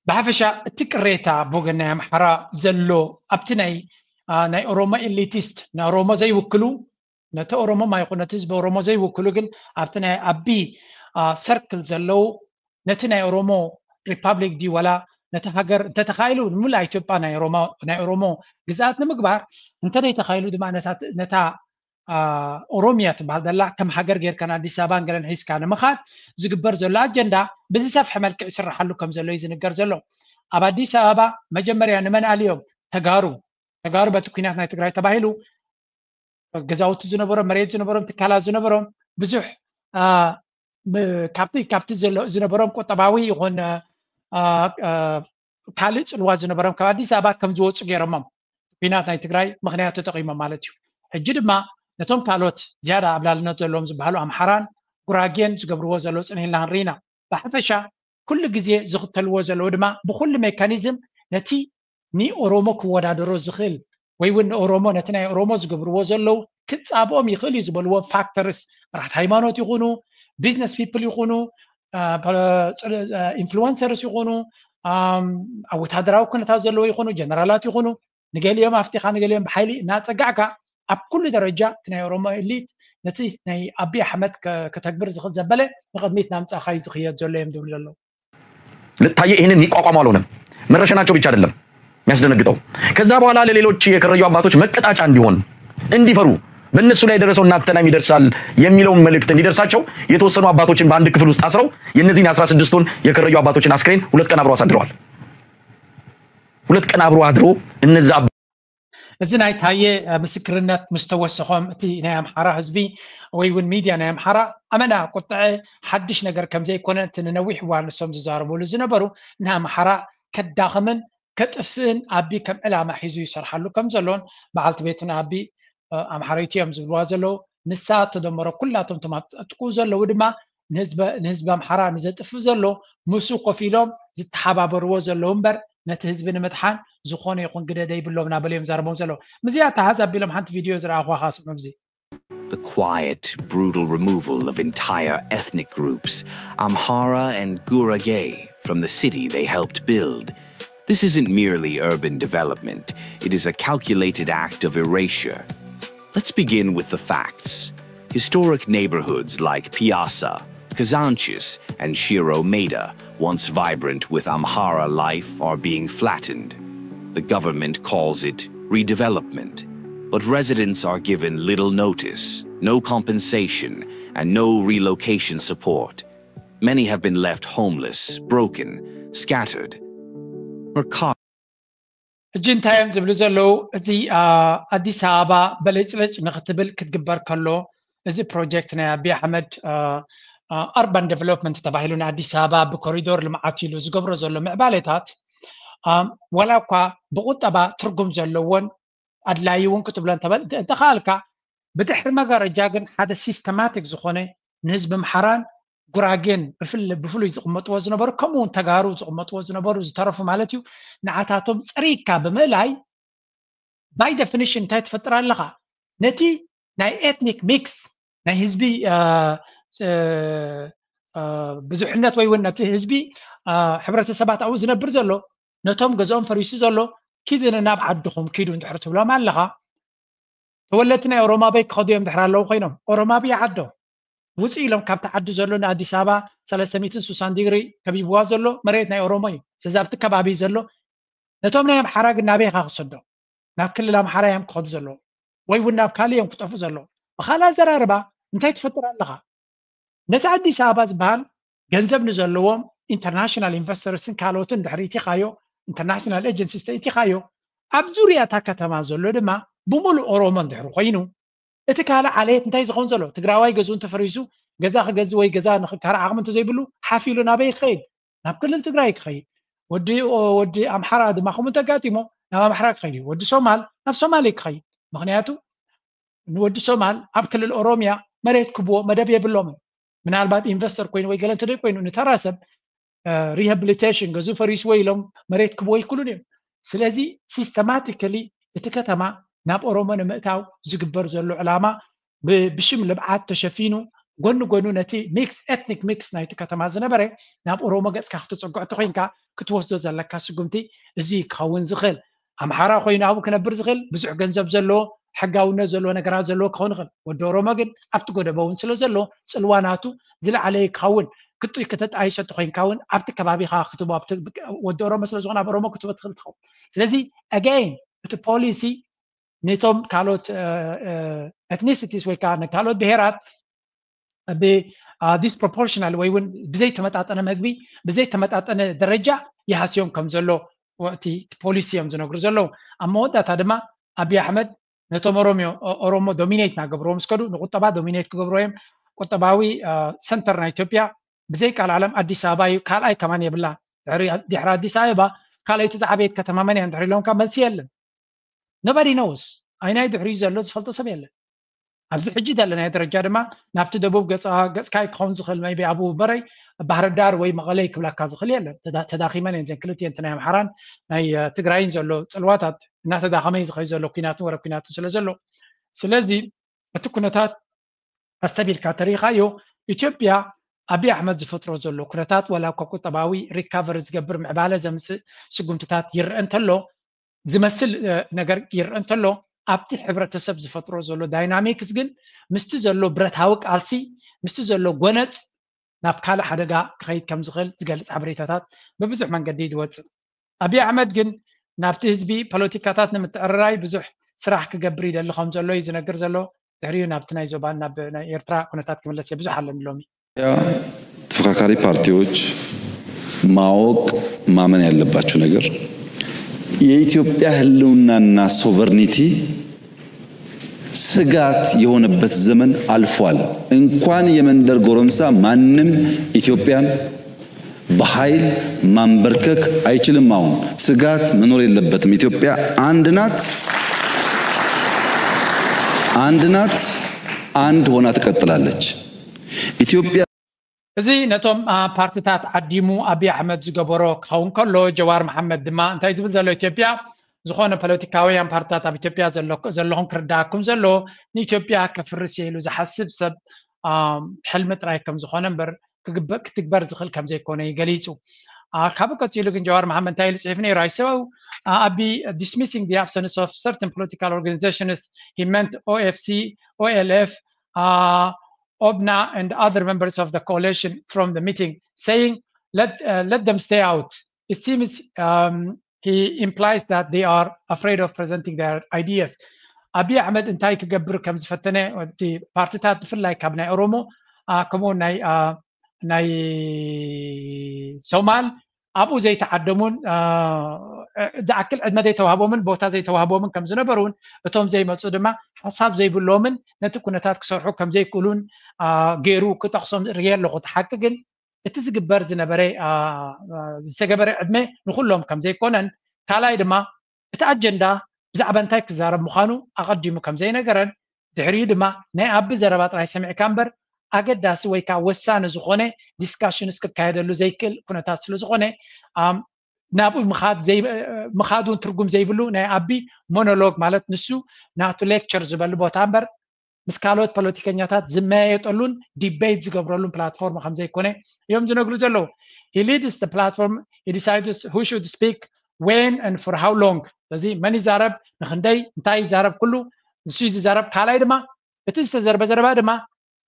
ብሓፈሻ እቲ ቅሬታ ብወገን ናይ ኣምሓራ ዘሎ ኣብቲ ናይ አ፣ ናይ ኦሮሞ ኤሊቲስት ንኦሮሞ ዘይውክሉ ነቲ ኦሮሞ ማይኹን ነቲ ህዝቢ ኦሮሞ ዘይውክሉ ግን ኣብቲ ናይ ኣቢ ሰርክል ዘለዉ ነቲ ናይ ኦሮሞ ሪፓብሊክ ድዩ ዋላ ነቲ ሃገር እንተተኻኢሉ ንምሉእ ኢትዮጵያ ናይ ኦሮሞ ግዝኣት ንምግባር እንተደይተኻኢሉ ድማ ነታ ኦሮሚያ ትበሃል ዘላ ከም ሃገር ጌርካ ንኣዲስ ኣበባን ገለን ሒዝካ ንምኻድ ዝግበር ዘሎ ኣጀንዳ ብዝሰፍሐ መልክዕ ይስርሓሉ ከም ዘሎ እዩ ዝንገር ዘሎ። ኣብ ኣዲስ ኣበባ መጀመርያ ንመን ኣልዮም? ተጋሩ። ተጋሩ በቲ ኩናት ናይ ትግራይ ተባሂሉ ገዛውቲ ዝነበሮም መሬት ዝነበሮም ትካላት ዝነበሮም ብዙሕ ካብቲ ካብቲ ዝነበሮም ቁጠባዊ ይኹን ካልእ ፅልዋ ዝነበሮም ካብ ኣዲስ ኣበባ ከም ዝወፁ ገይሮሞም ኩናት ናይ ትግራይ ምክንያት ተጠቂሞም ማለት እዩ። ሕጂ ድማ ነቶም ካልኦት ዝያዳ ኣብላልነት ዘለዎም ዝበሃሉ ኣምሓራን ጉራጌን ዝገብርዎ ዘለዉ ፅንሂልና ክንርኢ ኢና። ብሓፈሻ ኩሉ ግዜ ዝኽተልዎ ዘለዉ ድማ ብኩሉ ሜካኒዝም ነቲ ንኦሮሞ ክወዳደሮ ዝኽእል ወይ እውን ንኦሮሞ ነቲ ናይ ኦሮሞ ዝገብርዎ ዘለዉ ክፃብኦም ይኽእል እዩ ዝበልዎ ፋክተርስ መራሕቲ ሃይማኖት ይኹኑ ቢዝነስ ፒፕል ይኹኑ ኢንፍሉወንሰርስ ይኹኑ ኣብ ወታደራዊ ኩነታት ዘለዉ ይኹኑ ጀነራላት ይኹኑ ንገሊኦም ኣፍቲኻ ንገሊኦም ብሓይሊ እናፀጋዕካ ኣብ ኩሉ ደረጃ እቲ ናይ ኦሮሞ ኤሊት ነቲ ናይ ኣቢ ኣሕመድ ከተግብር ዝኽእል ዘበለ ንቕድሚት ናምፃእካ እዩ ዝኽየድ ዘሎ እዮም ዝብሉ ዘለዉ። ታዬ ይህንን የሚቋቋሙ አልሆነም። መረሸናቸው ብቻ አይደለም የሚያስደነግጠው፣ ከዛ በኋላ ለሌሎች የከረዩ አባቶች መቀጣጫ እንዲሆን እንዲፈሩ በእነሱ ላይ የደረሰው እናንተ ላይም ይደርሳል የሚለውን መልእክት እንዲደርሳቸው የተወሰኑ አባቶችን በአንድ ክፍል ውስጥ አስረው የእነዚህን የአስራ ስድስቱን የከረዩ አባቶችን አስክሬን ሁለት ቀን አብረው አሳድረዋል። ሁለት ቀን አብሮ አድሮ እነዛ እዚ ናይ ታየ ምስክርነት ምስ ተወሰኾም እቲ ናይ ኣምሓራ ህዝቢ ወይ እውን ሚድያ ናይ ኣምሓራ ኣመና ቁጥዐ ሓድሽ ነገር ከም ዘይኮነ እቲ ንነዊሕ እዋን ንሶም ዝዛረብሉ ዝነበሩ ንኣምሓራ ከዳኽምን ከጥፍእን ኣቢ ከም ዕላማ ሒዙ ይሰርሓሉ ከም ዘሎን በዓልቲ ቤትን ኣቢ ኣምሓረይቲ እዮም ዝብልዋ ዘለዉ። ንሳ ተደመሮ ኩላቶም ቶም ኣብጥቅኡ ዘለዉ ድማ ንህዝቢ ኣምሓራ ንዘጥፍእ ዘሎ ምስኡ ኮፍ ኢሎም ዝተሓባበርዎ ዘለዉ እምበር ነቲ ህዝቢ ንምድሓን ዝኾነ ይኹን ግደ ደይብሎም ናበሉ እዮም ዛረቦም ዘለዉ። ምዚኣ ተሓዝ ኣቢሎም ሓንቲ ቪድዮ ዝረኣኹዋ ከዓ ስምዑ። እዚ The quiet, brutal removal of entire ethnic groups, Amhara and Gurage, from the city they helped build. This isn't merely urban development, it is a calculated act of erasure. Let's begin with the facts. Historic neighborhoods like Piazza, Kazanchis, and Shiro Meda, once vibrant with Amhara life, are being flattened. The government calls it redevelopment, but residents are given little notice, no compensation, and no relocation support. Many have been left homeless, broken, scattered. Mercado. ሕጂ እንታይ እዮም ዝብሉ ዘለዉ? እዚ ኣዲስ ኣበባ በለጭለጭ ንክትብል ክትግበር ከሎ እዚ ፕሮጀክት ናይ ኣቢ ኣሕመድ ኣርባን ዴቨሎፕመንት ተባሂሉ ንኣዲስ ኣበባ ብኮሪዶር ልምዓት ኢሉ ዝገብሮ ዘሎ ምዕባሌታት ዋላ እኳ ብቁጠባ ትርጉም ዘለዎን ኣድላዪ እውን ክትብሎ እንተኸኣልካ ብድሕሪ መጋረጃ ግን ሓደ ሲስተማቲክ ዝኾነ ንህዝቢ ኣምሓራን ጉራጌን ብፍሉይ ዝቕመጥዎ ዝነበሩ ከምኡ እውን ተጋሩ ዝቕመጥዎ ዝነበሩ ዝተረፉ ማለት እዩ ንዓታቶም ፀሪግካ ብምእላይ by definition እንታይ ትፈጥር ኣለኻ? ነቲ ናይ ኤትኒክ ሚክስ ናይ ህዝቢ ብዙሕነት ወይ እውን ነቲ ህዝቢ ሕብረተሰባት ኣብኡ ዝነብር ዘሎ ነቶም ገዝኦም ፈሪሱ ዘሎ ኪድ ናብ ዓድኹም ኪዱ እንድሕር ትብሎም ኣለኻ ተወለድቲ ናይ ኦሮሞ ኣበይ ክኸዱ እዮም ድሕር ኣለዉ ኮይኖም ኦሮሞ ኣበይ ዓዶ ውፅእ ኢሎም ካብቲ ዓዲ ዘሎ ንኣዲስ ኣበባ ሰለስተ ሚእትን ስሳን ዲግሪ ከቢብዋ ዘሎ መሬት ናይ ኦሮሞ እዩ ስለዚ ኣብቲ ከባቢ ዘሎ ነቶም ናይ ኣምሓራ ግን ናበይ ኢኻ ክሰዶ ናብ ክልል ኣምሓራ እዮም ክኸዱ ዘለዉ ወይ እውን ናብ ካልእ እዮም ክጠፉ ዘለዉ ብካልእ ኣዘራርባ እንታይ ትፈጥር ኣለኻ ነቲ ኣዲስ ኣበባ ዝበሃል ገንዘብ ንዘለዎም ኢንተርናሽናል ኢንቨስተርስን ካልኦትን ድሕሪ ኢቲኻዮ ኢንተርናሽናል ኤጀንሲስ ተኢቲኻዮ ኣብ ዙርያ እታ ከተማ ዘሎ ድማ ብምሉእ ኦሮሞ እንድሕሪ ኮይኑ እቲ ካልእ ዓሌት እንታይ ዝኸውን ዘሎ ትግራዋይ ገዝኡ እንተፈሪሱ ገዛ ክገዝ ወይ ገዛ ንክካረ ዓቕሚ እንተዘይብሉ ሓፍ ኢሉ ናበይ ክኸይድ ናብ ክልል ትግራይ ክኸይድ ወዲ ወዲ ኣምሓራ ድማ ከምኡ እንተጋጢሞ ናብ ኣምሓራ ክኸይድ እዩ ወዲ ሶማል ናብ ሶማሌ ክኸይድ ምክንያቱ ንወዲ ሶማል ኣብ ክልል ኦሮሚያ መሬት ክብዎ መደብ የብሎምን ምናልባት ኢንቨስተር ኮይኑ ወይ ገለ እንተደይ ኮይኑ ንተራ ሰብ ሪሃብሊቴሽን ገዙ ፈሪስዎ ኢሎም መሬት ክብዎ ይክሉን እዮም ስለዚ ሲስተማቲካሊ እቲ ከተማ ናብ ኦሮሞ ንምእታው ዝግበር ዘሎ ዕላማ ብሽም ልምዓት ተሸፊኑ ጎኒ ጎኑ ነቲ ሚክስ ኤትኒክ ሚክስ ናይቲ ከተማ ዝነበረ ናብ ኦሮሞ ገፅካ ክትፀግዖ ተኮይንካ ክትወስዶ ዘለካ ስጉምቲ እዚ ክኸውን ዝኽእል ኣምሓራ ኮይኑ ኣብኡ ክነብር ዝኽእል ብዙሕ ገንዘብ ዘለዎ ሕጋውነት ዘለዎ ነገራት ዘለዎ ክኸውን ይኽእል ወዲ ኦሮሞ ግን ኣብቲ ጎደቦ እውን ስለ ዘሎ ፅልዋ ናቱ ዝለዓለ ክኸውን ክጡይ ከተጣይሶ ተኮይንካ እውን ኣብቲ ከባቢኻ ክትቦ ወዲ ኦሮሞ ስለ ዝኾነ ኣብ ኦሮሞ ክትቦ ትኽእል ትኸውን ስለዚ ኣጋይን እቲ ፖሊሲ ነቶም ካልኦት ኤትኒሲቲስ ወይ ከዓ ካልኦት ብሄራት ብዲስፕሮፖርሽናል ወይ እውን ብዘይተመጣጠነ መግቢ ብዘይተመጣጠነ ደረጃ ይሃስዮም ከም ዘሎ እቲ ፖሊሲ እዮም ዝነግሩ ዘለዉ ኣብ መወዳእታ ድማ ኣቢ ኣሕመድ ነቶም ኦሮሞ ኦሮሞ ዶሚኔት ናገብርዎ ምስ ከዱ ንቁጠባ ዶሚኔት ክገብርዎ እዮም ቁጠባዊ ሰንተር ናይ ኢትዮጵያ ብዘይ ቃል ዓለም ኣዲስ ኣበባ እዩ ካልኣይ ከማን የብላ ድሕሪ ኣዲስ ኣበባ ካልኣይቲ ዝዓበየት ከተማ መን እያ እንድሕር ኢሎምካ መልሲ የለን nobody knows ኣይናይ ድሕሪኡ ዘሎ ዝፈልጦ ሰብ የለን ኣብዚ ሕጂ ዘለናዮ ደረጃ ድማ ናብቲ ደቡብ ገፅካ ክኸውን ዝኽእል maybe ኣብኡ በረይ ባህርዳር ወይ መቐለ ክብለካ ዝኽእል የለን ተዳኺመን እየን ዘን ክልቲኤን ናይ ኣምሓራን ናይ ትግራይን ዘሎ ፅልዋታት እናተዳኸመ እዩ ዝኸይ ዘሎ ኩናትን ወረ ኩናትን ስለ ዘሎ ስለዚ እቲ ኩነታት ኣስተቢልካ ተሪኻዮ ኢትዮጵያ ኣቢ ኣሕመድ ዝፈጥሮ ዘሎ ኩነታት ዋላ እኳ ቁጠባዊ recovery ዝገብር ምዕባለ ዘምፅእ ስጉምትታት ይረአ እንተሎ ዝመስል ነገር ይረአ እንተሎ ኣብቲ ሕብረተሰብ ዝፈጥሮ ዘሎ dynamics ግን ምስቲ ዘሎ ብረታዊ ቃልሲ ምስቲ ዘሎ ጎነፅ ናብ ካልእ ሓደጋ ክኸይድ ከም ዝኽእል ዝገልፅ ሓበሬታታት ብብዙሕ መንገዲ እዩ ዝወፅእ ኣቢ ኣሕመድ ግን ናብቲ ህዝቢ ፖለቲካታት ንምትዕርራይ ብዙሕ ስራሕ ክገብር ይደሊ ከም ዘሎ እዩ ዝነግር ዘሎ ድሕሪኡ ናብቲ ናይ ዞባን ናብ ናይ ኤርትራ ኩነታት ክምለስ እየ ብዙሕ ኣለኒ ሎሚ ተፎካካሪ ፓርቲዎች ማወቅ ማመን ያለባቸው ነገር የኢትዮጵያ ህልውናና sovereignty ስጋት የሆነበት ዘመን አልፏል። እንኳን የመንደር ጎረምሳ ማንም ኢትዮጵያን በኃይል ማንበርከክ አይችልም። አሁን ስጋት መኖር የለበትም። ኢትዮጵያ አንድ ናት፣ አንድ ናት፣ አንድ ሆና ትቀጥላለች። ኢትዮጵያ እዚ ነቶም ፓርትታት ዓዲሙ ኣብይ ኣሕመድ ዝገበሮ ክኸውን ከሎ፣ ጀዋር መሓመድ ድማ እንታይ ዝብል ዘሎ፣ ኢትዮጵያ ዝኾነ ፖለቲካውያን ፓርትታት ኣብ ኢትዮጵያ ዘለኹም ክርዳኣኩም ዘሎ፣ ንኢትዮጵያ ከፍርስ ኢሉ ዝሓስብ ሰብ ሕልሚ ጥራይ ከም ዝኾነ እምበር ክትግበር ዝኽእል ከም ዘይኮነ እዩ ገሊጹ። ካብ ቀጺሉ ግን ጀዋር መሓመድ እንታይ ኢሉ ጽሒፉ ነይሩ? I saw Abiy dismissing the absence of certain political organizations, he meant O F C, O L F, uh, OBNA and other members of the coalition from the meeting, saying, let, uh, let them stay out. It seems um, he implies that they are afraid of presenting their ideas. ኣብይ ኣሕመድ እንታይ ክገብር ከም ዝፈተነ፣ እቲ ፓርቲታት ብፍላይ ካብ ናይ ኦሮሞ ከምኡ ናይ ናይ ሶማል ኣብኡ ዘይተዓደሙን ዝኣክል ዕድመ ዘይተዋህቦምን ቦታ ዘይተዋህቦምን ከም ዝነበሩን፣ እቶም ዘይመፁ ድማ ሓሳብ ዘይብሎምን ነቲ ኩነታት ክሰርሑ ከም ዘይክእሉን ገይሩ ክጠቕሶም ርእየ ኣለኹ። እቲ ሓቂ ግን እቲ ዝግበር ዝነበረ ዝተገበረ ዕድመ ንኩሎም ከም ዘይኮነን፣ ካልኣይ ድማ እቲ ኣጀንዳ ብዛዕባ እንታይ ክዛረብ ምዃኑ ኣቐዲሙ ከም ዘይነገረን፣ ድሕሪኡ ድማ ናይ ኣቢ ዘረባ ጥራይ ሰሚዕካ እምበር ኣገዳሲ ወይ ከዓ ወሳኒ ዝኾነ ዲስካሽንስ ክካየደሉ ዘይክእል ኩነታት ስለ ዝኾነ ናብኡ ምኻዱን ትርጉም ዘይብሉ ናይ ኣቢ ሞኖሎግ ማለት ንሱ ናቱ ሌክቸር ዝበሉ ቦታ እምበር ምስ ካልኦት ፖለቲከኛታት ዝመያየጠሉን ዲቤት ዝገብረሉን ፕላትፎርም ከም ዘይኮነ እዮም ዝነግሩ ዘለዉ። He leads the platform, he decides who should speak, when and for how long። ስለዚ መን ይዛረብ፣ ንክንደይ፣ እንታይ ይዛረብ፣ ኩሉ ንሱ እዩ ዝዛረብ። ካልኣይ ድማ እቲ ዝተዘርበ ዘረባ ድማ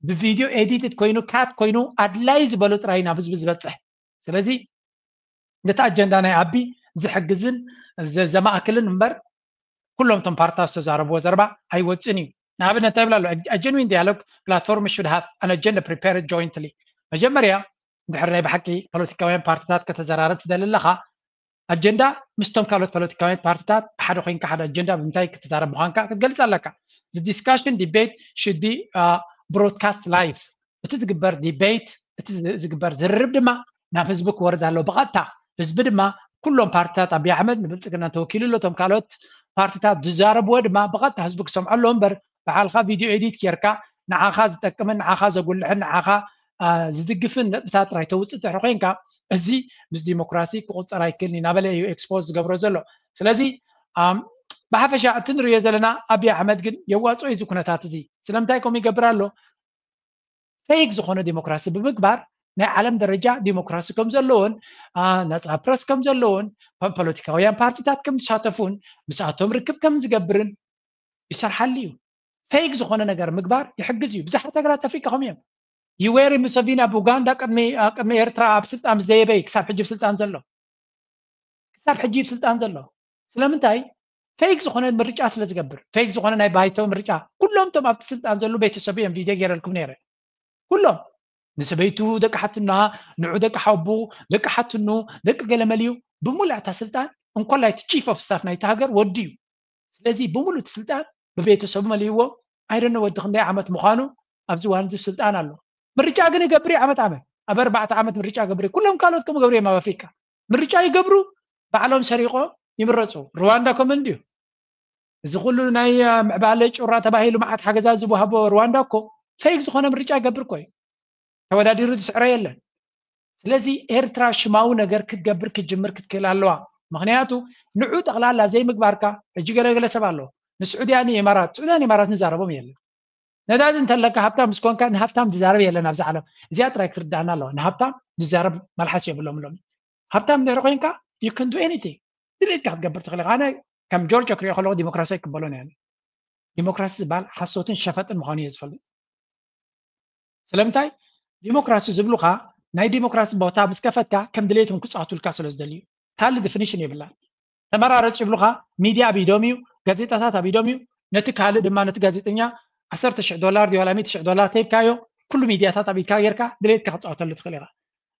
ብቪድዮ ኤዲትድ ኮይኑ ካት ኮይኑ ኣድላይ ዝበሉ ጥራይ ናብ ህዝቢ ዝበፅሕ። ስለዚ ነቲ ኣጀንዳ ናይ ኣቢ ዝሕግዝን ዘማእክልን እምበር ኩሎም እቶም ፓርትታት ዝተዛረብዎ ዘረባ ኣይወፅን እዩ። ንኣብነት እንታይ ይብል ኣሎ? A genuine dialogue platform should have an agenda prepared jointly። መጀመርያ እንድሕር ናይ ብሓቂ ፖለቲካውያን ፓርትታት ከተዘራርብ ትደሊ ኣለኻ፣ ኣጀንዳ ምስቶም ካልኦት ፖለቲካውያን ፓርትታት ብሓደ ኮይንካ ሓደ ኣጀንዳ ብምንታይ ክትዛረብ ምዃንካ ክትገልፅ ኣለካ። The discussion debate should be broadcast live። እቲ ዝግበር ዲቤት፣ እቲ ዝግበር ዝርርብ ድማ ናብ ህዝቢ ክወርድ ኣለዎ ብቐጥታ። ህዝቢ ድማ ኩሎም ፓርትታት ኣብይ ኣሕመድ ንብልፅግና ተወኪሉ ኣሎ፣ እቶም ካልኦት ፓርትታት ዝዛረብዎ ድማ ብቐጥታ ህዝቢ ክሰምዖ ኣለዎ እምበር ባዕልኻ ቪድዮ ኤዲት ጌርካ ንዓኻ ዝጠቅምን ንዓኻ ዘጉልሕን ንዓኻ ዝድግፍን ነጥብታት ጥራይ ተውፅእ ድሕሪ ኮይንካ እዚ ምስ ዲሞክራሲ ክቁፀር ኣይክእልን እዩ እናበለ እዩ ኤክስፖዝ ዝገብሮ ዘሎ። ስለዚ ብሓፈሻ እቲ ንሪኦ ዘለና ኣብይ ኣሕመድ ግን የዋፅኦ እዚ ኩነታት እዚ። ስለምንታይ ከምኡ ይገብር ኣሎ? ፌክ ዝኾነ ዲሞክራሲ ብምግባር ናይ ዓለም ደረጃ ዲሞክራሲ ከም ዘለዎን ነፃ ፕረስ ከም ዘለዎን ፖለቲካውያን ፓርቲታት ከም ዝሳተፉን ምስኣቶም ርክብ ከም ዝገብርን ይሰርሓሉ እዩ። ፌክ ዝኾነ ነገር ምግባር ይሕግዝ እዩ። ብዙሓት ሃገራት ኣፍሪቃ ከም እዮም። ዩዌሪ ሙሰቪኒ ኣብ ኡጋንዳ ቅድሚ ኤርትራ ኣብ ስልጣን ምስ ደየበይ ክሳብ ሕጂ ብስልጣን ዘሎ ክሳብ ሕጂ ብስልጣን ዘሎ ስለምንታይ? ፌክ ዝኾነ ምርጫ ስለ ዝገብር፣ ፌክ ዝኾነ ናይ ባይቶ ምርጫ። ኩሎም እቶም ኣብቲ ስልጣን ዘለዉ ቤተሰቡ እዮም ቪድዮ ገይረልኩም ነይረ። ኩሎም ንሰበይቱ ደቂ ሓትኖ፣ ንዑ ደቂ ሓቡ፣ ደቂ ሓትኑ፣ ደቂ ገለ መሊኡ ብምሉእ እታ ስልጣን እንኮላይ እቲ ቺፍ ኦፍ ስታፍ ናይቲ ሃገር ወዲ እዩ። ስለዚ ብምሉእ እቲ ስልጣን ብቤተሰቡ መሊእዎ። ኣይደነ ወዲ ክንደይ ዓመት ምዃኑ ኣብዚ ዋንዚ ስልጣን ኣሎ። ምርጫ ግን ይገብር እዩ ዓመት ዓመት ኣብ ኣርባዕተ ዓመት ምርጫ ይገብር እዩ። ኩሎም ካልኦት ከም ገብር እዮም ኣብ ኣፍሪካ ምርጫ ይገብሩ፣ ባዕሎም ሰሪቆም ይምረፁ። ሩዋንዳ ከምኡ እንድዩ። እዚ ኩሉ ናይ ምዕባለ ጩራ ተባሂሉ መዓት ሓገዛት ዝወሃቦ ሩዋንዳ እኮ ፌክ ዝኾነ ምርጫ ይገብር እኮ እዩ። ተወዳዲሩ ዝስዕሮ የለን። ስለዚ ኤርትራ ሽማዊ ነገር ክትገብር ክትጅምር ክትክእል ኣለዋ። ምክንያቱ ንዑ ጠቕላላ ዘይምግባርካ ሕጂ ገለገለ ሰብ ኣሎ ንስዑድያ ንኢማራት ስዑድያ ንኢማራት ንዛረቦም የለን። ነዳዲ እንተለካ ሃብታም ምስ ኮንካ ንሃብታም ዝዛረብ የለን ኣብዚ ዓለም። እዚኣ ጥራይ ክትርዳእና ኣለዋ። ንሃብታም ዝዛረብ መልሓስ የብሎም ሎም። ሃብታም እንድሕር ኮይንካ you can do anything። ድሌትካ ክትገብር ትኽእል ኢኻ። ኣነ ከም ጆርጆ ክሪኦ ከለኹ ዲሞክራሲ ኣይቅበሎን እየ። ዲሞክራሲ ዝበሃል ሓሶትን ሸፈጥን ምዃኑ እየ ዝፈልጥ። ስለምንታይ ዲሞክራሲ ዝብሉኻ ናይ ዲሞክራሲ ቦታ ምስ ከፈትካ ከም ድሌቶም ክፃወቱልካ ስለ ዝደልዩ ካልእ ዲፊኒሽን የብላን። ተመራረፂ ይብሉኻ፣ ሚድያ ኣብ ኢዶም እዩ፣ ጋዜጣታት ኣብ ኢዶም እዩ። ነቲ ካልእ ድማ ነቲ ጋዜጠኛ ዓሰርተ ሽሕ ዶላር ድዩ ዋላ ሚእቲ ሽሕ ዶላር ተሂብካዮ ኩሉ ሚድያታት ኣብ ኢድካ ጌርካ ድሌትካ ክፃወተሉ ትኽእል ኢኻ።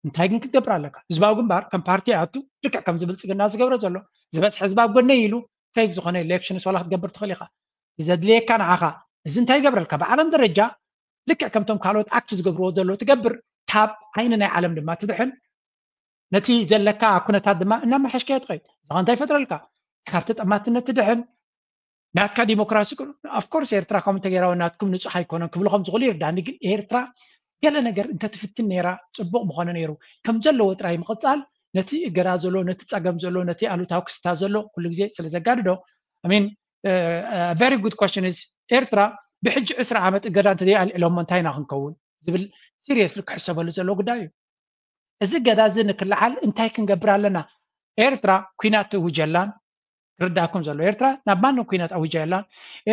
እንታይ ግን ክትገብር ኣለካ? ህዝባዊ ግንባር ከም ፓርቲ ኣቱ ልክዕ ከምዚ ብልፅግና ዝገብሮ ዘሎ ዝበዝሐ ህዝቢ ኣብ ጎነይ ኢሉ ፌክ ዝኾነ ኢሌክሽንስ ዋላ ክትገብር ትኽእል ኢኻ። ዘድልየካ ንዓኻ እዚ እንታይ ይገብረልካ? ብዓለም ደረጃ ልክዕ ከምቶም ካልኦት ኣክት ዝገብርዎ ዘሎ ትገብር፣ ካብ ዓይኒ ናይ ዓለም ድማ ትድሕን። ነቲ ዘለካ ኩነታት ድማ እናመሓሽካዮ ትኸይድ። እዚ ኸ እንታይ ይፈጥረልካ? ካብ ተጠማትነት ትድሕን፣ ናትካ ዲሞክራሲ። ኦፍኮርስ ኤርትራ ከምኡ እንተገይራ እውን ናትኩም ንጹሕ ኣይኮነን ክብሉ ከም ዝኽእሉ ይርዳኒ። ግን ኤርትራ ገለ ነገር እንተትፍትን ነይራ ጽቡቕ ምኾነ ነይሩ። ከም ዘለዎ ጥራይ ምቕጻል ነቲ እገዳ ዘሎ፣ ነቲ ጸገም ዘሎ፣ ነቲ ኣሉታዊ ክስታ ዘሎ ኩሉ ግዜ ስለ ዘጋድዶ፣ I mean, very good question is ኤርትራ ብሕጂ ዕስራ ዓመት እገዳ እንተዘይ ኣልዒሎሞ እንታይ ኢና ክንከውን ዝብል ሲሪየስሊ ክሕሰበሉ ዘሎ ጉዳይ እዩ። እዚ እገዳ እዚ ንክልዓል እንታይ ክንገብር ኣለና? ኤርትራ ኩናት ትእውጅ የላን። ክርዳኩም ዘሎ ኤርትራ ናብ ማንም ኩናት ኣውጃ የላን።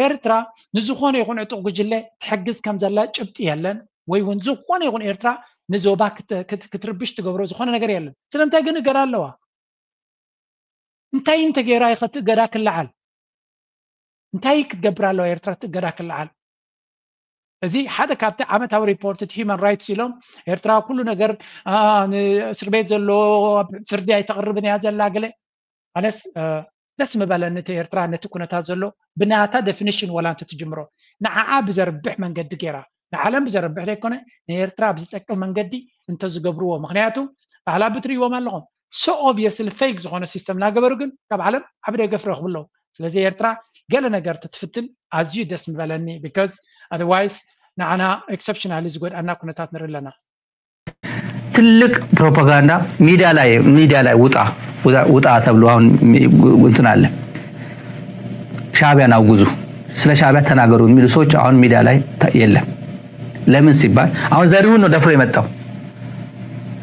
ኤርትራ ንዝኾነ ይኹን ዕጡቕ ጉጅለ ትሕግዝ ከም ዘላ ጭብጢ የለን። ወይ እውን ዝኾነ ይኹን ኤርትራ ንዞባ ክት- ክት- ክትርብሽ ትገብሮ ዝኾነ ነገር የለን። ስለምንታይ ግን እገዳ ኣለዋ? እንታይ እንተገይራ ይኸ እቲ እገዳ ክልዓል? እንታይ ክትገብር ኣለዋ ኤርትራ እቲ እገዳ ክልዓል? እዚ ሓደ ካብቲ ዓመታዊ ሪፖርት እቲ ሂማን ራይትስ ኢሎም ኤርትራ ኩሉ ነገር አ፣ ንእስር ቤት ዘሎ ኣብ ፍርዲ ኣይተቕርብን እያ ዘላ ገለ ኣነስ እ፣ ደስ ምበለኒ እቲ ኤርትራ ነቲ ኩነታት ዘሎ ብናታ ዴፊኒሽን ወላ እንተ ትጅምሮ ንዓዓ ብዘርብሕ መንገዲ ገይራ ንዓለም ብዘርብሕ ዘይኮነ ንኤርትራ ብዝጠቅም መንገዲ እንተዝገብርዎ። ምክንያቱ ባህላ ብትርእይዎም ኣለኹም so obviously fake ዝኾነ ሲስተም እናገበሩ ግን ካብ ዓለም ዓቢ ደገፍ ረኽቡ ኣለዉ። ስለዚ ኤርትራ ገለ ነገር ተትፍትን ኣዝዩ ደስ ምበለኒ because otherwise ንዓና ኤክሰፕሽናሊ ዝጎድኣና ኩነታት ንርኢ ኣለና። ትልቅ ፕሮፓጋንዳ ሚዲያ ላይ ሚዲያ ላይ ውጣ ውጣ- ውጣ ተብሎ አሁን እንትን አለ። ሻዕቢያን አውግዙ፣ ስለ ሻዕቢያ ተናገሩ የሚሉ ሰዎች አሁን ሚዲያ ላይ ተ- የለም። ለምን ሲባል አሁን ዘሪሁን ነው ደፍሮ የመጣው።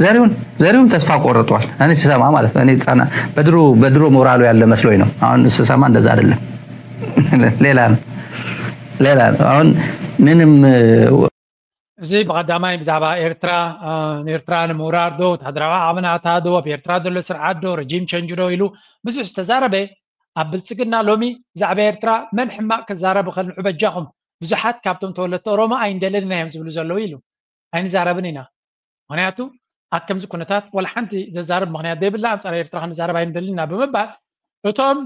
ዘሪሁን ዘሪሁን ተስፋ ቆርጧል። እኔ ስሰማ ማለት ነው። እኔ ጻና በድሮ በድሮ ሞራሉ ያለ መስሎኝ ነው። አሁን ስሰማ እንደዛ አይደለም። ሌላ ነው ሌላ ነው። አሁን ምንም እዚ ብቐዳማይ ብዛዕባ ኤርትራ እ፣ ንኤርትራ ንምውራር ዶ ወታደራዊ ዓቕሚ ናታ ዶ ኣብ ኤርትራ ዘሎ ስርዓት ዶ ረጂም ቸንጅ ዶ ኢሉ ብዙሕ ዝተዛረበ ኣብ ብልጽግና ሎሚ ብዛዕባ ኤርትራ መን ሕማቕ ክዛረብ ይኽእል ንዑ በጃኹም ብዙሓት ካብቶም ተወለድቲ ኦሮሞ ኣይንደልን ኢና እዮም ዝብሉ ዘለዉ ኢሉ ኣይንዛረብን ኢና ምክንያቱ ኣብ ከምዚ ኩነታት ወላ ሓንቲ ዘዛርብ ምክንያት ዘይብላ ኣንጻር ኤርትራ ክንዛረብ ኣይንደልን ኢና ብምባል እቶም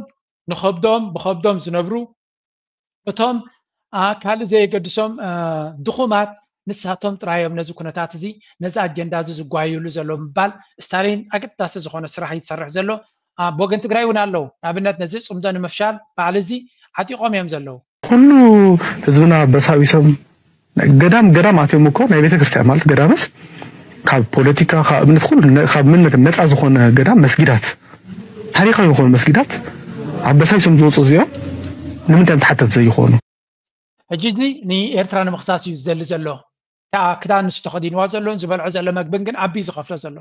ንኸብዶም ብኸብዶም ዝነብሩ እቶም ካልእ ዘየገድሶም ድኹማት ንሳቶም ጥራይ እዮም ነዚ ኩነታት እዚ ነዚ ኣጀንዳ እዚ ዝጓየሉ ዘሎ ምባል ስታሊን ኣገዳሲ ዝኾነ ስራሕ እዩ ዝሰርሕ ዘሎ። ኣብ ወገን ትግራይ እውን ኣለዉ። ንኣብነት ነዚ ፅምዶ ንምፍሻል በዓል እዚ ዓጢቖም እዮም ዘለዉ። ኩሉ ህዝብና በሳቢሶም ገዳም ገዳም ኣትዮም እኮ ናይ ቤተክርስትያን ማለት ገዳምስ ካብ ፖለቲካ ካብ እምነት ኩሉ ነ- ካብ ምን ነገር ነፃ ዝኾነ ገዳም መስጊዳት ታሪካዊ ዝኾኑ መስጊዳት ኣበሳቢሶም ዝወፁ እዚኦም ንምንታይ እዮም ተሓተት ዘይኾኑ? ሕጂ እዚ ንኤርትራ ንምኽሳስ እዩ ዝደሊ ዘሎ። እታ ክዳን ንሱ ተኸዲንዋ ዘሎን ዝበልዖ ዘሎ መግብን ግን ኣቢ ዝኸፍሎ ዘሎ።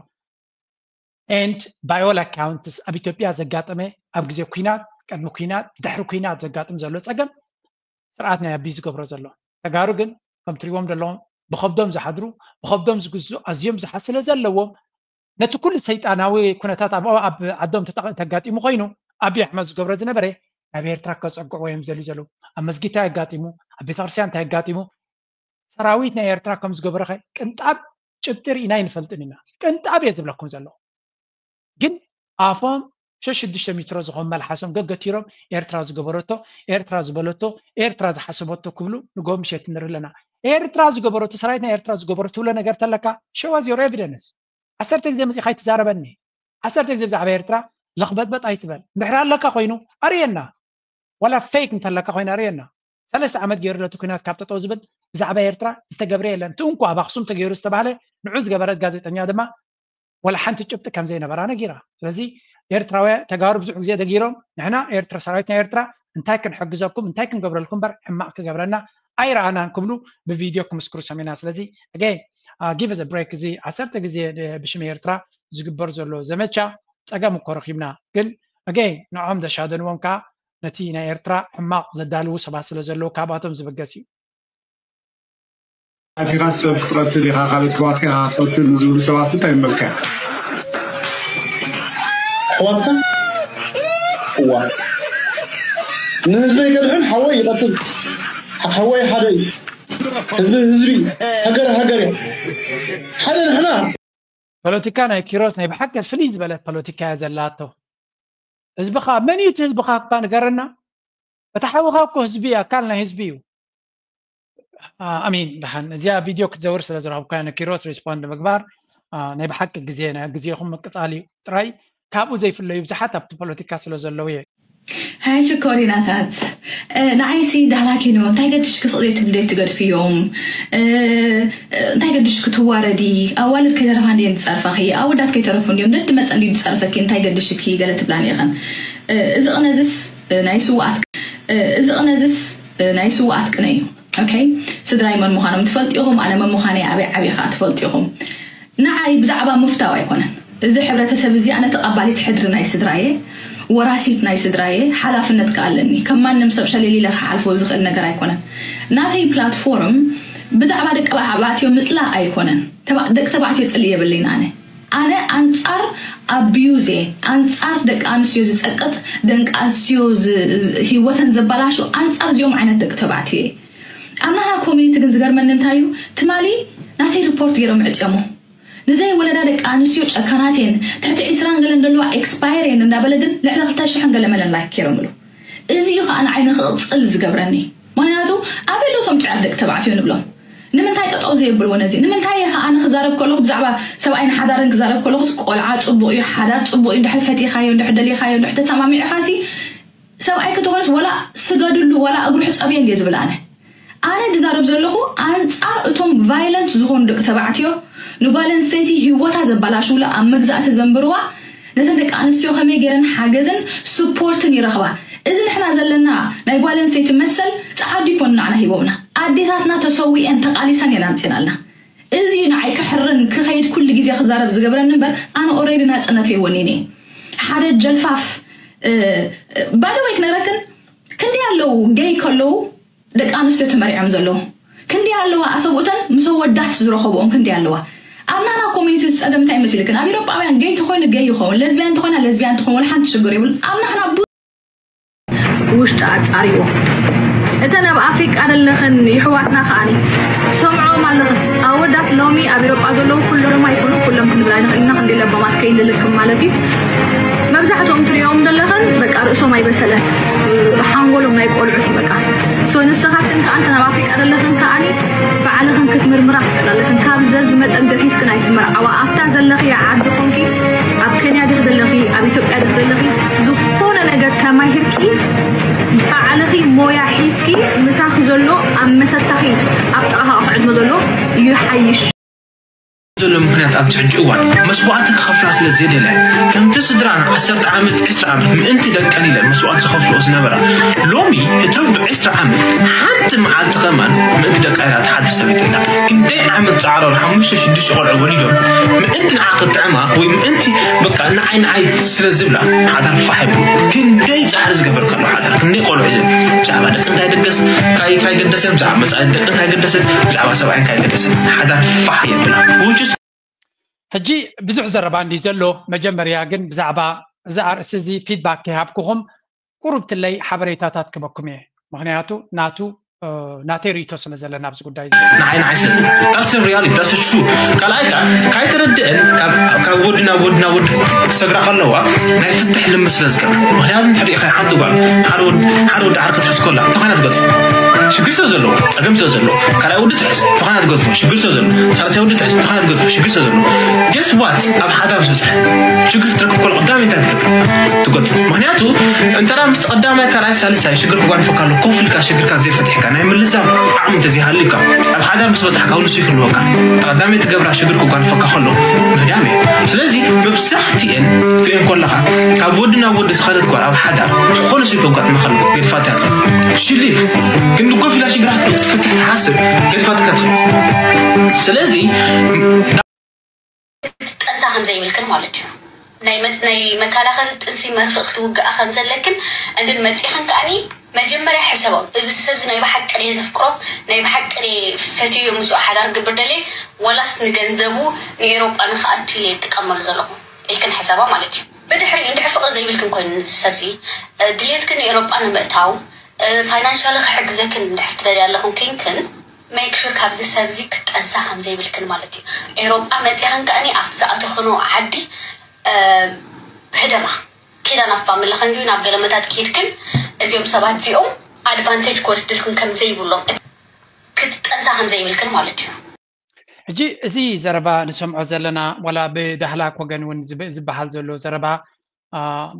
And by all accounts ኣብ ኢትዮጵያ ዘጋጠመ ኣብ ግዜ ኩናት፣ ቅድሚ ኩናት፣ ድሕሪ ኩናት ዘጋጥም ዘሎ ፀገም ስርዓት ናይ ኣቢ ዝገብሮ ዘሎ። ተጋሩ ግን ከም ትሪዎም ዘለዎም ብኸብዶም ዝሓድሩ ብኸብዶም ዝግዝኡ ኣዝዮም ብዙሓት ስለ ዘለዎም ነቲ ኩሉ ሰይጣናዊ ኩነታት ኣብ ኣብ ዓዶም ተጠ- ተጋጢሙ ኮይኑ ኣቢ ኣሕመድ ዝገብሮ ዝነበረ ናብ ኤርትራ ከፀግዕዎ እዮም ዝደልዩ ዘለዉ። ኣብ መስጊድ እንታይ ኣጋጢሙ፣ ኣብ ቤተክርስትያን እንታይ ኣጋጢሙ፣ ሰራዊት ናይ ኤርትራ ከም ዝገበረኸ ቅንጣብ ጭብጢ ርኢና ኣይንፈልጥን ኢና። ቅንጣብ እየ ዝብለኩም ዘለኹ። ግን ኣፎም ሸሽ ሽዱሽተ ሚትሮ ዝኾን መልሓሶም ገገቲሮም ኤርትራ ዝገበረቶ ኤርትራ ዝበለቶ ኤርትራ ዝሓሰበቶ ክብሉ ንጎ ምሸት ንርኢ ኣለና። ኤርትራ ዝገበረቶ ሰራዊት ናይ ኤርትራ ዝገበሮ ትብሎ ነገር ተለካ show us your evidence። ዓሰርተ ግዜ መፂኻ ኣይትዛረበኒ። ዓሰርተ ግዜ ብዛዕባ ኤርትራ ለኽበጥበጥ ኣይትበል። እንድሕር ኣለካ ኮይኑ ኣርእየና። ዋላ ፌክ እንተለካ ኮይና ኣርእየና። ሰለስተ ዓመት ገይሩ ነቲ ኩናት ካብ ጠጠው ዝብል ብዛዕባ ኤርትራ ዝተገብረ የለን። እቲ እንኳ ኣብ ኣኽሱም ተገይሩ ዝተባህለ ንዑ ዝገበረት ጋዜጠኛ ድማ ዋላ ሓንቲ ጭብጢ ከም ዘይነበራ ነጊራ። ስለዚ ኤርትራውያ ተጋሩ ብዙሕ ግዜ ደጊሮም ንሕና ኤርትራ ሰራዊት ናይ ኤርትራ እንታይ ክንሕግዘኩም እንታይ ክንገብረልኩም በር ሕማቕ ክገብረና ኣይረኣናን ክብሉ ብቪድዮ ክምስክሩ ሰሚና። ስለዚ ኣገይ ጊቭ ዘ ብሬክ እዚ ዓሰርተ ግዜ ብሽም ኤርትራ ዝግበር ዘሎ ዘመቻ ፀገም እኮ ረኪብና ግን ኣገይ ንዖም ዘሻደንዎም ከዓ ነቲ ናይ ኤርትራ ሕማቕ ዘዳልዉ ሰባት ስለ ዘለዉ ካብኣቶም ዝብገስ እዩ። ኣቲኻ ሰብ ክትቐትል ኢኻ ካልእ ክባትካ ኢኻ ክትቐትል ንዝብሉ ሰባት እንታይ መልካ ኣሕዋትካ እዋ ንህዝበይ ከድሕን ሓወይ ይቐትል ሓወይ ሓደ እዩ ህዝቢ ህዝቢ እዩ ሃገር ሃገር እዩ ሓደ ንሕና ፖለቲካ ናይ ኪሮስ ናይ ብሓቂ ፍልይ ዝበለት ፖለቲካ እያ ዘላቶ። ህዝብኻ መን እዩ እቲ ህዝብኻ እኳ ንገረና። እቲ ሓውኻ እኮ ህዝቢ እዩ፣ ኣካል ናይ ህዝቢ እዩ። ኣሚን ደሓን እዚኣ ቪድዮ ክትዘውር ስለ ዝረኸብኳ ንኪሮስ ሪስፖንድ ንምግባር አ፣ ናይ ብሓቂ ግዜ ናይ ግዜኹም ምቅጻል እዩ ጥራይ። ካብኡ ዘይፍለዩ ብዙሓት ኣብቲ ፖለቲካ ስለ ዘለዉ እየ። ሃይ ሽኮሪናታት፣ እ፣ ንዓይሲ ዳህላኪኖ እንታይ ገድሽኪ ስቕ ዘይትብሊ ትገድፍዮም? እ፣ እንታይ ገድሽኪ ትዋረዲ? ኣዋልድ ከይተረፋ እንድየን ዝጸርፋኺ፣ ኣወዳት ከይተረፉ እንድዮም ደድ መጸ እንድዩ ዝጸርፈኪ፣ እንታይ ገድሽኪ ገለ ትብላኒ ኢኸን። እ፣ እዚ ቅነዝስ፣ እ፣ ናይ ስውኣት፣ እ፣ እዚ ቅነዝስ፣ እ፣ ናይ ስውኣት ቅነ እዩ። ኦኬ፣ ስድራይ መን ምዃኖም ትፈልጡ ኢኹም፣ ኣነ መን ምዃነይ ኣበይ ዓብየ ከዓ ትፈልጡ ኢኹም። ንዓይ ብዛዕባ ምፍታው ኣይኮነን። እዚ ሕብረተሰብ እዚ ኣነ ተቐባሊት ሕድሪ ናይ ስድራየ፣ ወራሲት ናይ ስድራየ፣ ሓላፍነት ከኣለኒ። ከም ማንም ሰብ ሸለል ኢለ ክሓልፎ ዝኽእል ነገር ኣይኮነን። ናተይ ፕላትፎርም ብዛዕባ ደቂ ተባዕትዮ ምጽላእ ኣይኮነን። ተባ-፣ ደቂ ተባዕትዮ ጽልኢ የብለይን ኣነ። ኣነ ኣንጻር ኣቢዩዝ እየ፣ ኣንጻር ደቂ ኣንስትዮ ዝጸቅጥ፣ ደቂ ኣንስትዮ ዝ-፣ ዝ-፣ ህይወተን ዘበላሹ፣ ኣንጻር እዚኦም ዓይነት ደቂ ተባዕትዮ እየ። ኣብ ናህና ኮሚኒቲ ግን ዝገርመኒ እንታይ እዩ፣ ትማሊ ናተይ ሪፖርት ገይሮም ዕጽዮሞ። ንዘይ ወለዳ ደቂ ኣንስትዮ ጨካናት እየን፣ ትሕቲ ዒስራን ገለን ዘለዋ ኤክስፓየር እየን እንዳበለ ግን ልዕሊ ክልተ ሽሕን ገለ መለን ላይክ ገይሮምሉ። እዚ እዩ ከዓ ንዓይ ንክቕፅል ዝገብረኒ። ምክንያቱ ኣበይ ኣለዉ እቶም ጥዑያት ደቂ ተባዕትዮ ንብሎም? ንምንታይ ጠጠው ዘየብልዎ ነዚ? ንምንታይ እየ ከዓ ንክዛረብ ከለኹ ብዛዕባ ሰብኣይን ሓዳርን ክዛረብ ከለኹስ ቆልዓ ፅቡቅ እዩ፣ ሓዳር ፅቡቅ እዩ፣ እንድሕር ፈቲኻዮ፣ እንድሕር ደሊኻዮ፣ እንድሕር ተሰማሚዕኻሲ ሰብኣይ ክትኾንስ ወላ ስገድሉ ወላ እግሩ ሕፀብዮ እንድየ ዝብል ኣነ። ኣነ ዝዛረብ ዘለኹ ኣንፃር እቶም ቫይለንት ዝኾኑ ደቂ ተባዕትዮ ንጓል ኣንስተይቲ ህይወታ ዘበላሽውላ ኣብ መግዛእቲ ዘንብርዋ ነተን ደቂ ኣንስትዮ ከመይ ገይረን ሓገዝን ስፖርትን ይረኽባ። እዚ ንሕና ዘለና ናይ ጓል ኣንስተይቲ መሰል ፃዓዱ ይኮኑ ንዓና ሂቦምና። ኣዴታትና ተሰዊአን ተቃሊሰን እየን ኣምፂናልና። እዚ እዩ ንዓይ ክሕርን ክኸይድ ኩሉ ግዜ ክዛረብ ዝገብረኒ እምበር ኣነ ኦሬዲ ናፅነተይ ወኒነ እየ። ሓደ ጀልፋፍ ባደወይ ክነግረክን ክንደይ ኣለዉ ገይ ከለዉ ደቂ ኣንስትዮ ተመሪዖም ዘለዉ ክንዲ ኣለዋ ኣሰብኡተን ምስ ወዳት ዝረኸብኦም ክንዲ ኣለዋ ኣብ ናና ኮሚኒቲ ዝፀገም እንታይ መሲልክን ኣብ ኢሮጳውያን ገይ ተኾይኑ ገይ ይኸውን ለዝቢያን ተኾይና ለዝቢያን ትኸውን ሓንቲ ሽግር የብሉ ኣብ ናሕና ውሽጢ ኣፃሪዎ እተን ኣብ ኣፍሪቃ ዘለኽን ይሕዋትና ከዓኒ ሰምዖም ኣለኽን ኣወዳት ሎሚ ኣብ ኢሮጳ ዘለዉ ኩሎም ኣይኮኑ ኩሎም ክንብላ ንኽእልና ክንዲ ለባማት ከይንልክም ማለት እዩ መብዛሕትኦም ትሪኦም ዘለኽን በቃ ርእሶም ኣይበሰለን ሓንጎሎም ናይ ቆልዑት እዩ በቃ ሶ ንስኻትክን ከዓ እንተ ናብ ኣፍሪቃ ዘለኽን ከዓኒ ባዕልኽን ክትምርምራ ክትክእል ኣለክን ካብ ዘዝመፀን ገፊፍክን ኣይትመርዓዋ ኣብታ ዘለኽያ ዓዲ ኮንኪ ኣብ ከንያ ድኽ ዘለኺ ኣብ ኢትዮጵያ ድኽ ዘለኺ ዝኾነ ነገር ተማሂርኪ ባዕልኺ ሞያ ሒዝኪ ምሳኺ ዘሎ ኣብ መሰታኺ ኣብ ጥቓኻ ክዕድሞ ዘሎ ይሓይሽ ዘሎ ምኽንያት ኣብቲ ሕጂ እዋን መስዋእቲ ክኸፍላ ስለ ዘይደልያ ከምቲ ስድራና ዓሰርተ ዓመት ዕስራ ዓመት ምእንቲ ደቀን ኢለን መስዋእቲ ዝኸፍልኦ ዝነበራ ሎሚ እትረፍ ብዕስራ ዓመት ሓንቲ መዓልቲ ኸማን ምእንቲ ደቃ ኢላ ትሓድር ሰበይቲ የላ ክንደይ ዓመት ፃዕሮን ሓሙሽተ ሽዱሽተ ቆልዑ ወሊዶም ምእንቲ ንዓ ክጥዕማ ወይ ምእንቲ በቃ ንዓይ ንዓይ ስለ ዝብላ ሓዳር ፋሕ ይብሉ ክንደይ ፃዕሪ ዝገበርካሉ ሓዳር ክንደይ ቆልዑ ይዘ ብዛዕባ ደቂ እንታይ ደገስ ካይ እንታይ ገደሰ ብዛዕባ መፃኢ ደቂ እንታይ ገደሰ ብዛዕባ ሰብኣይ እንታይ ገደሰ ሓዳር ፋሕ የብላ ውጭ ሕጂ ብዙሕ ዘረባ እንዲ ዘሎ መጀመርያ ግን ብዛዕባ እዚ ኣርእሲ እዚ ፊድባክ ከይሃብኩኹም ቁሩብ ትለይ ሓበሬታታት ክበኩም እየ ምክንያቱ ናቱ ናተይ ርእቶ ስለ ዘለና ኣብዚ ጉዳይ እዚ ንዓይ ንዓይ ስለ ዝብል that's the reality that's the true ካልኣይ ከዓ ካይተረድአን ካብ ወዲ ናብ ወዲ ናብ ወዲ ክሰግራ ከለዋ ናይ ፍትሕ ልሚ ስለ ዝገብር ምክንያቱ እንድሕር ኢኻ ሓንቲ ጓል ሓደ ወዲ ሓደ ወዲ ዓር ክትሕዝ ከላ እንተኾይና ትገጥፎ ሽግር ስለ ዘለዎ ፀገም ስለ ዘለዎ ካልኣይ ወዲ ትሕዝ እንተኾይና ትገጥፎ ሽግር ስለ ዘለዎ ሳልሳይ ወዲ ትሕዝ እንተኾይና ትገጥፎ ሽግር ስለ ዘለዎ guess what ኣብ ሓዳር ዝበፅሐ ሽግር ክትረክብ ከሎ ቀዳመ እንታይ ትገብር ትገጥፎ ምክንያቱ እንተራ ምስ ቀዳማይ ካልኣይ ሳልሳይ ሽግር ክጓንፈካ ኣሎ ኮፍ ኢልካ ሽግርካ ዘይፈትሕካ ናይ ምልዛም ዓቕሚ እንተዘይሃልዩካ ኣብ ሓዳር ምስ በፃሕካ ንሱ ይህልወካ ተቐዳመይ ትገብራ ሽግር ክጓንፈካ ከሎ ምህዳም እየ ስለዚ መብዛሕትኤን ክትሪኦ ከለኻ ካብ ወዲ ናብ ወዲ ዝኸደት ጓል ኣብ ሓዳር ዝኾነ ስብ ከጓጥመ ከሎ ገድፋት ያትረ ሽሊፍ ክንዲ ኮፍ ኢላ ሽግራት ክትፍትሕ ትሓስብ ገድፋትካ ትኽእል ስለዚ ክትጠንሳ ከም ዘይብልክን ማለት እዩ። ናይ መ- ናይ መከላኸሊ ጥንሲ መርፍእ ክትውግኣ ከም ዘለክን and then መፂኽን ከዓኒ መጀመርያ ሕሰቦም እዚ ሰብ እዚ ናይ ብሓቂ ድየ ዘፍቅሮ ናይ ብሓቂ ድየ ፈትዮ ምስኡ ሓዳር ክገብር ደልየ ወላስ ንገንዘቡ ንኤሮጳ ንክኣቱ ኢለ ይጥቀመሉ ዘለኹ ኢልክን ሕሰባ ማለት እዩ። ብድሕሪኡ እንድሕር ፍቕሪ ዘይብልክን ኮይኑ ንዚ ሰብ እዚ ድልየትክን ንኤሮጳ ንምእታው ፋይናንሻሊ ክሕግዘክን እንድሕር ትደልያ ኣለኹም ኮይንክን make sure ካብዚ ሰብዚ ክትጠንሳ ከም ዘይብልክን ማለት እዩ። ኤሮጳ መጺኽን ከኣኒ ኣብቲ ዝኣተኽንኦ ዓዲ ህደማ ኪዳን ኣብ ፋሚሊ ክንድዩ ናብ ገለመታት ክሂድክን እዚኦም ሰባት እዚኦም ኣድቫንቴጅ ክወስድልክን ከም ዘይብሎም ክትጠንሳ ከም ዘይብልክን ማለት እዩ። ሕጂ እዚ ዘረባ ንሰምዖ ዘለና ዋላ ብዳህላክ ወገን እውን ዝበሃል ዘሎ ዘረባ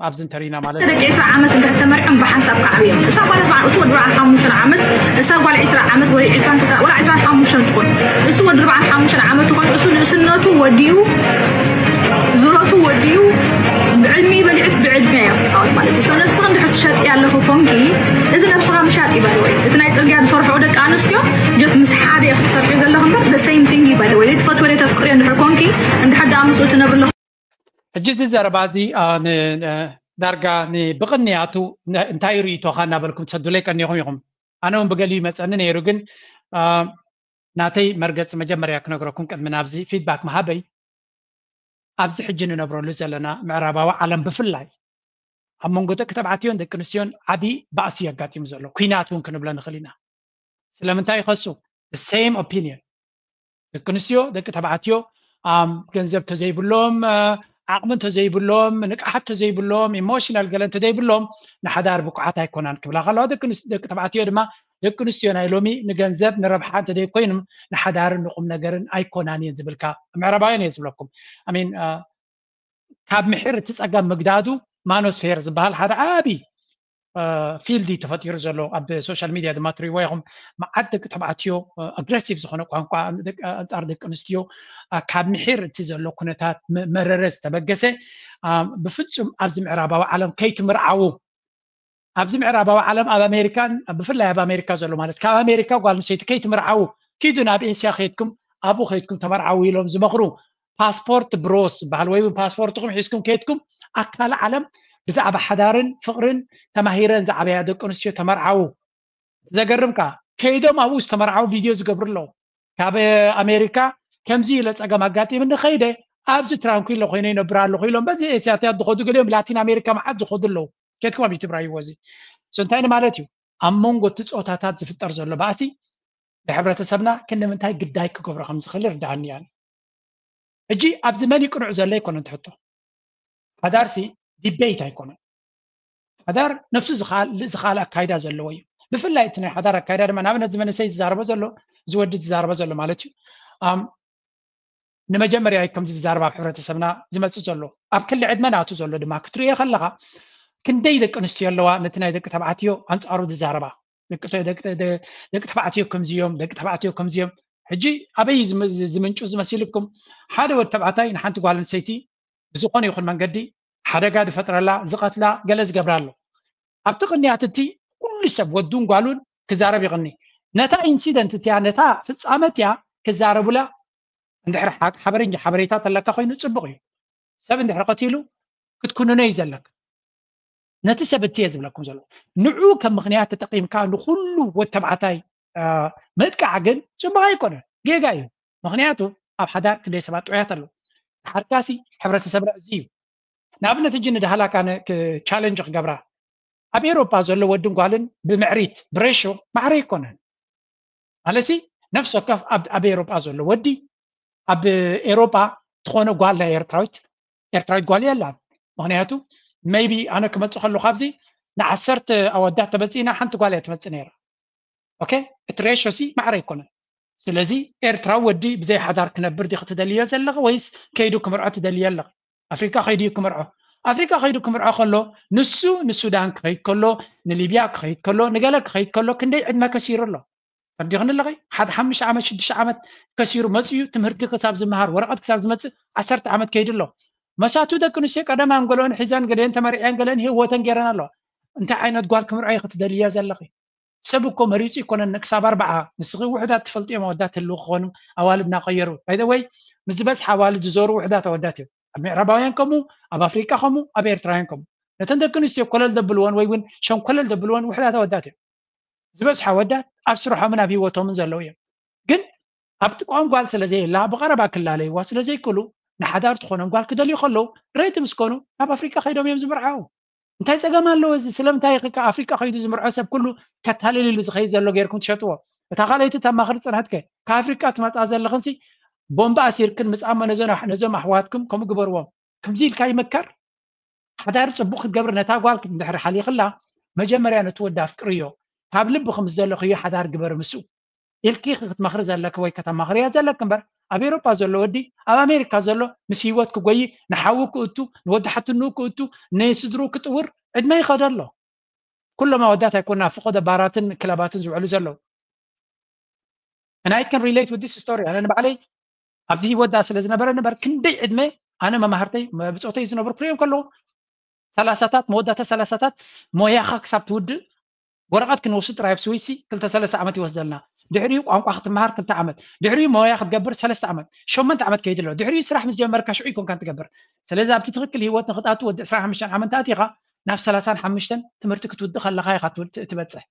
ኣብዚ እንተሪና ማለት ደቂ ዕስራ ዓመት እንድሕር ተመርዕም ብሓንሳብ ክዓብዮም እሳ ጓል እሱ ወዲ ርባዓን ሓሙሽተን ዓመት እሳ ጓል ዕስራ ዓመት ወይ ዕስራን ወላ ዕስራን ሓሙሽተን ትኾን እሱ ወዲ ርባዓን ሓሙሽተን ዓመት ትኾን እሱ ንእስነቱ ወዲኡ ዙረቱ ወዲኡ ብዕድሚ በሊዑስ ብዕድሚ እያ ክፃወት ማለት እዩ ነብስኻ እንድሕር ትሸጥ ያለኹ ኮንኪ እዚ ነብስኻ ምሻጥ ይበል ወይ እቲ ናይ ፅርግያ ዝሰርሕኦ ደቂ ኣንስትዮ ጀስ ምስ ሓደ እየ ክትሰርሑ ዘለኹ እምበር ሰይም ቲንግ ይበል ወይ ትፈትወ ተፍቅርዮ እንድሕር ኮንኪ እንድሕር ደኣ ምስኡ ትነብር ኣለኹ ሕጂ እዚ ዘረባ እዚ ዳርጋ ብቕንያቱ እንታይ ርእይቶኻ እናበልኩም ትሰዱለይ ቀኒኹም ኢኹም ኣነ እውን ብገሊኡ ይመፀኒ ነይሩ ግን ናተይ መርገፂ መጀመርያ ክነግረኩም ቅድሚ ናብዚ ፊድባክ ምሃበይ ኣብዚ ሕጂ ንነብረሉ ዘለና ምዕራባዊ ዓለም ብፍላይ ኣብ መንጎ ደቂ ተባዕትዮን ደቂ ኣንስትዮን ዓብዪ ባእሲ የጋጢሙ ዘሎ ኩናት እውን ክንብሎ ንኽእል ኢና ስለምንታይ ይኸሱ same opinion ደቂ ኣንስትዮ ደቂ ተባዕትዮ ገንዘብ ተዘይብሎም ዓቕሚ እንተዘይብሎም ንቅሓት ተዘይብሎም ኢሞሽናል ገለ እንተዘይብሎም ንሓዳር ብቁዓት ኣይኮናን ክብላ ከለዋ ደቂ ተባዕትዮ ድማ ደቂ ኣንስትዮ ናይ ሎሚ ንገንዘብ ንረብሓ እንተዘይኮይኑ ንሓዳርን ንቁም ነገርን ኣይኮናን እየን ዝብልካ ምዕራባውያን እየ ዝብለኩም ኣሚን ካብ ምሒር እቲ ፀገም ምግዳዱ ማኖስፌር ዝበሃል ሓደ ዓብዪ ፊልድ ተፈጢሩ ዘሎ ኣብ ሶሻል ሚድያ ድማ ትሪእዎ ኢኹም መዓት ደቂ ተባዕትዮ ኣግሬሲቭ ዝኾነ ቋንቋ ኣንፃር ደቂ ኣንስትዮ ካብ ምሒር እቲ ዘሎ ኩነታት መረረ ዝተበገሰ ብፍፁም ኣብዚ ምዕራባዊ ዓለም ከይትምርዓዉ ኣብዚ ምዕራባዊ ዓለም ኣብ ኣሜሪካን ብፍላይ ኣብ ኣሜሪካ ዘሎ ማለት ካብ ኣሜሪካ ጓል ኣንስተይቲ ከይትምርዓዉ ኪዱ ናብ ኤስያ ከይድኩም ኣብኡ ከይድኩም ተመርዓዉ ኢሎም ዝመኽሩ ፓስፖርት ብሮስ ዝበሃል ወይ እውን ፓስፖርትኩም ሒዝኩም ከይድኩም ኣካል ዓለም ብዛዕባ ሓዳርን ፍቕርን ተማሂረን ዝዓበያ ደቂ ኣንስትዮ ተመርዓዉ ዘገርም ከዓ ከይዶም ኣብኡ ዝተመርዓዉ ቪድዮ ዝገብሩ ኣለዉ ካብ ኣሜሪካ ከምዚ ኢለ ፀገም ኣጋጢምኒ ከይደ ኣብዚ ትራንኩሎ ኮይነ ይነብር ኣለኹ ኢሎም በዚ ኤስያታት ዝኸዱ ገሊኦም ላቲን ኣሜሪካ መዓት ዝኸዱ ኣለዉ ኬድኩም ኣብ ዩቱብ ራይዎ እዚ እንታይ ማለት እዩ ኣብ መንጎ እቲ ፆታታት ዝፍጠር ዘሎ ባእሲ ንሕብረተሰብና ክንምንታይ ግዳይ ክገብሮ ከም ዝኽእል ርዳኣኒ እያ ሕጂ ኣብዚ መን ይቅንዑ ዘሎ ኣይኮነን ትሕቶ ሓዳርሲ ዲቤት ኣይኮነን ሓዳር ነፍሱ ዝኻል ኣካይዳ ዘለዎ እዩ ብፍላይ እቲ ናይ ሓዳር ኣካይዳ ድማ ንኣብነት ዝመንሰይ ዝዛረቦ ዘሎ ዝወዲ ዝዛረቦ ዘሎ ማለት እዩ ንመጀመርያ እዩ ከምዚ ዝዛረብ ኣብ ሕብረተሰብና ዝመፅእ ዘሎ ኣብ ክሊ ዕድመ ናቱ ዘሎ ድማ ክትሪኦ ከለካ ክንደይ ደቂ ኣንስትዮ ኣለዋ ነቲ ናይ ደቂ ተባዕትዮ ኣንፃሩ ዝዛረባ ደቂ ተባዕትዮ ከምዚዮም ደቂ ተባዕትዮ ከምዚዮም ሕጂ ኣበይ ዝምንጩ ዝመሲልኩም ሓደ ወዲ ተባዕታይ ንሓንቲ ጓል ኣንሰይቲ ብዝኾነ ይኹን መንገዲ ሓደጋ ዝፈጥረላ ዝቐትላ ገለ ዝገብራ ኣሎ ኣብቲ ቅንያት እቲ ኩሉ ሰብ ወዱን ጓሉን ክዛረብ ይቕኒ ነታ ኢንሲደንት እቲያ ነታ ፍፃመ እቲያ ክዛረቡላ እንድሕር ሓበሬኛ ሓበሬታ ተለካ ኮይኑ ፅቡቕ እዩ ሰብ እንድሕር ቀቲሉ ክትኩንኖ እዩ ዘለካ ነቲ ሰብ እቲ እየ ዝብለኩም ዘሎ ንዑ ከም ምክንያት ተጠቂምካ ንኩሉ ወተባዕታይ ምጥቃዕ ግን ፅቡቕ ኣይኮነን ጌጋ እዩ ምክንያቱ ኣብ ሓዳር ክንደይ ሰባት ጥዑያት ኣለዉ ሓርካሲ ሕብረተሰብና እዚ እዩ ንኣብነት እጂ ንዳህላካ ቻለንጅ ክገብራ ኣብ ኤሮፓ ዘሎ ወድን ጓልን ብምዕሪት ብሬሾ ማዕረ ኣይኮነን ማለሲ ነፍሲ ወከፍ ኣብ ኤሮጳ ዘሎ ወዲ ኣብ ኤሮጳ ትኾነ ጓል ናይ ኤርትራዊት ኤርትራዊት ጓል የላን ምክንያቱ maybe ኣነ ክመፅእ ከሎ ካብዚ ንዓሰርተ ኣወዳት ተመፂእና ሓንቲ ጓል እያ ትመፅእ ነይራ okay እቲ ሬሾ ሲ ማዕረ ኣይኮነን ስለዚ ኤርትራዊ ወዲ ብዘይ ሓዳር ክነብር ዲ ክትደልዮ ዘለኺ ወይስ ከይዱ ክምርዖ ትደልዮ ኣለኺ ኣፍሪካ ከይዱ ክምርዖ ኣፍሪካ ከይዱ ክምርዖ ከሎ ንሱ ንሱዳን ክኸይድ ከሎ ንሊብያ ክኸይድ ከሎ ንገለ ክኸይድ ከሎ ክንደይ ዕድመ ከሲሩ ኣሎ ፈርዲኽኒ ኣለኺ ሓደ ሓሙሽተ ዓመት ሽዱሽተ ዓመት ከሲሩ መፅኡ ትምህርቲ ክሳብ ዝመሃር ወረቐት ክሳብ ዝመፅእ ዓሰርተ ዓመት ከይዱ ኣሎ መሳቱ ደቂ ኣንስትዮ ቀደም ኣንገለኦን ሒዘን ገለን ተመሪዐን ገለን ህወተን ገይረን ኣለዋ እንታይ ዓይነት ጓል ክምርዖ ኢኺ ትደልያ ዘለኺ ሰብ እኮ መሪፁ ይኮነን ክሳብ ኣርባዓ ንስኺ ውሕዳት ትፈልጥዮም ኣወዳት ህልው ክኾኑ ኣዋልድ እናቀየሩ ባይደወይ ምስ ዝበዝሓ ኣዋልድ ዝዞሩ ውሕዳት ኣወዳት እዮም ኣብ ምዕራባውያን ከምኡ ኣብ ኣፍሪቃ ከምኡ ኣብ ኤርትራውያን ከምኡ ነተን ደቂ ኣንስትዮ ኮለል ደብልወን ወይ እውን ሸንኮለል ደብልወን ውሕዳት ኣወዳት እዮም ዝበዝሑ ኣወዳት ኣብ ስርሖምን ኣብ ሂወቶምን ዘለዉ እዮም ግን ኣብቲ ቋም ጓል ስለዘየላ ብቀረባ ክላለይዋ ስለዘይክእሉ ንሓዳር ትኾኖም ጓል ክደልዩ ከለዉ ሬት ምስ ኮኑ ናብ ኣፍሪቃ ከይዶም እዮም ዝምርዓዉ እንታይ ፀገም ኣለዎ እዚ ስለምንታይ ከ ኣፍሪቃ ከይዱ ዝምርዖ ሰብ ኩሉ ከታልል ኢሉ ዝኸይድ ዘሎ ገይርኩም ትሸጥዎ እታ ካልኣይቲ ተማኽሪ ፅንሕትከ ካብ ኣፍሪቃ ትመፃ ዘለኽንሲ ቦምባ ኣሲርክን ምፃሞ ነዞም ኣሕዋትኩም ከምኡ ግበርዎም ከምዚ ኢልካ ይመከር ሓዳር ፅቡቅ ክትገብር ነታ ጓል ክትድሕር ሓሊኽላ መጀመርያ ነቲ ወዲ ኣፍቅርዮ ካብ ልብኺ ምስ ዘለኽዮ ሓዳር ግበር ምስኡ ኢልኪ ክትመኽሪ ዘለኪ ወይ ከተማኽርያ ዘለኪ እምበር ኣብ ኤሮጳ ዘሎ ወዲ ኣብ ኣሜሪካ ዘሎ ምስ ህይወት ክጎይ፣ ንሓዉ ክእቱ፣ ንወዲ ሓትንኡ ክእቱ፣ ንስድርኡ ክጥውር ዕድመ ይኸዶ ኣሎ። ኩሎም ኣወዳት ኣይኮና፣ ፍቆደ ባራትን ክለባትን ዝውዕሉ ዘለዉ። And I can relate with this story. ኣነ ንባዕለይ ኣብዚ ህይወት ዳ ስለ ዝነበረ ንበር ክንደይ ዕድመ ኣነ መማህርተይ ብፆተይ ዝነብሩ ክሪኦም ከለዉ ሰላሳታት መወዳእታ ሰላሳታት ሞያኻ ክሳብ ትውድእ ወረቐት ክንወስድ ጥራይ ኣብ ስዊሲ ክልተ ሰለስተ ዓመት ይወስደልና። ድሕሪኡ ቋንቋ ክትመሃር ክልተ ዓመት፣ ድሕሪኡ ሞያ ክትገብር ሰለስተ ዓመት፣ ሸመንተ ዓመት ከይድ ኣሎ። ድሕሪኡ ስራሕ ምስ ጀመርካ ሽዑ ይኮንካ ትገብር። ስለዚ ኣብቲ ትኽክል ህይወት ንክትኣቱ ወዲ ዕስራን ሓሙሽተን ዓመት ኣቲኻ ናብ ሰላሳን ሓሙሽተን ትምህርቲ ክትውድእ ከለኻ ኢኻ ትበፅሕ።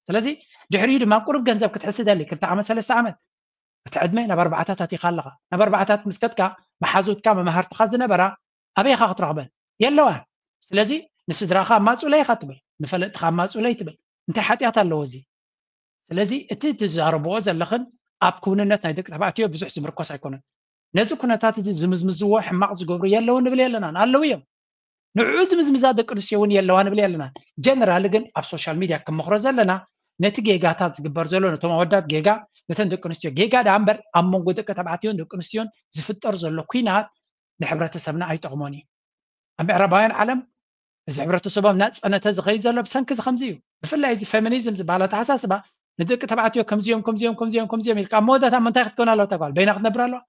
ስለዚ ድሕሪኡ ድማ ቁሩብ ገንዘብ ክትሕስ ደሊ ክልተ ዓመት ሰለስተ ዓመት እቲ ዕድመ ናብ ኣርባዕታት ኣቲኻ ኣለኻ። ናብ ኣርባዕታት ምስ ከድካ መሓዙትካ መማህርትኻ ዝነበራ ኣበይ ኢኻ ክትረኽበን? የለዋን። ስለዚ ንስድራኻ ኣማፁለይ ኢኻ ትብል፣ ንፈለጥትኻ ኣማፁለይ ትብል። እንታይ ሓጢኣት ኣለዎ እዚ? ስለዚ እቲ ትዛረብዎ ዘለኽን ኣብ ክውንነት ናይ ደቂ ተባዕትዮ ብዙሕ ዝምርኮስ ኣይኮነን። ነዚ ኩነታት እዚ ዝምዝምዝዎ ሕማቕ ዝገብሩ የለውን ንብል የለናን፣ ኣለዉ እዮም። ንዕኡ ዝምዝምዛ ደቂ ኣንስትዮ እውን የለዋ ንብል የለናን። ጀነራሊ ግን ኣብ ሶሻል ሚድያ ክመኽሮ ዘለና ነቲ ጌጋታት ዝግበር ዘሎ ነቶም ኣወዳት ጌጋ ነተን ደቂ ኣንስትዮ ጌጋ ደኣ እምበር ኣብ መንጎ ደቂ ተባዕትዮን ደቂ ኣንስትዮን ዝፍጠር ዘሎ ኲናት ንሕብረተሰብና ኣይጠቕሞን እዩ። ኣብ ምዕራባውያን ዓለም እዚ ሕብረተሰቦም እናፀነተ ዝኸይድ ዘሎ ብሰንኪ እዚ ከምዚ እዩ። ብፍላይ እዚ ፌሚኒዝም ዝበሃል ኣተሓሳስባ ንደቂ ተባዕትዮ ከምዚኦም ከምዚኦም ከምዚኦም ከምዚኦም ኢልካ ኣብ መወዳእታ ምንታይ ክትከውን ኣለዋ ተጓል በይና ክትነብር ኣለዋ።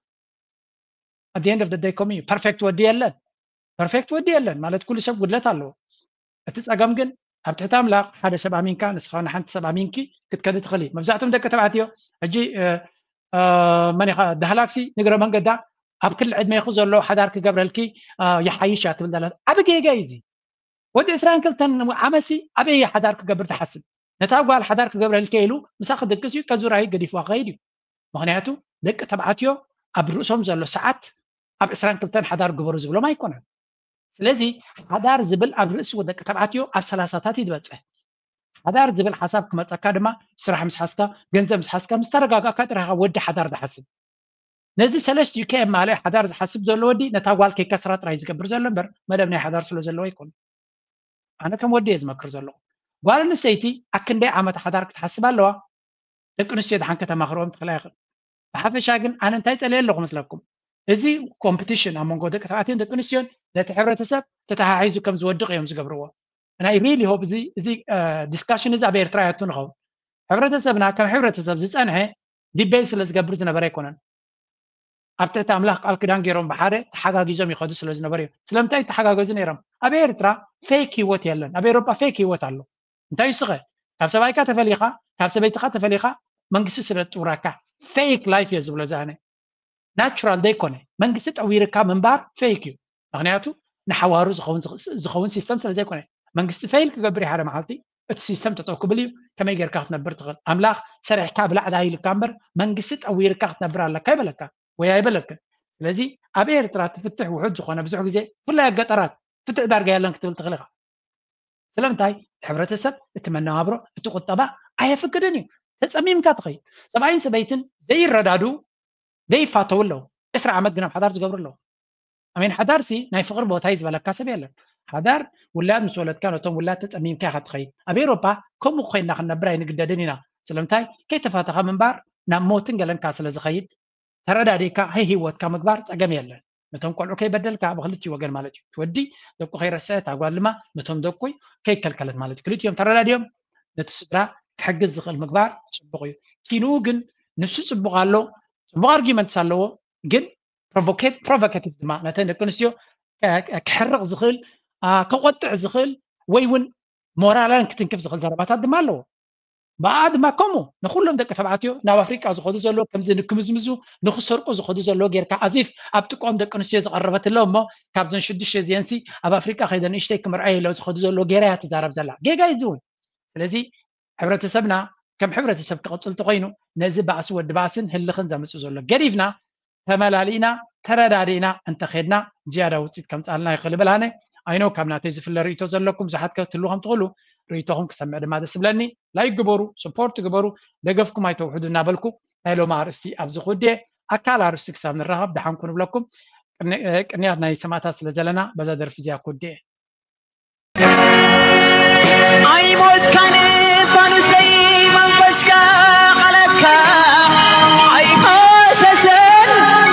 At the end of the day ከምኡ እዩ። ፐርፌክት ወዲ የለን። ፐርፌክት ወዲ የለን ማለት ኩሉ ሰብ ጉድለት ኣለዎ። እቲ ፀገም ግን ኣብ ትሕቲ ኣምላኽ ሓደ ሰብ ኣሚንካ ንስኻ ንሓንቲ ሰብ ኣሚንኪ ክትከዲ ትኽእል እዩ። መብዛሕትኦም ደቂ ተባዕትዮ ሕጂ መን ኢኻ ዳህላክሲ ንግረ መንገዳ ኣብ ክሊ ዕድሜኹ ዘሎ ሓዳር ክገብረልኪ ይሓይሽ እያ ትብል ዘላ ዓብ ጌጋ እዩ እዚ። ወዲ ዕስራን ክልተን ዓመትሲ ኣበይ ሓዳር ክገብር ትሓስብ? ነታ ጓል ሓዳር ክገብረልኪ ኢሉ ምሳ ክድቅስ እዩ ከዙራ እዩ ገዲፍዋ ክኸይድ እዩ። ምኽንያቱ ደቂ ተባዕትዮ ኣብ ርእሶም ዘሎ ሰዓት ኣብ ዕስራን ክልተን ሓዳር ግበሩ ዝብሎም ኣይኮነን። ስለዚ ሓዳር ዝብል ኣብ ርእሲ ደቂ ተባዕትዮ ኣብ ሰላሳታት እዩ ዝበፅሕ። ሓዳር ዝብል ሓሳብ ክመፀካ ድማ ስራሕ ምስ ሓዝካ ገንዘብ ምስ ሓዝካ ምስ ተረጋጋእካ ጥራኻ ወዲ ሓዳር ዝሓስብ። ነዚ ሰለስቲኡ ከየማልእ ሓዳር ዝሓስብ ዘሎ ወዲ ነታ ጓል ከይከስራ ጥራይ ዝገብር ዘሎ እምበር መደብ ናይ ሓዳር ስለ ዘለዎ ኣይኮነ። ኣነ ከም ወዲ እየ ዝመክር ዘለኹ። ጓል ኣንስተይቲ ኣክንደይ ዓመት ሓዳር ክትሓስብ ኣለዋ? ደቂ ኣንስትዮ ድሓን ከተማኽርኦም ትኽእላ ይኽእል። ብሓፈሻ ግን ኣነ እንታይ ፀልየ ኣለኹ መስለኩም? እዚ ኮምፒቲሽን ኣብ መንጎ ደቂ ተባዕትዮን ደቂ ኣንስትዮን ነቲ ሕብረተሰብ ተተሓሒዙ ከም ዝወድቕ እዮም ዝገብርዎ። ናይ ሪሊ ሆፕ እዚ እዚ ዲስካሽን እዚ ኣብ ኤርትራ ያቱ ንኸውን። ሕብረተሰብና ከም ሕብረተሰብ ዝፀንሐ ዲቤት ስለ ዝገብር ዝነበረ ኣይኮነን። ኣብ ትሕቲ ኣምላኽ ቃል ክዳን ገይሮም ብሓደ ተሓጋጊዞም ይኸዱ ስለ ዝነበሩ እዮም። ስለምንታይ ተሓጋገዙ ነይሮም? ኣብ ኤርትራ ፌክ ህይወት የለን። ኣብ ኤሮጳ ፌክ ህይወት ኣሎ። እንታይ ይስኸ ካብ ሰብኣይካ ተፈሊኻ ካብ ሰበይትኻ ተፈሊኻ መንግስቲ ስለ ጥውራካ ፌክ ላይፍ እየ ዝብሎ ዛነ ናቹራል ዘይኮነ መንግስቲ ጠዊርካ ምንባር ፌክ እዩ። ምክንያቱ ንሓዋሩ ዝኸውን ሲስተም ስለ ዘይኮነ መንግስቲ ፌል ክገብር ሓደ መዓልቲ እቲ ሲስተም ተጠው ክብል እዩ። ከመይ ጌርካ ክትነብር ትኽእል ኣምላኽ ሰሪሕካ ብላዕዳ ኢልካ እምበር መንግስቲ ጠዊርካ ክትነብር ኣለካ ይበለካ ወይ ኣይበለክን። ስለዚ ኣብ ኤርትራ ትፍትሕ ውሑድ ዝኾነ ብዙሕ ግዜ ብፍላይ ኣብ ገጠራት ፍትሕ ዳርጋ የለን ክትብል ትኽእል ኢኻ። ስለምንታይ እቲ ሕብረተሰብ እቲ መነባብሮ እቲ ቁጠባ ኣየፍቅድን እዩ። ተፀሚምካ ትኸይድ ሰብኣይን ሰበይትን ዘይረዳዱ ዘይፋተው ኣለዉ። ዕስራ ዓመት ግን ኣብ ሓዳር ዝገብሩ ኣለዉ። ኣሜን ሓዳር ሲ ናይ ፍቕሪ ቦታ እዩ ዝበለካ ሰብ የለን። ሓዳር ውላድ ምስ ወለድካ ነቶም ውላድ ተፀሚምካ ኢኻ ትኸይድ። ኣብ ኤውሮፓ ከምኡ ኮይንና ክንነብር ኣይንግደድን ኢና። ስለምንታይ ከይተፋተኻ ምንባር ናብ ሞትን ገለንካ ስለ ዝኸይድ ተረዳዲእካ ሀይ ህይወትካ ምግባር ፀገም የለን። ነቶም ቆልዑ ከይበደልካ ብክልቲኡ ወገን ማለት እዩ። እቲ ወዲ ደቁ ከይረስዐ እታ ጓል ድማ ነቶም ደቁ ከይከልከለት ማለት እዩ። ክልቲኦም ተረዳዲኦም ነቲ ስድራ ክሕግዝ ዝኽእል ምግባር ፅቡቕ እዩ። ኪንኡ ግን ንሱ ፅቡቕ ኣሎ፣ ፅቡቕ ኣርጊመንትስ ኣለዎ፣ ግን ፕሮቮኬቲቭ ድማ ነተን ደቂ ኣንስትዮ ክሕርቕ ዝኽእል ክቆጥዕ ዝኽእል ወይ እውን ሞራላን ክትንክፍ ዝኽእል ዘረባታት ድማ ኣለዎ። ብኣ ድማ ከምኡ ንኩሎም ደቂ ተባዕትዮ ናብ ኣፍሪቃ ዝኸዱ ዘለዎ ከምዚ ንክምዝምዙ ንክሰርቁ ዝኸዱ ዘለዎ ጌርካ ኣዚፍ ኣብ ጥቆም ደቂ ኣንስትዮ ዝቐረበትሎ እሞ ካብዘን ሽዱሽተ እዚአንሲ ኣብ ኣፍሪቃ ከይደ ንእሽተይ ክምርዐ ኢሎ ዝኸዱ ዘለዎ ጌራ እያ ትዛረብ ዘላ። ጌጋ እዩ እዚ እውን። ስለዚ ሕብረተሰብና ከም ሕብረተሰብ ክቕፅል ተኮይኑ ነዚ ባእሲ ወዲ ባእስን ህልኽን ዘምፅእ ዘሎ ገዲፍና ተመላሊእና ተረዳዲእና እንተኸድና ዝያዳ ውፅኢት ከምፃልና ይኽእል ብል ኣነ። ኣይኖ ካብ ናተይ ዝፍለ ርእቶ ዘለኩም ብዙሓት ከትህሉ ከም ትኽእሉ ርእቶኹም ክሰምዕ ድማ ደስ ብለኒ። ላይክ ግበሩ፣ ስፖርት ግበሩ፣ ደገፍኩም ኣይተውሕዱ እናበልኩ ናይ ሎማ ኣርእስቲ ኣብዚ ክውድየ። ኣካል ኣርእስቲ ክሳብ ንራኸብ ደሓንኩ ንብለኩም። ቅንያት ናይ ሰማእታት ስለ ዘለና በዛ ደርፊ እዚኣ ክውድየ። ኣይሞትካን ፋኑሰይ መንፈስካ ቃላትካ ኣይፈሰሰን።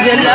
ዘላ